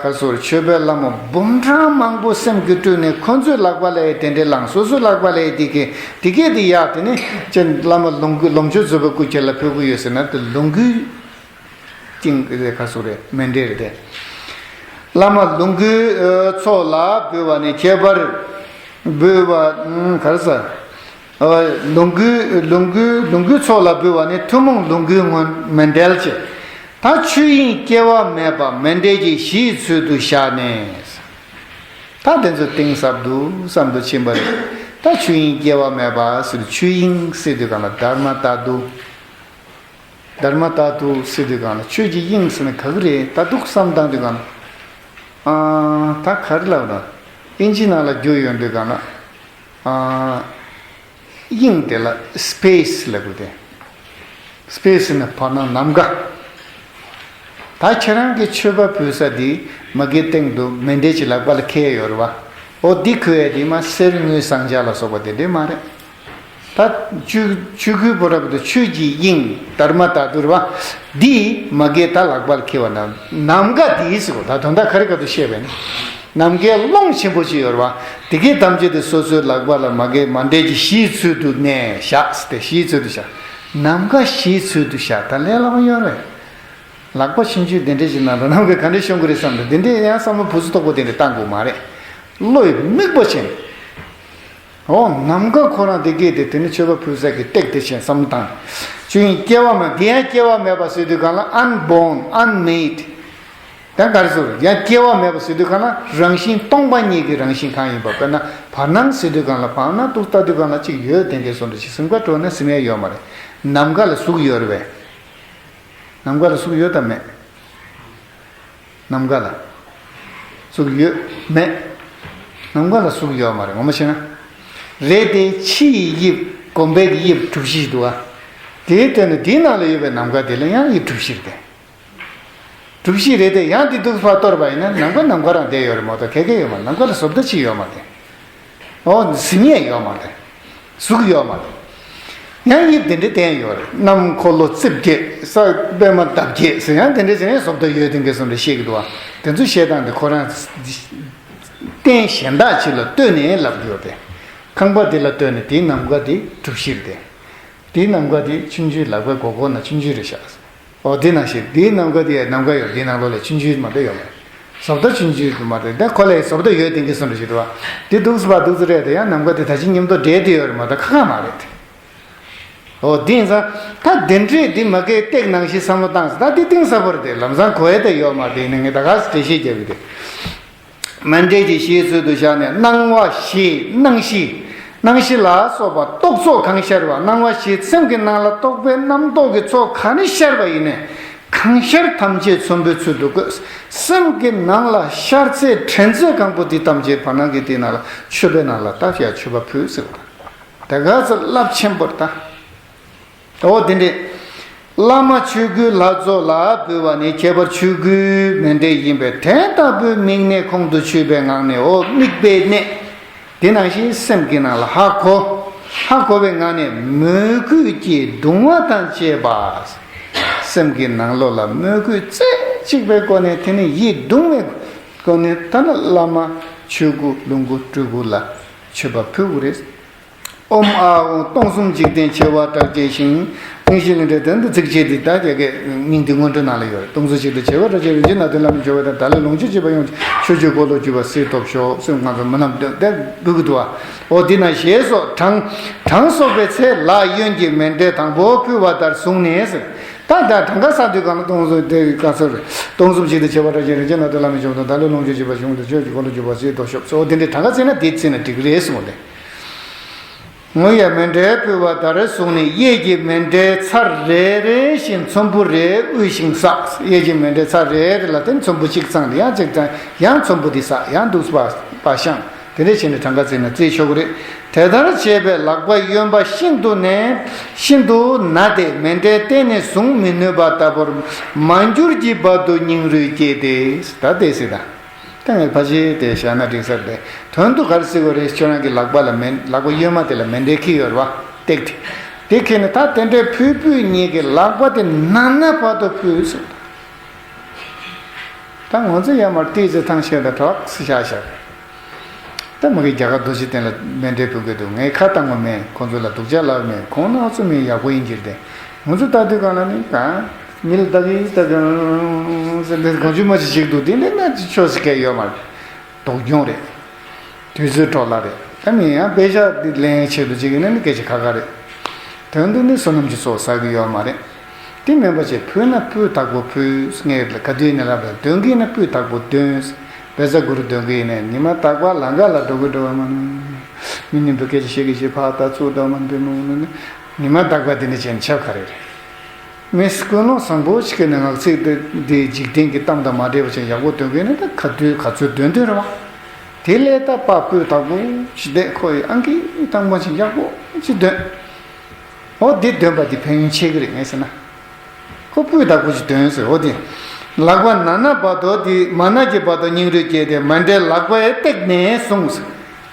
ཁ་སོར་མཆོད་པའི་ལྷ་མོ་འབུམ་ཕྲག་མང་པོ་སེམས་ཀྱིས་སྤྲུལ་ནས་ཁོ་ཚོའི་ལག་པ་ལ་ཡ་དེ་འདྲའི་བླངས། སོ་སོའི་ལག་པ་ལ་ཡ་དེ་གི་དེ་གས་དེ་ཡག་དེ་ནི་ཅན་བླ་མ་ལོངས་སྐུ་ལོངས་སྤྱོད་རྫོགས་པའི་སྐུ་ཁྱེད་ལ་ཕུལ་གི་ཡོད་ཟེར་ན་དེ་ལོངས་སྐུའི། ཅིང་ག་སུ་རེད། མཎྜལ་རེད་དེ། བླ་མ་ལོངས་སྐུའི་ཚོགས་ལ་འབུལ་བ་ནི། ཁྱད་པར་འབུལ་བ་ག་རེ་ཟེར། ལོངས་སྐུའི་ལོངས་སྐུའི་ལོངས་སྐུའི་ཚོགས་ལ་འབུལ་བ་ནི། ཐུན་མོང་ལོངས་སྐུའི་ངོར་མཎྜལ་ཅེས། ད་ཆོས་དབྱིངས་སྐྱེ་བ་མེད་པ་མཎྜལ་གྱི་གཞིའི་ཚུལ་དུ་བཞག་ནས། ད་དེ་ཚོ་གཏིང་ཟབ་ཏུ་བསམ་དུ་ཕྱིན་པ་རེད། ད་ཆོས་དབྱིངས་སྐྱེ་བ་མེད་པ་ཟེར། ཆོས་དབྱིངས་ཟེར་དུས་གང་ལ་དྷརྨ་ཏཱ་ཏུ། དྷརྨ་ཏཱ་ཏུ་ཟེར་དུས་གང་ལ་ཆོས་ཀྱི་དབྱིངས་ཟེར་ན་ག་གི་རེད། ད་འདུག་བསམ་བཏང་དུས་གང་ལ། ཨ། ད་ག་རེ་ལབ་ན། ཨིན་ཇི་ནང་ལ་བསྒྱུར་ཡོང་དུས་གང་ལ། ཨ། དབྱིངས་དེ་ལ་སི་པེ་སི་ལབ་དགོས་ཏེ། སི་པེ་སི་ནི་བར་སྣང་ནམ་མཁའ། ད་ཁྱེད་རང་གི་མཆོད་པ་ཕུལ་ས་དེ་མ་གི་སྟེང་དུ་མཎྜལ་གྱི་ལག་པ་ལ་འཁྱེར་ཡོད་རེད་བ། འོ་འདི་འཁོར་ཡ་དེ་མ་གསེར་དངུལ་ཟངས་ལྕགས་ལ་སོགས་པ་དེ་འདྲས་མ་རེད། ད་ཆོས་ཆོས་སྐུའི་བུ་རབ་ཏུ་ཆོས་ཀྱི་དབྱིངས་དྷརྨ་ཏཱ་ཏུ་རེད་བ། འདི་མ་གི་ད་ལག་པ་ལ་འཁྱེར་བ་ན་ནམ་མཁའ་དེ་ཟེར་གོ། ད་དོན་དག་ག་རེ་ག་དུ་བཤད་པས་ན། ནམ་མཁའི་ཀློང་ཆེན་པོ་ཅིག་ཡོད་རེད་བ། དེ་གའི་ཐམས་ཅད་དེ་སོ་སོའི་ལག་པ་ལ་མ་གི་མཎྜལ་གྱི་གཞིའི་ཚུལ་དུ་གནས་བཞག་ཟེར་ཏེ། གཞིའི་ཚུལ་དུ་བཞག་ནམ་མཁའ་གཞིའི་ཚུལ་དུ་བཞག་ད་ལས་སླ་པོ་ཡོད་རེད། ལག་པ་ཆུང་ཆུང་དེ་འདྲས་ཞིག་ནང་དུ་ནམ་མཁའ་ག་འདྲས་ཤོང་གི་རེད་བསམ་ནས། དེ་འདྲས་ཡང་བསམ་བློ་བུ་ཚོ་དོག་པོ་དེ་འདྲས་བཏང་དགོས་མ་རེད། བློ་ཡི་མིག་པོ་ཆེན། འོ་ནམ་མཁའ་ཁོ་རང་དེ་སྐད་དེ། དེ་ནི་མཆོད་པ་ཕུལ་ས་གི་སྟེགས་དེ་ཆེན་བསམ་བློ་བཏང་། ཆོས་དབྱིངས་སྐྱེ་བ་མེད། དེ་ཡང་སྐྱེ་བ་མེད་པ་ཟེར་དུས་གང་ལ་unborn, unmade། ད་ག་རེ་ཟེར། ཡང་སྐྱེ་བ་མེད་པ་ཟེར་དུས་གང་ལ་རང་བཞིན་སྟོང་པ་ཉིད་ཀྱི་རང་བཞིན་གང་ཡིན་པ། དཔེར་ན་བར་སྣང་ཟེར་དུས་གང་ལ་བར་སྣང་དུ་ལྟ་དུས་གང་ལ་གཅིག་ཡོད་དེ་འདྲས་བཟོ་འདྲ་ཞིག་གཟིམ་ཁ་འགྲོ་ན་གཟིམ་ཡ་ཡོད་མ་རེད། ནམ་མཁའ་ལ་གཟུགས་ཡོད་རེད་པས། ནམ་མཁའ་ལ་གཟུགས་ཡོད་དམ་མེད། ནམ་མཁའ་ལ་གཟུགས་ཡོད་མེད། ནམ་མཁའ་ལ་གཟུགས་ཡོད་མ་རེད། ངོ་མ་བྱས་ན། རེད་དེ། ཕྱི་ཡི་དབྱིབས་གོམ་པའི་དབྱིབས་གྲུ་བཞི་འདུག་ཨ། དེའི་སྟེང་ནས་དེའི་ནང་ལ་ཡོད་པའི་ནམ་མཁའ་དེ་ལ་ཡང་དབྱིབས་གྲུ་བཞི་རེད། གྲུ་བཞི་རེད་དེ། ཡང་དེ་འདུག་ཕར་གཏོར་བ་ཡིན་ན་ནམ་མཁའ་ནམ་མཁའ་རང་བསྡད་ཡོད་རེད་མ་གཏོགས་ག་གེ་ཡོད་མ་རེད། ནམ་མཁའ་ལ་བཟོ་ལྟ་ཅིག་ཡོད་མ་རེད། འོ་གཟིམ་ཡས་ཡོད་མ་རེད། གཟུགས་ཡོད་མ་རེད། ཡང་དབྱིབས་དེ་འདྲའི་བསྟན་ཡོད་རེད། གནམ་འཁོར་ལོ་རྩིབས་བརྒྱད། ས་པད་མ་འདབ་བརྒྱད་ཟེར། ཡང་དེ་འདྲའི་ཟེར་ནས་བཟོ་ལྟ་ཡོད་དེ་འདྲས་བཟོ་འདྲ་བཤད་ཀྱི་འདུག་བ། དེ་ཚོ་བཤད་སྟངས་དེ་ཁོ་རང་རྟེན་གཞན་དག་ཅིག་ལ་ལྟོས་ནས་ལབ་ཀྱི་ཡོད་པས། ཁང་པ་དེ་ལ་ལྟོས་ནས་དེའི་ནམ་མཁའ་དེ་གྲུ་བཞི་རེད་དེ། དེའི་ནམ་མཁའ་དེ་ཆུང་ཆུང་ལག་པའི་མགོ་སྐོར་ན་ཆུང་ཆུང་རེད་ཤག་འོ་དེ་ནང་བཞིན་དེའི་ནམ་མཁའ་དེ་ནམ་མཁའ་ཡོད། དེའི་ནང་ལོགས་ལ་ཆུང་ཆུང་མ་གཏོགས་ཡོད་མ་རེད། བཟོ་ལྟ་ཆུང་ཆུང་དུ་མ་རེད། དེ་ཁོ་ལ་བཟོ་ལྟ་ཡོད་དེ་འདྲས་བཟོ་འདྲ་ཞིག་འདུག་བ། དེ་འདུག་སེ་ཕར་འདུག་སེ་རེད་དེ། ཡང་ནམ་མཁའ་དེ་ད་ཅི་མཉམ་དུ་འདྲེས་ཏེ་ཡོད་རེད་མ་གཏོགས་ཁ་ཁ་མ་རེད། འོ་དེ་ཡིན་ཙང་ད་དེ་འདྲས་དེ་མ་གིའི་སྟེགས་ནང་བཞིན་བསམ་བློ་བཏང་ཟེར། ད་དེ་གཏིང་ཟབ་པོ་རེད་དེ། ལམ་སང་གོ་ཡ་དེ་ཡོད་མ་རེད། ཡིན་ན་ངས་ད་ག་སེ་འགྲེལ་བཤད་རྒྱབ་ཀྱི་དེ། མཎྜལ་གྱི་གཞིའི་ཚུལ་དུ་བཞག་ནས། སྣང་བ་བཞི། སྣང་གཞི། སྣང་གཞི་ལ་སོགས་པ་རྟོག་ཚོགས་གང་ཤར་བ། སྣང་བ་བཞི། སེམས་ཀྱི་ནང་ལ་རྟོག་པའི་རྣམ་རྟོག་གི་ཚོགས་ག་རེ་ཤར་བ་ཡིན་ནའི་གང་ཤར་ཐམས་ཅད་ཚོམ་བུའི་ཚུལ་དུ་བཀོད། སེམས་ཀྱི་ནང་ལ་ཤར་ཚད་དྲན་ཚད་གང་པོ་དེ་ཐམས་ཅད་བར་སྣང་གི་དེ་ནང་ལ་མཆོད་པའི་ནང་ལ་ལྟ་ཡ་མཆོད་པ་ཕུལ་ཟེར་བ་དང་། དེ་ག་ཚོད་རླབས་ཆེན་པོར་ལྟ། འོ་དེ་འདྲས། བླ་མ་ཆོས་སྐུའི་ལྷ་ཚོགས་ལ་འབུལ་བ་ནི། ཁྱད་པར་ཆོས་སྐུའི་མཎྜལ་ཡིན་པས། དེ་ལྟ་བུའི་དམིགས་གནད་ཁོང་དུ་ཆུད་པའི་ངང་ནས། འོ་དམིགས་པའི་གནད་དེ་ནང་བཞིན་སེམས་ཀྱི་ནང་ལ་ཧ་གོ། ཧ་གོ་བའི་ངང་ནས་མོས་གུས་ཀྱིས་གདུང་བ་དང་བཅས་པ། སེམས་ཀྱི་ནང་ལོགས་ལ་མོས་གུས་རྩེ་གཅིག་པའི་སྒོ་ནས། དེ་ནི་ཡིད་གདུང་བའི་སྒོ་ནས། ད་ནི་བླ་མ་ཆོས་སྐུ་ལོངས་སྐུ་སྤྲུལ་སྐུ་ལ་མཆོད་པ་ཕུལ་དགོས་རེད། ཨོཾ་ཨཱཿཧཱུྃ་སྟོང་གསུམ་འཇིག་རྟེན་བྱེ་བ་ཕྲག་བརྒྱ་བཞིན། ཨིན་ཞི་ལིན་ཏེ་དོན་དུ་ཚིགས་བཅད་འདི་ད་རྒྱ་སྐད་སྙིང་ཐིག་སྔོན་འགྲོ་ནང་ལ་ཡོད་རེད། སྟོང་གསུམ་འཇིག་རྟེན་བྱེ་བ་ཕྲག་བརྒྱ་བཞིན། ནད་གདོན་ལྷ་མིན་འབྱུང་བ་དང་། བདག་ལུས་ལོངས་སྤྱོད་བྱེ་བ་རང་བཞིན་ཡོངས། ཆོས་སྤྱོད་འཁོར་ལོས་སྒྱུར་བ་སྲིད་ཐོབ་ཤོག་སེམས་ང་ཚོ་མི་རྣམས་འདོད་ལྡན་འབུལ་གྱི་འདུག་བ། འོ་འདི་ན་ཞེས་སོགས་གྲངས་གྲངས་གསོག་པའི་ཚེ་ལ་གཡོན་གྱི་མཎྜལ་དང་པོ་ཕུལ་བ་ལྟར་བཟུང་ནས་ཟེར། ད་ད་གྲངས་ཀ་བསགས་དུས་གང་ལ་སྟོང་གསུམ་དེ་ག་ཚོད་རེད། སྟོང་གསུམ་འཇིག་རྟེན་བྱེ་བ་ཕྲག་བརྒྱ་རིན་ཆེན་ནད་གདོན་ལྷ་མིན་འབྱུང་བ་དང་། བདག་ལུས་ལོངས་སྤྱོད་བྱེ་བ་རང་བཞིན་ཡོངས། ཆོས་སྤྱོད་འཁོར་ལོས་སྒྱུར་བ་སྲིད་ཐོབ་ཤོག་འོ་དེ་འདྲའི་གྲངས་ཀ་བརྩིས་ན་དེ་བརྩིས་ན་འགྲིག་གི་རེད་གསུངས་པ་རེད། ངུ་ཡ་མཎྜལ་ཕུལ་བ་ལྟར་བཟུང་ནས། གཡས་ཀྱི་མཎྜལ་ཚར་རེ་རེ་བཞིན་ཚོམ་བུ་རེ་དབུལ་ཞིང་བསགས། གཡས་ཀྱི་མཎྜལ་ཚར་རེ་རེ་ལ་བརྟེན་ཚོམ་བུ་གཅིག་བཙངས་ཏེ། ཡང་གཅིག་བཙངས། ཡང་ཚོམ་བུ་དེ་བསགས། ཡང་འདུག་པ་པ་བཤངས། དེ་འདྲ་བྱས་ནས་གྲངས་ཀ་བརྩིས་ན་བརྩི་ཆོག་གི་རེད། དེ་ལྟར་བྱས་པས་ལག་པ་གཡོན་པ་ཤིན་ཏུ་ནས་ཤིན་ཏུ་ན་སྟེ། མཎྜལ་གཏན་ནས་བཟུང་མི་ནུས་པ་ལྟ་བུར་མ་གྱུར་གྱི་བར་དུ་སྙིང་རུས་བསྐྱེད་དེ། ད་དེ་སྲིད་དང་། ད་ངས་ཕལ་ཆེར་དེ་བཞག་ན་འགྲིག་ས་རེད། དོན་དུ་ག་རེ་ཟེར་དགོས་རེད། ཁྱོད་རང་གི་ལག་པ་ལ་མཎ་ལག་པ་གཡོན་མ་དེ་ལ་མཎྜལ་འཁྱེར་ཡོད་རེད་བ། སྟེགས་དེ། དེ་འཁྱེར་ནས་ད་དེ་འདྲའི་ཕུལ་ཕུལ་ཉིད་ཀྱི་ལག་པ་དེ་ན་ན་བར་དུ་ཕུལ་ཟེར། ད་ང་ཚོ་ཡར་མར་ཏོག་ཙམ་ཐང་ཆད་ད་གྲོགས་སུ་བཞག་བཞག་རེད། ད་མ་གི་རྒྱ་གར་རྡོ་རྗེ་གདན་ལ་མཎྜལ་ཕུལ་གི་འདུག་ངས་ཁ་བཏང་བ་མེད། ཁོང་ཚོ་ལ་སྡུག་ཅག་ལབ་མེད། ཁོང་རྣམ་ཚོ་མི་ཡག་པོ་ཡིན་གྱི་རེད། ང་ཚོ་ལྟ་དུས་གང་ལ་ནི་གང་ མི་ལ་བདག་གིས་བདག་གང་ཟེར་ཏེ་གང་བྱུང་མ་ཅིག་ཅིག་འདུག་དེ་འདྲ་ན་ཆོས་ཟེར་མཁན་ཡོད་མ་རེད། སྡུག་གྱོང་རེད། དུས་ཚོད་འཕྲོ་བརླག་རེད། ད་མི་ཡང་དཔེ་ཆ་འདི་ལེན་ཡའི་ཆེད་དུ་ཅིག་ཡིན་ན་ནི་སྐད་ཆ་ཁ་ཁ་རེད། དོན་དུ་ནི་བསོད་ནམས་ཀྱི་ཚོགས་བསགས་ཀྱི་ཡོད་མ་རེད། དེ་མིན་པ་ཅིག་ཕུལ་ན་སྤུས་དག་པོ་ཕུལ་ངེས་ལ་ག་དུས་ནས་ལབ་པ་འདོན་གྱིན་ན་སྤུས་དག་པོ་འདོན། བཛྲ་གུ་རུ་འདོན་གྱིན་ནས་ཉི་མ་རྟག་པར་ལང་ཀ་ལ་འགྲོ་གི་འགྲོ་བ་མ་ནི། མི་ཉན་པའི་སྐད་ཆ་བཤད་ཀྱི་བྱེད་ཕར་ལྟ་ཚུར་ལྟ་མ་ནི་པའི་མི་ངོ་ནི་ཉི་མ་རྟག་པར་དེ་འདྲ་བྱས་ནས་ཆབ་ཁ་རེ་རེད། མི་ཀུན་སློང་བཟང་པོ་ཞིག་གིས་ནི་ངག་ཚིག་འདི་འདི་འཇིག་རྟེན་གྱི་གཏམ་དང་མ་འདྲེས་པ་ཅིག་ཡག་པོ་འདོན་མཁན་ནི་ད་ག་དུས་ག་ཚོད་འདོན་འདོན་རེད་བ། དེ་ལས་ད་པ་སྤུས་དག་པོ་ཞིག་བསྡད་ཁོ་ཡི་ཨང་ཀི་དང་པོ་ཞིག་ཡག་པོ་ཞིག་འདོན། འོ་འདི་འདོན་པ་འདི་ཕན་ཡོན་ཆེ་གི་རེད་ངས་ཟེར་ན། ཁོ་སྤུས་དག་པོ་ཞིག་འདོན་ཟེར་འོ་འདི། ལག་པ་ན་ན་བར་དོ་འདི་མ་ན་གྱི་བར་དོ་སྙིང་རུས་བསྐྱེད་དེ་མཎྜལ་ལག་པའི་སྟེགས་ནས་བཟུང་ཟེར།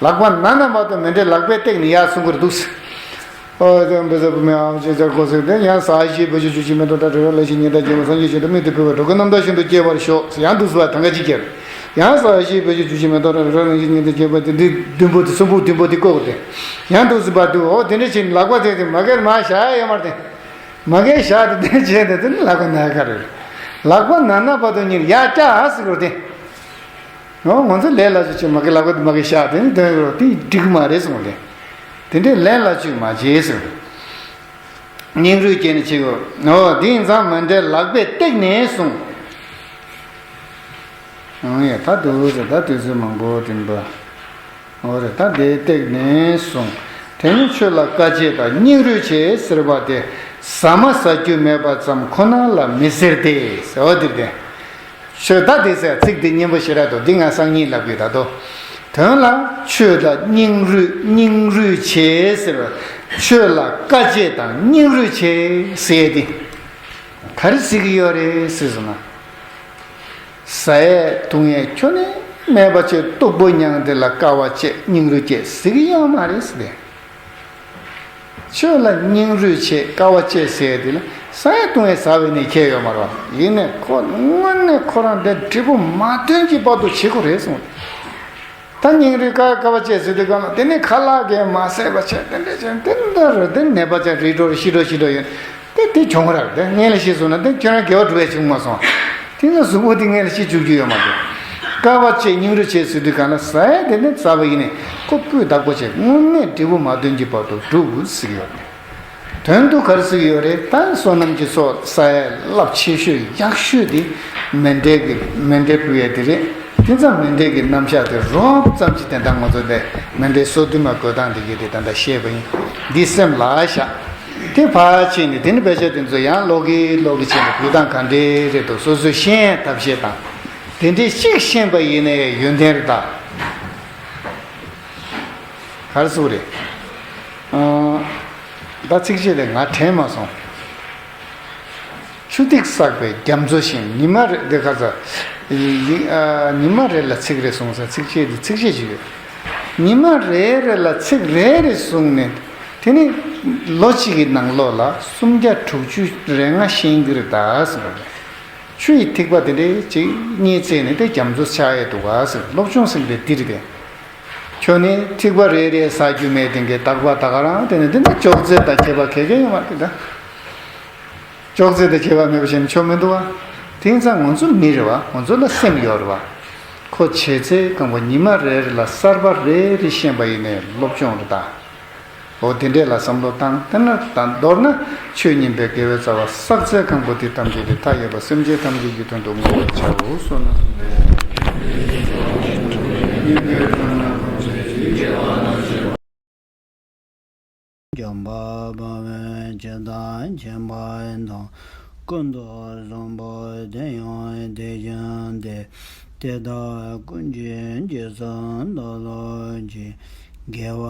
ལག་པ་ན་ན་བར་དུ་མཎྜལ་ལག་པའི་སྟེགས་ནས་ཡར་སོང་གི་རེད་འདུག་ཟེར། ཨོ་དེ་འབུ་ཟ་བུ་མེ་ཨ་ཅེ་ཅར་གོ་ཟེར་དེ་ཡང་ས་གཞི་བུ་ཆུ་ཆུ་ཆུ་མེ་ཏོག་ཏྲ་ཏྲ་ར་ལ་ཞིག་ཉི་ཟླ་རྗེ་མོ་སངས་རྒྱས་ཆེད་དུ་མི་དེ་བོད་པ་འགྲོ་ཀུན་རྣམ་དག་བཞིན་དུ་སྐྱེ་བར་ཤོག་ཟེར་ཡང་འདུག་ཟེར་བ་ཐང་ག་ཅིག་སྐྱེ་རེད། ཡང་ས་གཞི་བུ་ཆུ་ཆུ་ཆུ་མེ་ཏོག་ཏྲ་ཏྲ་ར་ལ་ཞིག་ཉི་ཟླ་རྗེ་བོ་དེ་འདི་བདུན་པོ་དེ་གསུམ་པོ་བདུན་པོ་དེ་བཀོད་དེ་ཡང་འདུག་ཟེར་བ་འདུག་ཨོ་དེ་འདྲ་བྱས་ནས་ལག་པ་དེ་དེ་མ་གེར་མ་བཞག་ཡོད་མ་རེད་དེ། མ་གེར་བཞག་དེ་དེ་བྱས་ནས་དེ་ནི་ལག་པ་ན་ག་རེད། ལག་པ་ན་ན་བར་དུ་ཉིད་ཡར་བཀྱག་ཟེར་དགོས་དེ། ཨོ་ང་ཚོ་ལས་སླ་ཅིག་བྱེད་མ་གི་ལབ་གི་མ་གི་བཞག་དེ་ནི་དོན་རོ་དེ་འགྲིག་མ་རེད་གསུངས་ཏེ། དེ་འདྲའི་ལས་སླ་ཅིག་མ་བྱེད་ཟེར། སྙིང་རུས་བསྐྱེད་ནས་བྱེད་དགོས། ཨོ་དེ་ཡིན་ཙང་མཎྜལ་ལག་པའི་སྟེགས་ནས་བཟུང་། ཨང་ཡ་ད་དུ་ཟེར་ད་དུས་ཚོད་མང་པོ་དེ་འདུག་འོ་རེད་ད་དེའི་སྟེགས་ནས་བཟུང་། དེ་ནི་ཆོས་ལ་དཀའ་སྤྱད་དང་སྙིང་རུས་ཆེ་ཟེར་བ་དེ་ཟ་མ་ཟ་རྒྱུ་མེད་པ་ཙམ་ཁོ་ན་ལ་མི་ཟེར་ཏེ་ཟེར་བ་འདིར་བསྟན། ཆོས་ད་དེ་ཟེར་ཚིག་འདི་སྙན་པོ་ཞེ་དྲག་འདུག་འདི་ང་སང་ཉིན་ལབ་ཡོད་ད་དོ། དོན་ལ་ཆོས་ལ་སྙིང་རུས་སྙིང་རུས་ཆེ་ཟེར་བ་ཆོས་ལ་དཀའ་སྤྱད་དང་སྙིང་རུས་ཆེ་ཟེར་ཏེ། ག་རེ་ཟེར་གྱི་ཡོད་རེད་ཟེར་སོང་ན། ཟ་ཡས་འཐུང་ཡས་ཁྱོན་ནས་མེད་པ་ཆེ་སྟུག་པོ་མྱངས་དེ་ལ་དཀའ་བ་སྤྱད་སྙིང་རུས་སྐྱེ་ཟེར་གྱི་ཡོད་མ་རེད་ཟེར་ཏེ། ཆོས་ལ་སྙིང་རུས་ཆེ་དཀའ་བ་སྤྱད་ཟེར་དེ་ལ་ཟ་ཡས་འཐུང་ཡས་ཟ་བའི་ནས་ཁྱད་ཡོད་མ་རེད་བ། ཡིན་ནས་ཁོ་དངོས་གནས་ཁོ་རང་དེ་འབྲས་བུ་མ་ཐོན་གྱི་བར་དུ་བྱེད་དགོས་རེད་གསུངས། ད་སྙིང་རུས་དཀའ་དཀའ་བ་སྤྱད་ཟེར་དུས་གང་ལ་དེ་ནས་ཁ་ལག་གིས་མ་བཟས་པ་བྱས་དེ་འདྲས་བྱས་དེ་འདྲ་རུ་དེ་ནད་པ་ཅན་རིགས་འགྲོ་རུ་ཤི་འགྲོ་ཤི་འགྲོ་ཡོད་དེ་དེ་གྱོང་རག་དེ་ངན་ལ་ཤི་སོང་ན་དེ་ཁྱོད་རང་དགེ་བ་སྒྲུབ་ཡས་བྱུང་མ་སོང་། དེ་ན་གཟུགས་པོ་དེ་ངན་ལ་ཤི་བཅུག་རྒྱུ་ཡོད་མ་རེད། དཀའ་བ་སྤྱད་སྙིང་རུས་ཆེ་ཟེར་དུས་གང་ལ་ཟ་ཡས་དེ་ནས་ཟ་བ་ཡིན་ནས་ཁོ་སྤུས་དག་པོ་བྱས་དངོས་གནས་འབྲས་བུ་མ་ཐོན་གྱི་བར་དུ་སྒྲུབ་ཟེར་གྱི་ཡོད་རེད། དོན་དུ་ག་རེ་ཟེར་གྱི་ཡོད་རེད་ད་བསོད་ནམས་ཀྱི་ཚོགས་བསགས་ཡས་རླབས་ཆེ་ཤོས་ཡག་ཤོས་དེ་མཎྜལ་གྱི་མཎྜལ་ཕུལ་ཡས་དེ་རེད། དེ་ཙམ་མཎྜལ་གྱི་རྣམ་གཞག་དེ་རོབ་ཙམ་ཅིག་དེ་འདྲ་ང་ཚོ་དེ་མཎྜལ་སོ་བདུན་མ་འགོད་སྟངས་དེ་གི་དེ་ད་ལྟ་བཤད་པ་ཡིན། འདི་སེམས་ལ་བཞག་དེ་ཕར་ཕྱིན་ནས་དེ་ནི་དཔེ་ཆ་དེ་ཚོ་ཡང་ཀློག་གི་ཀློག་གི་བྱས་ནས་འགོད་སྟངས་ག་འདྲས་རེད་འདུག་སོ་སོས་ཤེས་ཡས་ཐབས་ཤེས་དང་དེ་འདྲས་ཤིག་ཤེས་པ་ཡིན་ནའི་ཡོན་ཏན་རེད་ད། ག་རེ་ཟེར་རེད། ཨ། ད་ཚིགས་བཅད་དེ་ང་དྲན་མ་སོང་། ཆུ་ཐིགས་བསགས་པའི་རྒྱ་མཚོ་བཞིན་ཉི་མ་རེ་འདི་ག་ས། ཉི་མ་རེ་ལ་ཚིག་རེ་གསུངས་ས་ཚིགས་བཅད་འདི་ཚིགས་བཅད་ཅིག་ཡོད། ཉི་མ་རེ་རེ་ལ་ཚིག་རེ་རེ་གསུངས་ནས་དེ་ནི་ལོ་གཅིག་གི་ནང་ལོགས་ལ་སུམ་བརྒྱ་དྲུག་ཅུ་རེ་ལྔ་ཤེས་ཀྱི་རེད་ད་ཟེར་བ་རེད། ཆུ་ཡི་ཐིགས་པ་དེ་འདྲའི་ཅིག་གཉིས་བཙལ་ནས་དེ་རྒྱ་མཚོ་ཆགས་ཡས་འདུག་ག་ཟེར་སློབ་སྦྱོང་ཟེར་དེ་འདི་རེད་དེ། ཁྱོད་ནི་ཐིགས་པ་རེ་རེ་ཟ་རྒྱུ་མེད་དེང་གི་རྟག་པ་ད་ག་རང་དེ་ནི་དེ་ནི་ཅོག་ཙེ་དང་ཁྱད་པར་ག་གེ་ཡོད་མ་རེད་ད། ཅོག་ཙེ་དང་ཁྱད་པར་མེད་པ་བྱས་ནས་ཆོག་མི་འདུག་བ། དེང་སང་ང་ཚོ་མི་རེད་བ་ང་ཚོ་ལ་སེམས་ཡོད་རེད་བ། ཁོ་བྱས་ཚེ་གང་པོ་ཉི་མ་རེ་རེ་ལ་གསར་པ་རེ་རེ་ཤེས་པ་ཡིན་ནའི་སློབ་སྦྱོང་རེད་ད། འོ་དེ་འདྲས་ལ་བསམ་བློ་བཏང་དེ་ན་ད་མདོར་ན་ཆོས་ཉན་པའི་དགེ་བའི་རྩ་བ་བསགས་ཚད་གང་པོ་དེ་ཐམས་ཅད་དེ་མཐའ་ཡས་པ་སེམས་ཅན་ཐམས་ཅད་ཀྱི་དོན་དུ་བསྔོ་བར་བྱའོ་གསུངས་ན། འཇམ་དཔལ་དཔའ་བོས་ཇི་ལྟར་མཁྱེན་པ་དང་། ཀུན་ཏུ་བཟང་པོ་དེ་ཡང་དེ་བཞིན་ཏེ། དེ་དག་ཀུན་གྱི་རྗེས་སུ་བདག་སློབ་ཅིང་། དགེ་བ་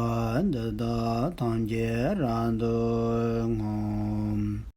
འདི་དག་ཐམས་ཅད་རབ་ཏུ་བསྔོ།